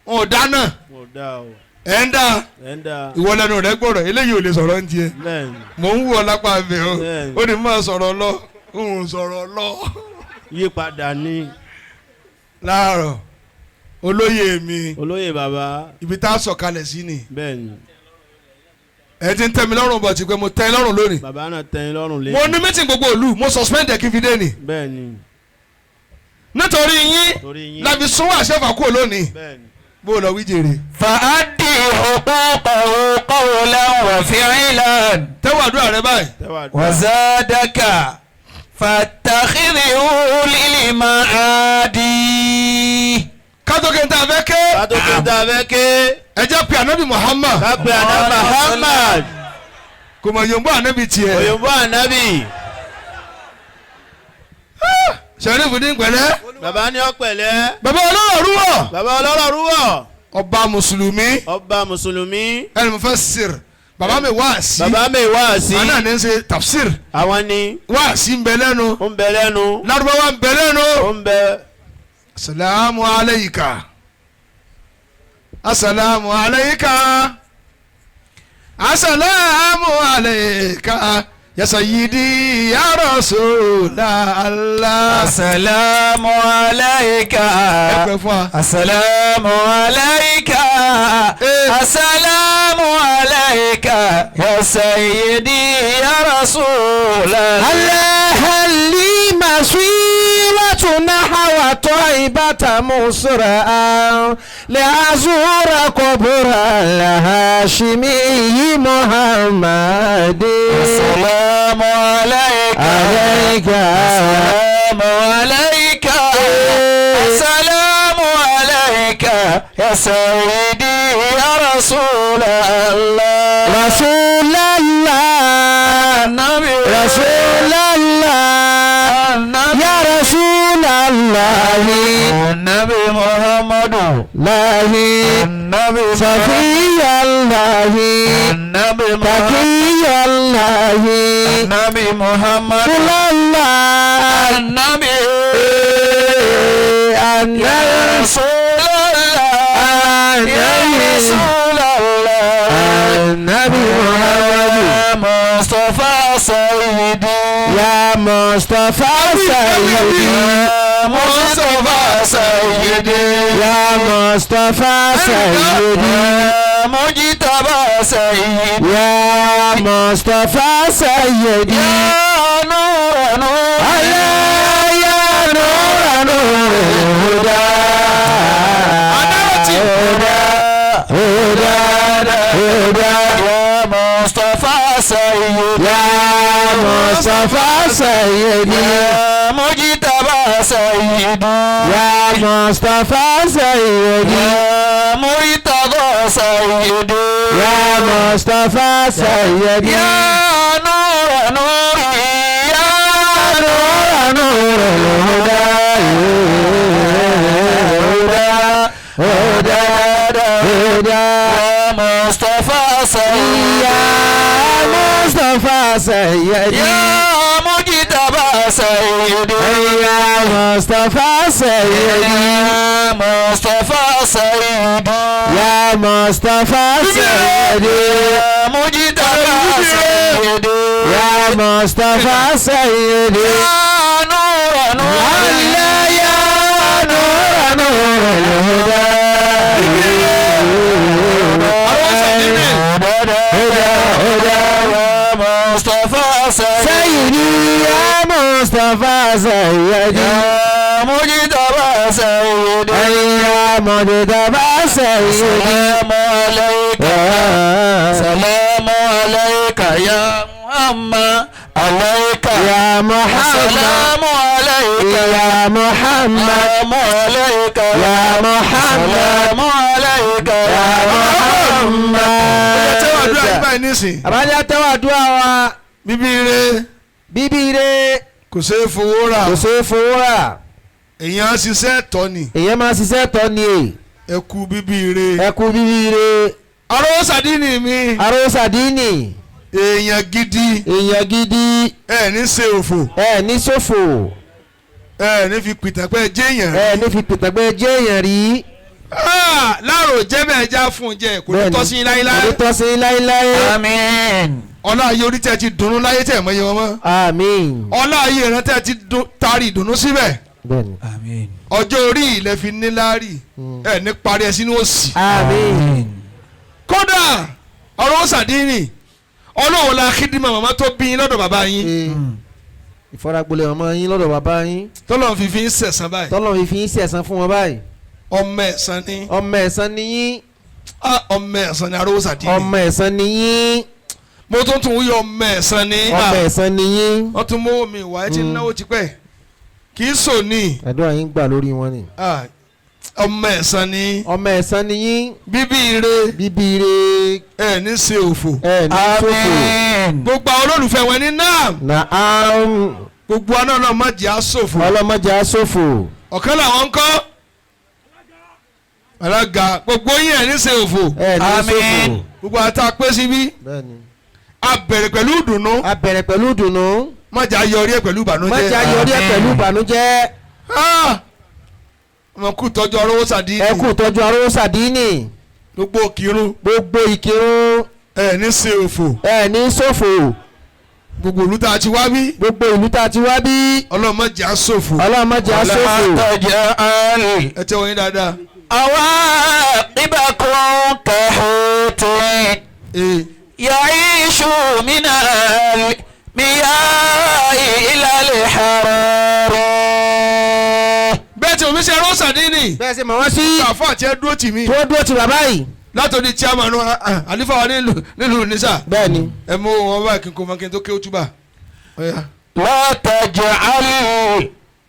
Wọn ò dá náà. Mo dá o. Ẹ̀ ń dá. Ẹ̀ ń dá. Ìwọ lẹ́nu rẹ gbọ́rọ̀ eléyìí ò lè sọ̀rọ̀ ń tiẹ̀. Bẹ́ẹ̀ni. Mò ń wù ọ lápá abẹ o. Bẹ́ẹ̀ni. Ó ní máa sọ̀rọ̀ lọ. Òun sọ̀rọ̀ lọ. Yípadà ní. Láàárọ̀ olóyè mi. Olóyè bàbá. Ibi tá a sọ̀kalẹ̀ sí ni. Bẹ́ẹ̀ni. Ẹ ti ń tẹ́ mi lọ́rùn bọ̀ tí pé mo tẹ́ ẹ lọ́rùn lónìí. Bàbá náà tẹ́ yín lọ́rùn lé. Mo ní mítìn gbogbo ìlú, mo suspend ẹ̀ kí n fi dé ni. Bẹ́ẹ̀ni. Nítorí yín Torí yín. la fi sún àṣẹfà kúrò lónìí. Bẹ́ẹ̀ni. Bó o lọ wí jèrè. فأدي حقوقه قولا وفعلا Tẹ́wọ̀ àdúrà rẹ báyìí. Tẹ́wà dá. وزادك فاتخذه للمعادي. Kátó kí n ta fẹ́ ké. Kátó kí n ta fẹ́ ké. Ẹ jẹ́ pé anabi Muhammad. Ká pe àná Muhammad. Kò mọ̀ yòǹbó anabi tiẹ̀. Òyìnbó ànábì. Sẹ̀rífù ní pẹ̀lẹ́. Bàbá ní ọ̀pẹ̀lẹ́. Bàbá ọlọ́rọ̀ rúwọ̀. Bàbá ọlọ́rọ̀ rúwọ̀. Ọba mùsùlùmí. Ọba mùsùlùmí. Ẹni mo fẹ́ sir. Bàbá mi wá sí. Bàbá mi wá sí. Àná ní ṣe tafsir. Àwọn ni. Wá sí ń bẹ lẹ́nu. Ó ń bẹ lẹ́nu. Lárúbáwá ń bẹ lẹ́nu. Ó ń bẹ. Asalaamu alayka. Asalaamu alayka. Asalaamu alayka. Ya sayyidi ya Rasulallah. السلام عليك. Ẹ pẹ́ fún wa. السلام عليك. السلام عليك يا سيدي يا رسول الله. هل لي مسيرة نحو طيبة مسرعا لأزور قبر الهاشمي محمد. السلام عليك. عليك. السلام عليك. السلام عليك يا سيدي يا رسول الله. رسول الله. النبي. رسول الله. النبي. يا رسول الله. النبي محمد. الله. النبي. صفي الله. النبي محمد. تقي الله. النبي محمد. رسول الله. النبي. يا النبي. رسول الله. يا رسول الله. النبي محمد. يا مصطفى سيدي. يا مصطفى سيدي. يا مصطفى سيدي. يا مصطفى سيدي. يا مجتبى سيدي. يا مصطفى سيدي. يا نور نور. ألا يا نور نور الهدى. هدى هدى هدى. يا مصطفى سيدي. يا مصطفى سيدي. يا مجتبى سيدي. يا مصطفى سيدي. يا مرتضى سيدي. يا مصطفى سيدي. يا نور نوري. يا نور نور الهدى. هدى هدى هدى. يا مصطفى سيدي. يا مصطفى سيدي. يا مجتبى سيدي. يا مصطفى سيدي. يا مصطفى سيدي. يا مصطفى سيدي. يا مجتبى سيدي. يا مصطفى سيدي. يا نور نور. ألا يا نور نور الهدى. هدى هدى. يا مصطفى سيدي. سيدي يا مصطفى سيدي. يا مجتبى سيدي. يا مجتبى سيدي. السلام عليك. سلام عليك يا محمد. عليك يا محمد. السلام عليك يا محمد. السلام عليك يا محمد. السلام عليك يا محمد. Tẹ́wọ̀ àdúrà yìí báyìí nísìn. Àbájá tẹ́wọ̀ àdúrà wa. Bíbí ire. Bíbí ire. Kò ṣeé fowó rà. Kò ṣeé fowó rà. Èèyàn ṣiṣẹ́ tọ́ ni. Èèyàn máa ṣiṣẹ́ tọ́ ni è. Ẹ kú bíbí ire. Ẹ kú bíbí ire. Arówó sàdínì mi. Arówó sàdínì. Èèyàn gidi. Èèyàn gidi. Ẹ ní ṣe òfò. Ẹ ní ṣòfò. Ẹ ní fi pìtàn pé jẹ́yàn. Ẹ ní fi pìtàn pé jẹ́yàn rí. Láàrò jẹ́ bẹ́ẹ̀ já fún un jẹ kò ní tọ́ sí yín láéláé. Kò ní tọ́ sí yín láéláé. Àmín. Ọlá ayé orí tẹ́ ti dùnnú láyé tẹ̀ mọ́ iye wọn mọ́. Àmín. Ọlá ayé ìran tẹ́ ti taari ìdùnnú síbẹ̀. Bẹ́ẹ̀ni. Àmín. Ọjọ́ orí ilẹ̀ fi ní láàrì ẹ̀ ní parí ẹ sínú òsì. Àmín. Kódà ọ̀rọ̀ sàdínì ọlọ́wọ́ la kídìmọ̀ màmá tó bí yín lọ́dọ̀ bàbá yín. Ìfaragbolẹ̀ ọmọ yín lọ́dọ̀ bàbá yín. Tọ́lọ́run fi fi ń sẹ̀san báyìí. Tọ́lọ́run fi fi ń sẹ̀san fún wọn báyìí. Ọmọ ẹ̀san ni. Ọmọ ẹ̀san ni yín. Ọmọ ẹ̀san ni arówó sàdínì. Ọmọ ẹ̀san ni yín. Mo tún tún wí ọmọ ẹ̀san ni. Ọmọ ẹ̀san ni yín. Wọ́n tún mú mi wá ẹ ti náwó tipẹ́ kì í sò ní. Àdúrà yín gbà lórí wọn ni. Ọmọ ẹ̀san ni. Ọmọ ẹ̀san ni yín. Bíbí ire. Bíbí ire. Ẹ ní ṣe òfò. Ẹ ní ṣòfò. Àmín. Gbogbo àwọn olólùfẹ́ wọn ní náà. Naam. Gbogbo àná ọlọ́mọdé á ṣòfò. Ọlọ́mọdé á ṣòfò. Ọ̀kan làwọn ń kọ́. Alága gbogbo yín ẹ̀ ní ṣe òfò. Ẹ ní ṣòfò. Àmín. Gbogbo àtà pé síbí. Bẹ́ẹ̀ni. A bẹ̀rẹ̀ pẹ̀lú ìdùnnú. A bẹ̀rẹ̀ pẹ̀lú ìdùnnú. Má jẹ́ ayọrí ẹ̀ pẹ̀lú ìbànújẹ́. Má jẹ́ ayọrí ẹ̀ pẹ̀lú ìbànújẹ́. Ọmọ kú tọ́jú arówó sàdínì. Ẹ kú tọ́jú arówó sàdínì. Gbogbo kírun. Gbogbo ìkírun. Ẹ ní ṣe òfò. Ẹ ní ṣòfò. Gbogbo ìlú tá a ti wá bí. Gbogbo ìlú tá a ti wá bí. Ọlọ́run má jẹ́ á ṣòfò. Ọlọ́run má jẹ́ á ṣòfò. Ẹ tẹ́ wọ́n yín dáadáa. عواقبكم كحوت يعيش من المياه إلى الحرار. Bẹ́ẹ̀ tí omi ṣe rọ́ṣà dínì. Bẹ́ẹ̀ ṣe mọ̀ wọ́n sí. Àfọ àti ẹ dúró tì mí. Tó dúró ti bàbá yìí. Látòdì chairman àlífà wa nílùú nísà. Bẹ́ẹ̀ni. Ẹ mú wọn bá kí n kó mọ kí n tó ké túbà. لا تجعل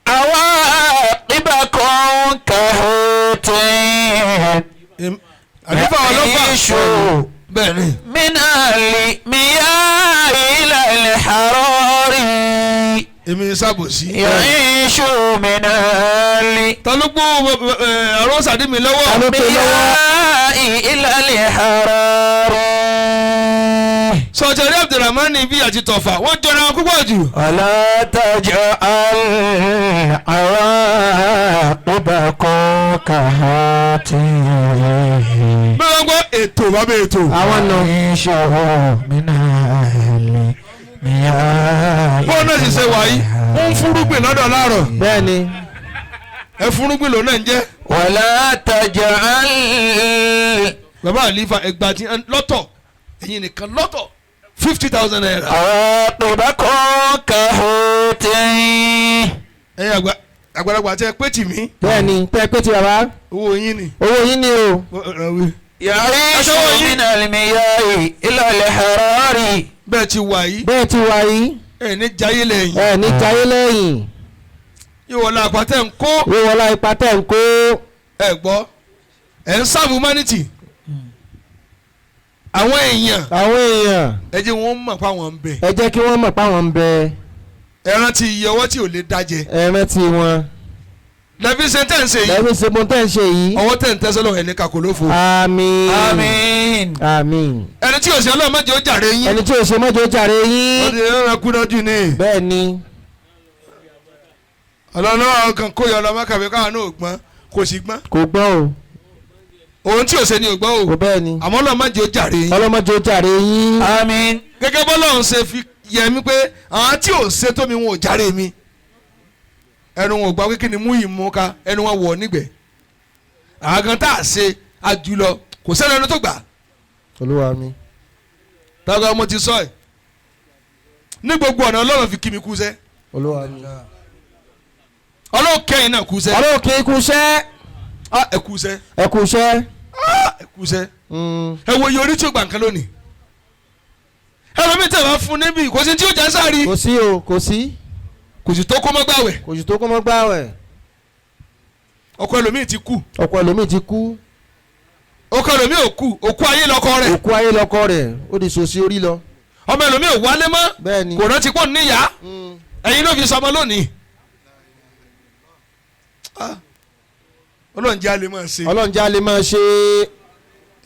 عواقبكم كحوت Àlífà wa ló fà. يعيش Bẹ́ẹ̀ni. من المياه إلى الحرار. Èmi sábòsí. يعيش من Ta ló gbó rọ́ṣà dí mi lọ́wọ́? Ta ló gbé lọ́wọ́? المياه إلى الحرار. Sọ̀tẹ̀rí Abdulrahman bí àti Tọ̀fà wọ́n jọra wọn púpọ̀ jù. ولا تجعل عواقبكم كهاتين. Bí wọ́n gbọ́ ètò bàbá ètò. Àwọn nù. يعيش من المياه. Bọ́ọ̀ náà sì ṣe wà yìí, ó ń fúrúgbìn lọ́dọ̀ láàrọ̀. Bẹ́ẹ̀ni. Ẹ fúrúgbìn lòun náà ń jẹ́. ولا تجعل. Bàbá àlífà ẹgbàá ti lọ́tọ̀ ẹ̀yin nìkan lọ́tọ̀ 50,000 naira. عواقبكم كحوت. Ẹ̀yin àgbàlagbà tẹ pé tì mí. Bẹ́ẹ̀ni tẹ́ pé ti bàbá. Owó yín ni. Owó yín ni o. يعيش من المياه إلى الحرار. Bẹ́ẹ̀ ti wà yìí. Bẹ́ẹ̀ ti wà yìí. Ẹ ní jayé lẹ́yìn. Ẹ ní jayé lẹ́yìn. Ìwọ̀lá àpàtẹ́ ń kó. Wíwọlá ipa tẹ̀ ń kó. Ẹ gbọ́ ẹ ń sáàbù humanity. Àwọn èèyàn. Àwọn èèyàn. Ẹ jẹ́ wọ́n mọ̀ pé àwọn ń bẹ. Ẹ jẹ́ kí wọ́n mọ̀ pé àwọn ń bẹ. Ẹ rántí iye ọwọ́ tí ò lè dájẹ. Ẹ rántí wọn. Lẹ́bí ṣe tẹ̀ ń ṣe yìí. Lẹ́bí ṣe mo tẹ̀ ń ṣe yìí. Ọwọ́ tẹ̀ ń tẹ́sọ́ lọ́wọ́ ẹni kakò ló fò. Àmín. Àmín. Àmín. Ẹni tí ò ṣe Ọlọ́run má jẹ́ ó jàre yín. Ẹni tí ò ṣe má jẹ́ ó jàre yín. Wọ́n ti rán kúná jù ní. Bẹ́ẹ̀ni. Ọlọ́run náà kàn kó yọ ọlọ́mọ kàwé káwọn náà ò gbọ́n kò sì gbọ́n. Kò gbọ́n o. Òun tí ò ṣe ni ò gbọ́n o. Kò bẹ́ẹ̀ ni. Àmọ́ Ọlọ́run má jẹ́ ó jàre yín. Ọlọ́run má jẹ́ ó jàre yín. Àmín. Gẹ́gẹ́ bọ́lọ́run ṣe fi yẹ mí pé àwọn tí ò ṣe tó mi wọn ò jàre mi. Ẹnu wọn ò gbà pé kí ni mú yìí mú ká ẹnu wọn wọ̀ nígbẹ̀. Àwọn kan tá a ṣe àjùlọ kò sẹ́ni ẹnu tó gbà. Olúwa mi. Táwọn ọmọ ti sọ ẹ̀ ní gbogbo ọ̀nà Ọlọ́run fi kí mi kú sẹ́. Olúwa mi. Ọlọ́run kẹ́yìn náà kú sẹ́. Ọlọ́run kì í kú sẹ́. Ẹ kú sẹ́. Ẹ kú sẹ́. Ẹ kú sẹ́. Ẹ wo iye orí tí ó gbà nǹkan lónìí. Ẹlòmíì tẹ̀ wá fún níbí kò sí tí ó jẹ́ sáré. Kò sí o kò sí. Kò sì tó kó mọ́ gbàwẹ̀. Kò sì tó kó mọ́ gbàwẹ̀. Ọkọ ẹlòmíì ti kú. Ọkọ ẹlòmíì ti kú. Ọkọ ẹlòmíì ò kú òkú ayé lọkọ rẹ̀. Òkú ayé lọkọ rẹ̀ ó di sòsí orí lọ. Ọmọ ẹlòmíì ò wálé mọ́. Bẹ́ẹ̀ni. Kò rántí pọ̀ níyà. Ẹ̀yin ló fi sọmọ lónìí. Ọlọ́run jẹ́ a lè máa ṣe. Ọlọ́run jẹ́ a lè máa ṣe.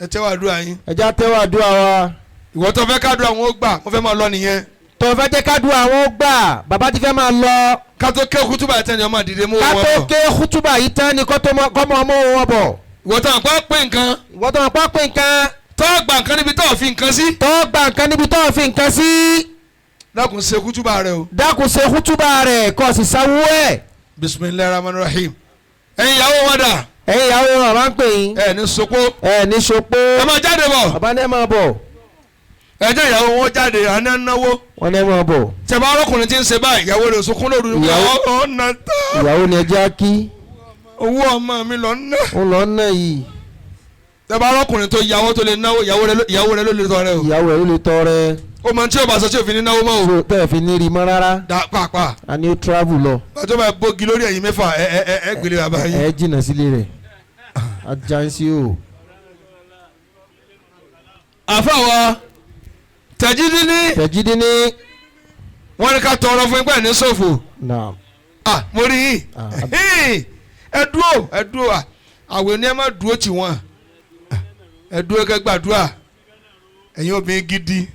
Ẹ tẹ́wọ́ àdúrà yín. Ẹ jẹ́ á tẹ́wọ́ àdúrà wa. Ìwọ tó fẹ́ kádùrà wọn ó gbà wọ́n fẹ́ máa lọ nìyẹn. Tó fẹ́ jẹ́ kádùn àwọn gbà bàbá ti fẹ́ máa lọ. Ká tó ké kútúbà tán ni ọmọ dìde mú ká wọn tó bọ̀. ké kútúbà yìí tán ni kọ́ mọ́ ọmọ wọn bọ̀. Ìwọ tán àpá pé nǹkan. Ìwọ tó àpá pé nǹkan. Tó gba nǹkan níbi tó fi nǹkan sí. Tó gba nǹkan níbi tó fi nǹkan sí. Dákun ṣe kútúbà rẹ o. Dákun ṣe kútúbà rẹ kó sì sanwó ẹ̀. Bismillahir Rahmanir Rahim. Ẹ̀yin ìyàwó wọn dà. Ẹ̀yin ìyàwó wọn bá ń pè yín. Ẹ ní sopó. Ẹ ní sopó. Ẹ máa jáde bọ̀. Bàbá ní ẹ máa bọ̀. Ẹ jẹ́ ìyàwó wọn jáde àná náwó. Wọ́n ní ẹ máa bọ̀. Tẹ̀bá ọlọ́kùnrin tí ń ṣe báyìí ìyàwó rẹ̀ sunkún lóru. Ìyàwó ni ẹ jẹ́ kí. Owó ọmọ mi lọ ná. Ó lọ ná yìí. Tẹ̀bá ọlọ́kùnrin tó yàwó tó lè náwó ìyàwó rẹ̀ ló lè tọrẹ o. Ìyàwó rẹ̀ ló lè tọrẹ. Ó mọ tí o bá sọ tí o fi ní náwó mọ́ o. Tẹ́ ẹ fi ní rí mọ́ rárá. Da pàápàá. A ní ó travel lọ. Bàtọ́ bá bógi lórí ẹ̀yìn mẹ́fà ẹ ẹ ẹ gbélé bàbá yín. Ẹ jìnnà sílé rẹ̀. Ajansi o. Àfa wa tẹ̀jídínní. Tẹ̀jídínní. Wọ́n ní ká tọrọ fún ẹgbẹ́ ní ṣòfò. Naam. Ah mo rí yín. Ẹ dúró ẹ dúró àwẹ̀ ni ẹ má dúró tì wọ́n. Ẹ dúró kẹ́ gbàdúrà. Ẹ̀yin obìnrin gidi.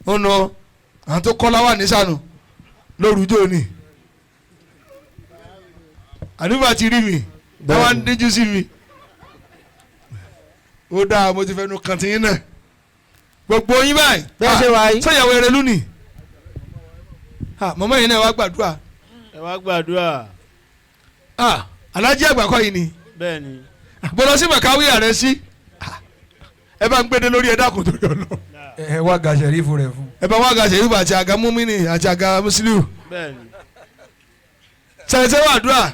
Ó nà àwọn tó kọ́ láwà ní sànù lórúkọ ni. Àdúgbò ti rí mi. Táwa ń díjú sí mi. Ó dáa mo ti fẹnu kàn tí yín náà. Gbogbo yín báyìí. Bẹ́ẹ̀ ṣe wáyé. Sọ̀yàwó erelú ni. Màmá yìí náà wá gbàdúrà. Ẹ wá gbàdúrà. Alájí àgbà kọ́ yìí ni. Bẹ́ẹ̀ni. Mo lọ sí Màkàwé ààrẹ sí. Ẹ bá ń gbéde lórí ẹ dákun torí ọlọ. Ẹ wá ga sẹ̀rífù rẹ̀ fún. Ẹ bá wá ga sẹ̀rífù àti àga múmínì àti àga mùsílíù. Bẹ́ẹ̀ni. Sẹ̀sẹ̀ wàdúrà.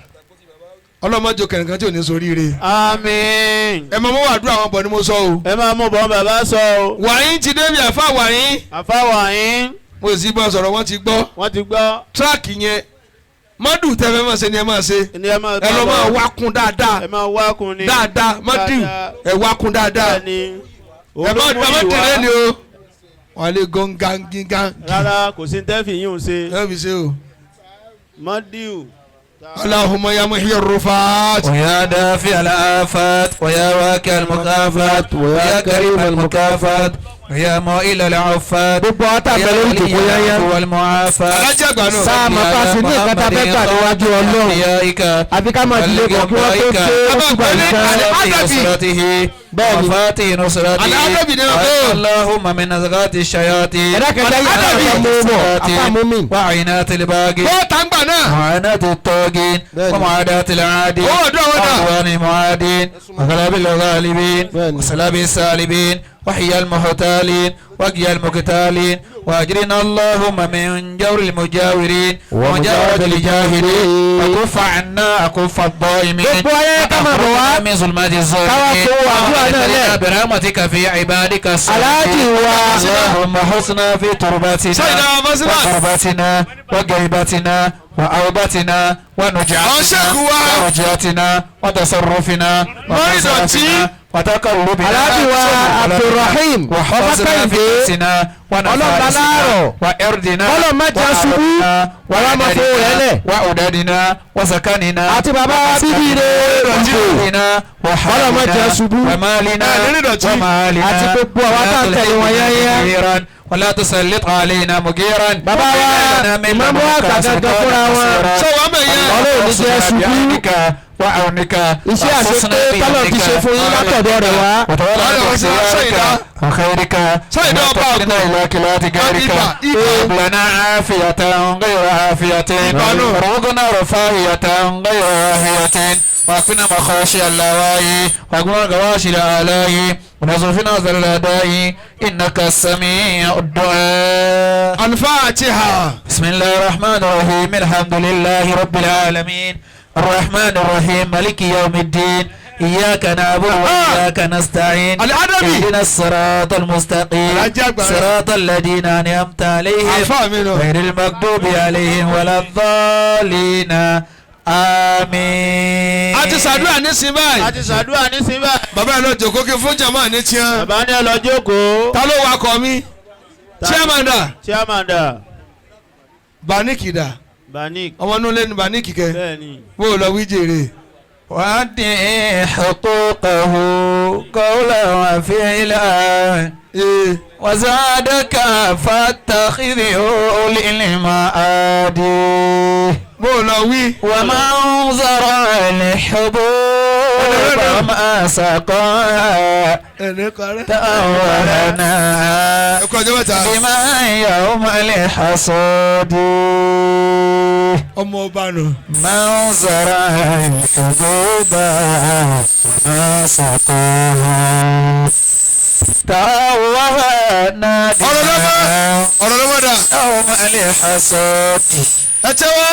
Ọlọ́mọdé kẹ̀kẹ́ tí ò ní soríire. Àmín. Ẹ máa mú wàdúrà wọn bọ̀ ni mo sọ o. Ẹ máa mú bọ̀ bàbá sọ o. Wàyín ti débi àfa wàyín. Àfa wàyín. Mo sì bá sọ̀rọ̀ wọ́n ti gbọ́. Wọ́n ti gbọ́. Tíráàkì yẹn mọ́dù tẹ́ fẹ́ máa ṣe ni ẹ máa ṣe. Ẹ lọ máa wá kún dáadáa. Ẹ máa wá kún ni. Dáadáa mọ́dù ẹ wá kún dáadáa. Ẹ má tẹ̀lé ni o. Wọ́n lè gọ́ngangígán. Rárá kò sí tẹ́fì yín ò ṣe. Ẹ fi ṣe o. Mọ́dù. اللهم يا محيي الرفات ويا دافع الآفات ويا واكي المكافات ويا كريم المكافات ويا مائل العفات ويا ولي والمعافات sáàmù pàṣẹ ní ìkàtà fẹ́ níwájú Ọlọ́run àfi ká máa tilẹ̀ bọ̀ kí wọ́n tó ké òtúbà nìkan. وفاتي نصرته اللهم من نزغات الشياطين وعينات الباغي وعينات الطاغين ومعاداة العادين وعدوان المعادين وغلب الغالبين وسلاب السالبين وحيا المحتالين وقيا المقتالين وأجرنا اللهم من جور المجاورين ومجاورة الجاهلين وكف عنا أكف الضائمين وأخرجنا من ظلمات الظالمين وأدخلنا برحمتك في عبادك الصالحين اللهم حسنا في تربتنا وتربتنا وغيبتنا وأوبتنا ونجعتنا ورجعتنا وتصرفنا وتصرفنا وتقربنا Alhaji wa Abdulrahim وحفظنا ونفائسنا وإردنا وعددنا وعددنا وسكننا àti bàbá bíbí rẹ̀ وحالنا ومالنا ومالنا àti gbogbo àwọn tá à ń tẹ̀lé wọn yányá. ولا تسلط علينا مجيرا bàbá wa ìmáàmù àgbà gangan fúnra wọn Ọlọ́run ní jẹ́ ṣubú iṣẹ́ àṣepé tọ́lọ̀ ti ṣe fún yín látọ̀dọ̀ rẹ̀ wá. لنا عافية غير عافية ورزقنا رفاهية غير راهية واكفنا مخاشي اللوائي واقنا غواشي الآلاء ونصرفنا ذل الأداء إنك السميع الدعاء. الفاتحة. بسم الله الرحمن الرحيم الحمد لله رب العالمين الرحمن الرحيم مالك يوم الدين إياك نعبد وإياك نستعين اهدنا الصراط المستقيم صراط الذين أنعمت عليهم غير المغضوب عليهم ولا الضالين آمين. A ti ṣàdúrà nísìnyí báyìí. A ti ṣàdúrà nísìnyí báyìí. Bàbá ẹ lọ jókòó kí fún jàmáà ní tiẹ̀. Bàbá ní ẹ lọ jókòó. Ta ló wakọ̀ mi? Chairman dà. Chairman dà. Banik dà. Banik. Ọmọ inú ilé ni Banik kẹ. Bẹ́ẹ̀ni. Bó o lọ wí jèrè. وأدي حقوقه قولا وفعلا وزادك فاتخذه للمعاد bó o lọ wí. ومن زرع الحبوب وما سقاها ẹni kọrẹ. تأولنا ẹ kú ọjọ́ mẹ́ta. بما يوم الحصاد ọmọ ọba nù. من زرع الحبوب وما سقاها تأوهنا ọ̀rọ̀ lọ́mọ ọ̀rọ̀ lọ́mọ dà. يوم الحصاد ẹ tẹ́wọ́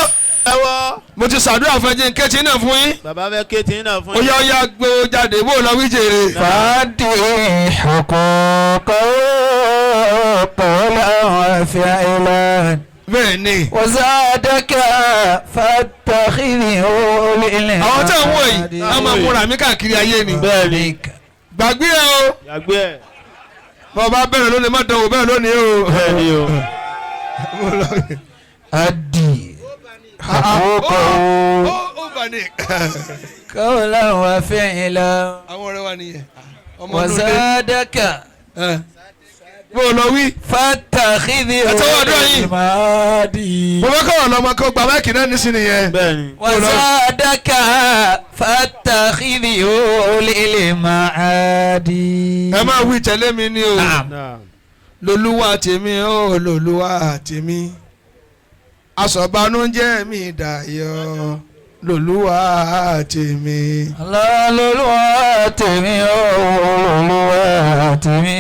ẹwọ́ mo ti ṣàdúrà fún ẹjẹ nkẹ́tì náà fún yín. bàbá fẹ́ ké tí náà fún ó yá ó yá gbé o jáde bó o lọ wí jèrè. فأدي حقوقه قولا وفعلا bẹ́ẹ̀ ni. وزادك فاتخذه للعباد àwọn tí àwọn wọ̀ yìí á máa múra mi káàkiri ayé ni. bẹ́ẹ̀ni gbàgbé ẹ o gbàgbé ẹ̀ bọ́ bá bẹ̀rẹ̀ lónìí má dánwò bẹ́ẹ̀ lónìí o. bẹ́ẹ̀ni o Bó o lọ wí. أدي Ó حقوقه ó bà ní. قولا وفعلا àwọn ọ̀rẹ́ wa nìyẹn. ọmọ inú ilé. وزادك Ẹ. bó o lọ wí. فاتخذه Ẹ tẹ́wọ́ àdúrà yìí. للعباد mo fẹ́ kọ́ ọ̀nà ọmọ kan gba máìkì náà nísìnyí yẹn. bẹ́ẹ̀ni وزادك فاتخذه للمعاد ẹ máa wí tẹ̀lé mi ni o. náà lolúwa tèmi ó lolúwa tèmi aṣọ̀bánújẹ́ mi dayọ̀ lolúwa tèmi. Lọ́lọ́lúwa tèmi olúwa tèmi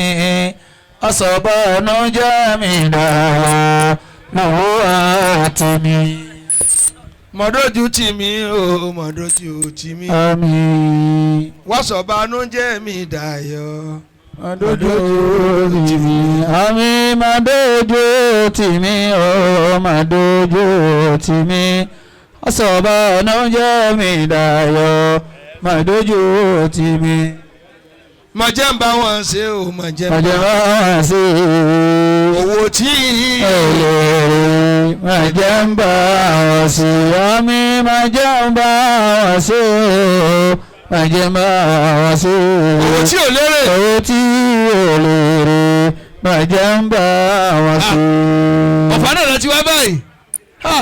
ọ̀sọ̀bọ̀nújẹ́ mi dára lọ́wọ́ tèmi. mọ̀dójú tì mí ó mọ̀dójú tì mí Àmín. wàṣọ̀bánújẹ́ mi dayọ̀ Màdójú tì mí. Àmín màdójú tì mí ó màdójú tì mí ọ̀sọ̀bọ̀nújẹ́ mi dayọ̀ màdójú tì mí. mà jẹ́ ń bá wọn ṣe ó mà jẹ́ ń bá Màjẹ̀ máa ṣe owó tí ẹlẹ́rìí màjẹ̀ ń bá wọn ṣe àmì màjẹ̀ ń bá wọn ṣe màjẹ̀ ń bá wọn ṣe owó tí ò lérè owó tí ò lérè màjẹ̀ ń bá wọn ṣe. ọ̀fà náà lọ ti wá báyìí Ha!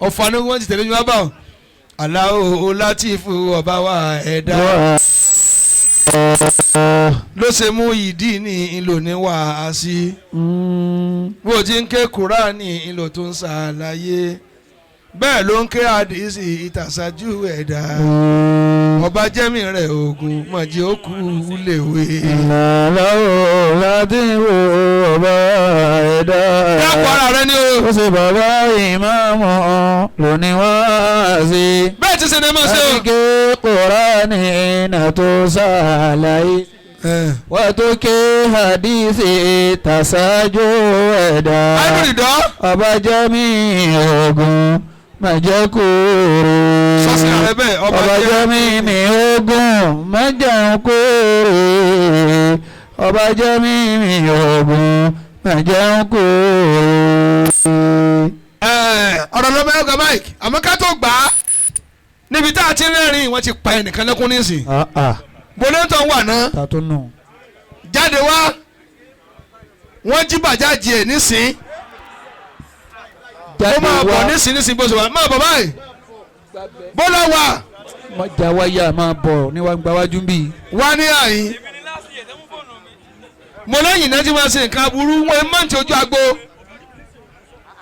ọ̀fà ni wọ́n ti tẹ̀lé mi wá báwọn. Allahu Látìfù ọba wa ẹ̀dá ló ṣe mú ìdí ní ìlò ní wàásí bó ti ń ké kúránì ìlò tó ń ṣàlàyé bẹ́ẹ̀ ló ń ké àdìsí ìtàsájú ẹ̀dá ọba jẹ́mi rẹ̀ ogun mọ̀jẹ̀ ó kú léwe. Allahu Látìfù ọba ẹ̀dá. dákọ̀ ara rẹ ni o. Ó ṣe bàbá ìmáàmù lónìí wá sí. bẹ́ẹ̀ ti ṣe ni ẹ máa ṣe o. Àti Kùránì iná tó ṣàlàyé. Wọ́n tó ké hadisi tàṣájú ẹ̀dá. àìbùrìdọ́ Ọba jẹ́ mi ogun, má jẹ́ kúrò. sọ́sì rẹ bẹ́ẹ̀ ọba Ọba jẹ́ jẹ́ mi ogun, má jẹ́ kúrò. Ọba jẹ́ mi ogun, má jẹ́ kúrò. ọ̀rọ̀ ló bẹ́ẹ̀ gba mike àmọ́ ká tó gbà á níbi tá a ti rẹ́rìn wọ́n ti pa ẹnìkan lẹ́kún nísìn bọ́lẹ́tọ̀ wà náà Tàtó nù. jáde wá wọ́n jí bàjáàjì ẹ̀ nísìn ó máa bọ̀ nísìn nísìn bó ṣe wà máa bọ̀ báyìí bọ́lá wà Mọ̀jà wáyà máa bọ̀ ní wàá gbáwájú bí. wá ní àyín mo lẹ́yìn náà tí wọ́n ṣe nǹkan aburú wọn máa ń ti ojú agbo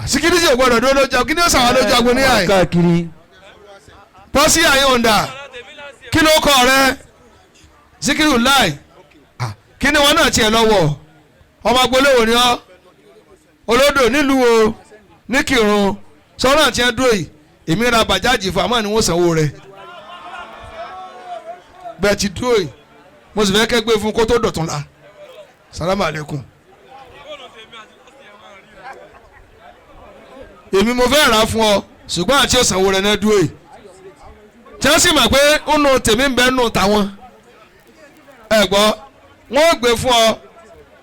síkírìsì ò gbọ́dọ̀ dúró lójú agbo kí ni ó sàwọn lójú agbo ní àyín Káàkiri. bọ́sí àyín òǹdà kí ló kọ rẹ síkírù láì kí ni wọn náà tiẹ̀ lọ́wọ́ ọmọ agbolówó ni ọ́ olódò nílùú o ní kírun sọ́nà tiẹ̀ dúró yìí èmi ra bàjáàjì fún àmọ́ ni wọ́n sanwó rẹ̀ bẹ́ẹ̀ ti dúró yìí mo sì fẹ́ kẹ́ gbé fún kó tó dọ̀tún la salamu aleykum. èmi mo fẹ́ rà á fún ọ ṣùgbọ́n àti òsànwó rẹ̀ náà dúró yìí tí wọ́n sì mọ̀ pé ó nu tèmi ń bẹ́ nù tàwọn ẹ gbọ́ wọ́n ó gbé fún ọ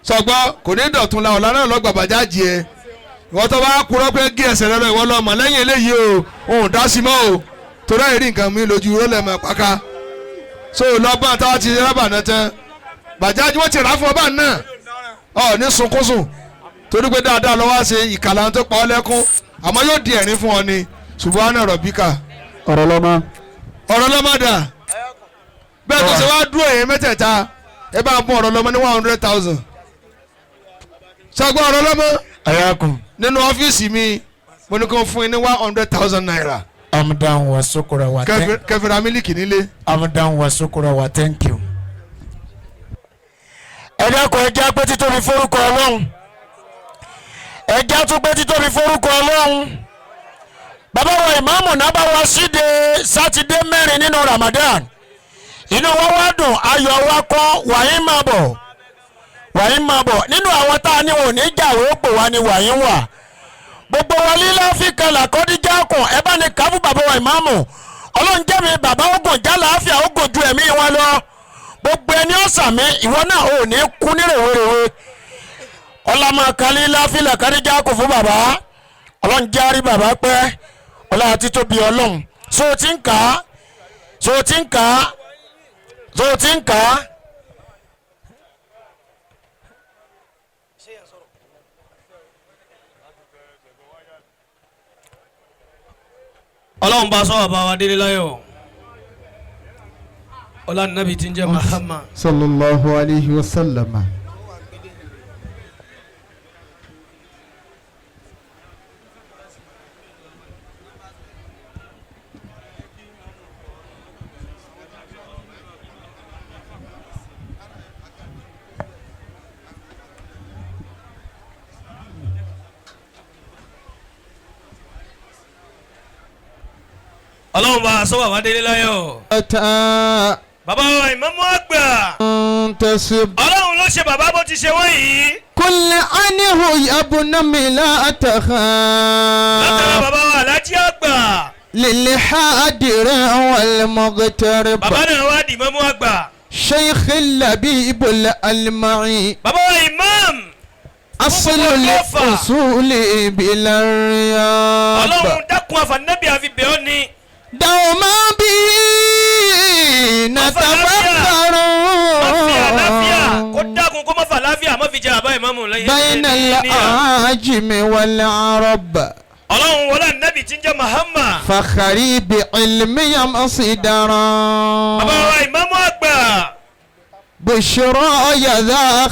sọgbọ́ kò ní dọ̀tún la ọ̀la náà lọ́gbà bàjáàjì ẹ ìwọ tó bá kúrọ́ pé gé ẹsẹ̀ rẹ lọ ìwọ lọ́mọ lẹ́yìn eléyìí o òun dá sí mọ́ o torí àìrí nǹkan mi lójú rọ́lẹ̀ mọ́ pàkà so lọ́gbọ́n táwa ti rábà náà tán bàjáàjì wọ́n ti rà á fún ọba náà Ọ ní sunkúnsùn torí pé dáadáa lọ́wọ́ á ṣe ìkàlà tó pa ọ́ lẹ́kún àmọ́ yóò di ẹ̀rín fún ọ ni. Subhana rabbika. Ọ̀rọ̀ lọ́mọ. Ọ̀rọ̀ lọ́mọ dà bẹ́ẹ̀ tó ṣe wá dúró èyí mẹ́tẹ̀ẹ̀ta ẹ bá mú ọ̀rọ̀ lọ́mọ ní 100,000. Ṣàgbọ́n ọ̀rọ̀ lọ́mọ. Ayakum. Nínú ọ́fíìsì mi mo ní kó fún yín ní 100,000 naira. Amdan wa sukura wa thank. Kẹfìrà mílíkì nílé. Amdan wa sukura wa thank you. Ẹ dákun ẹ jẹ́ pé títóbi forúkọ Ọlọ́run. Ẹ jẹ́ tún pé títóbi forúkọ Ọlọ́run. Bàbá wa ìmáàmù náà bá wa síde sátidé mẹ́rin nínú Ramadan. Inú wa wá dùn, ayọ̀ wa kọ́, wàyí máa bọ̀. Wàyí máa bọ̀. Nínú àwọn tá a ní wọn ò ní jàwé ó pò wá ni wàyí wà. Gbogbo wa lílá fi kalà kọ́díjà kùn ẹ bá ní káfú bàbá wa ìmáàmù. Ọlọ́run jẹ́ mi bàbá ogun jálàáfíà ogun ju ẹ̀mí wọn lọ. Gbogbo ẹni ọ̀sà mi ìwọ náà ò ní kú ní rèwerèwe. Ọlámọ̀kálí láfílà kọ́díjà kùn fún bàbá. Ọlọ́run jẹ́ àrí bàbá pẹ́. Ọlá àti tóbi Ọlọ́run. So ti ń kà á. So ti ń kà á. So ti ń kà á. Ọlọ́run bá sọ bàbá wa délé láyọ̀ ọlá nàbì tí ń jẹ́ Muhammad sallallahu alayhi wa sallam. Ọlọ́run bá sọ bàbá délé láyọ̀. Bàbá wa ìmáàmù àgbà. Ọlọ́run ló ṣe bàbá bó ti ṣe wọ́n yìí. Kulli anhu yabna mi la takhaf. Látara bàbá wa alájí àgbà. Lil hadir wal mughtarib. Bàbá náà wá di ìmáàmù àgbà. Sheikh Labib al-Alma'i. Bàbá wa imam. Aslul usuli bil riyab. Ọlọ́run dákun àfànàbí àfi bẹ́ẹ̀ ọ́ ni. Dàwọ́mọ́ bí nàtàbàkàrọ̀. Má fi àlàáfíà kó dákun kó má fa àlàáfíà má fi jẹ àbá ìmáàmù lẹ́yìn. Bayna al-ajmi wal-arab. Ọlọ́run wọlé ànábì tí ń jẹ́ Muhammad. Fakhari bi ilmi yamsidara. Bàbá wa ìmáàmù àgbà. Bushra yadha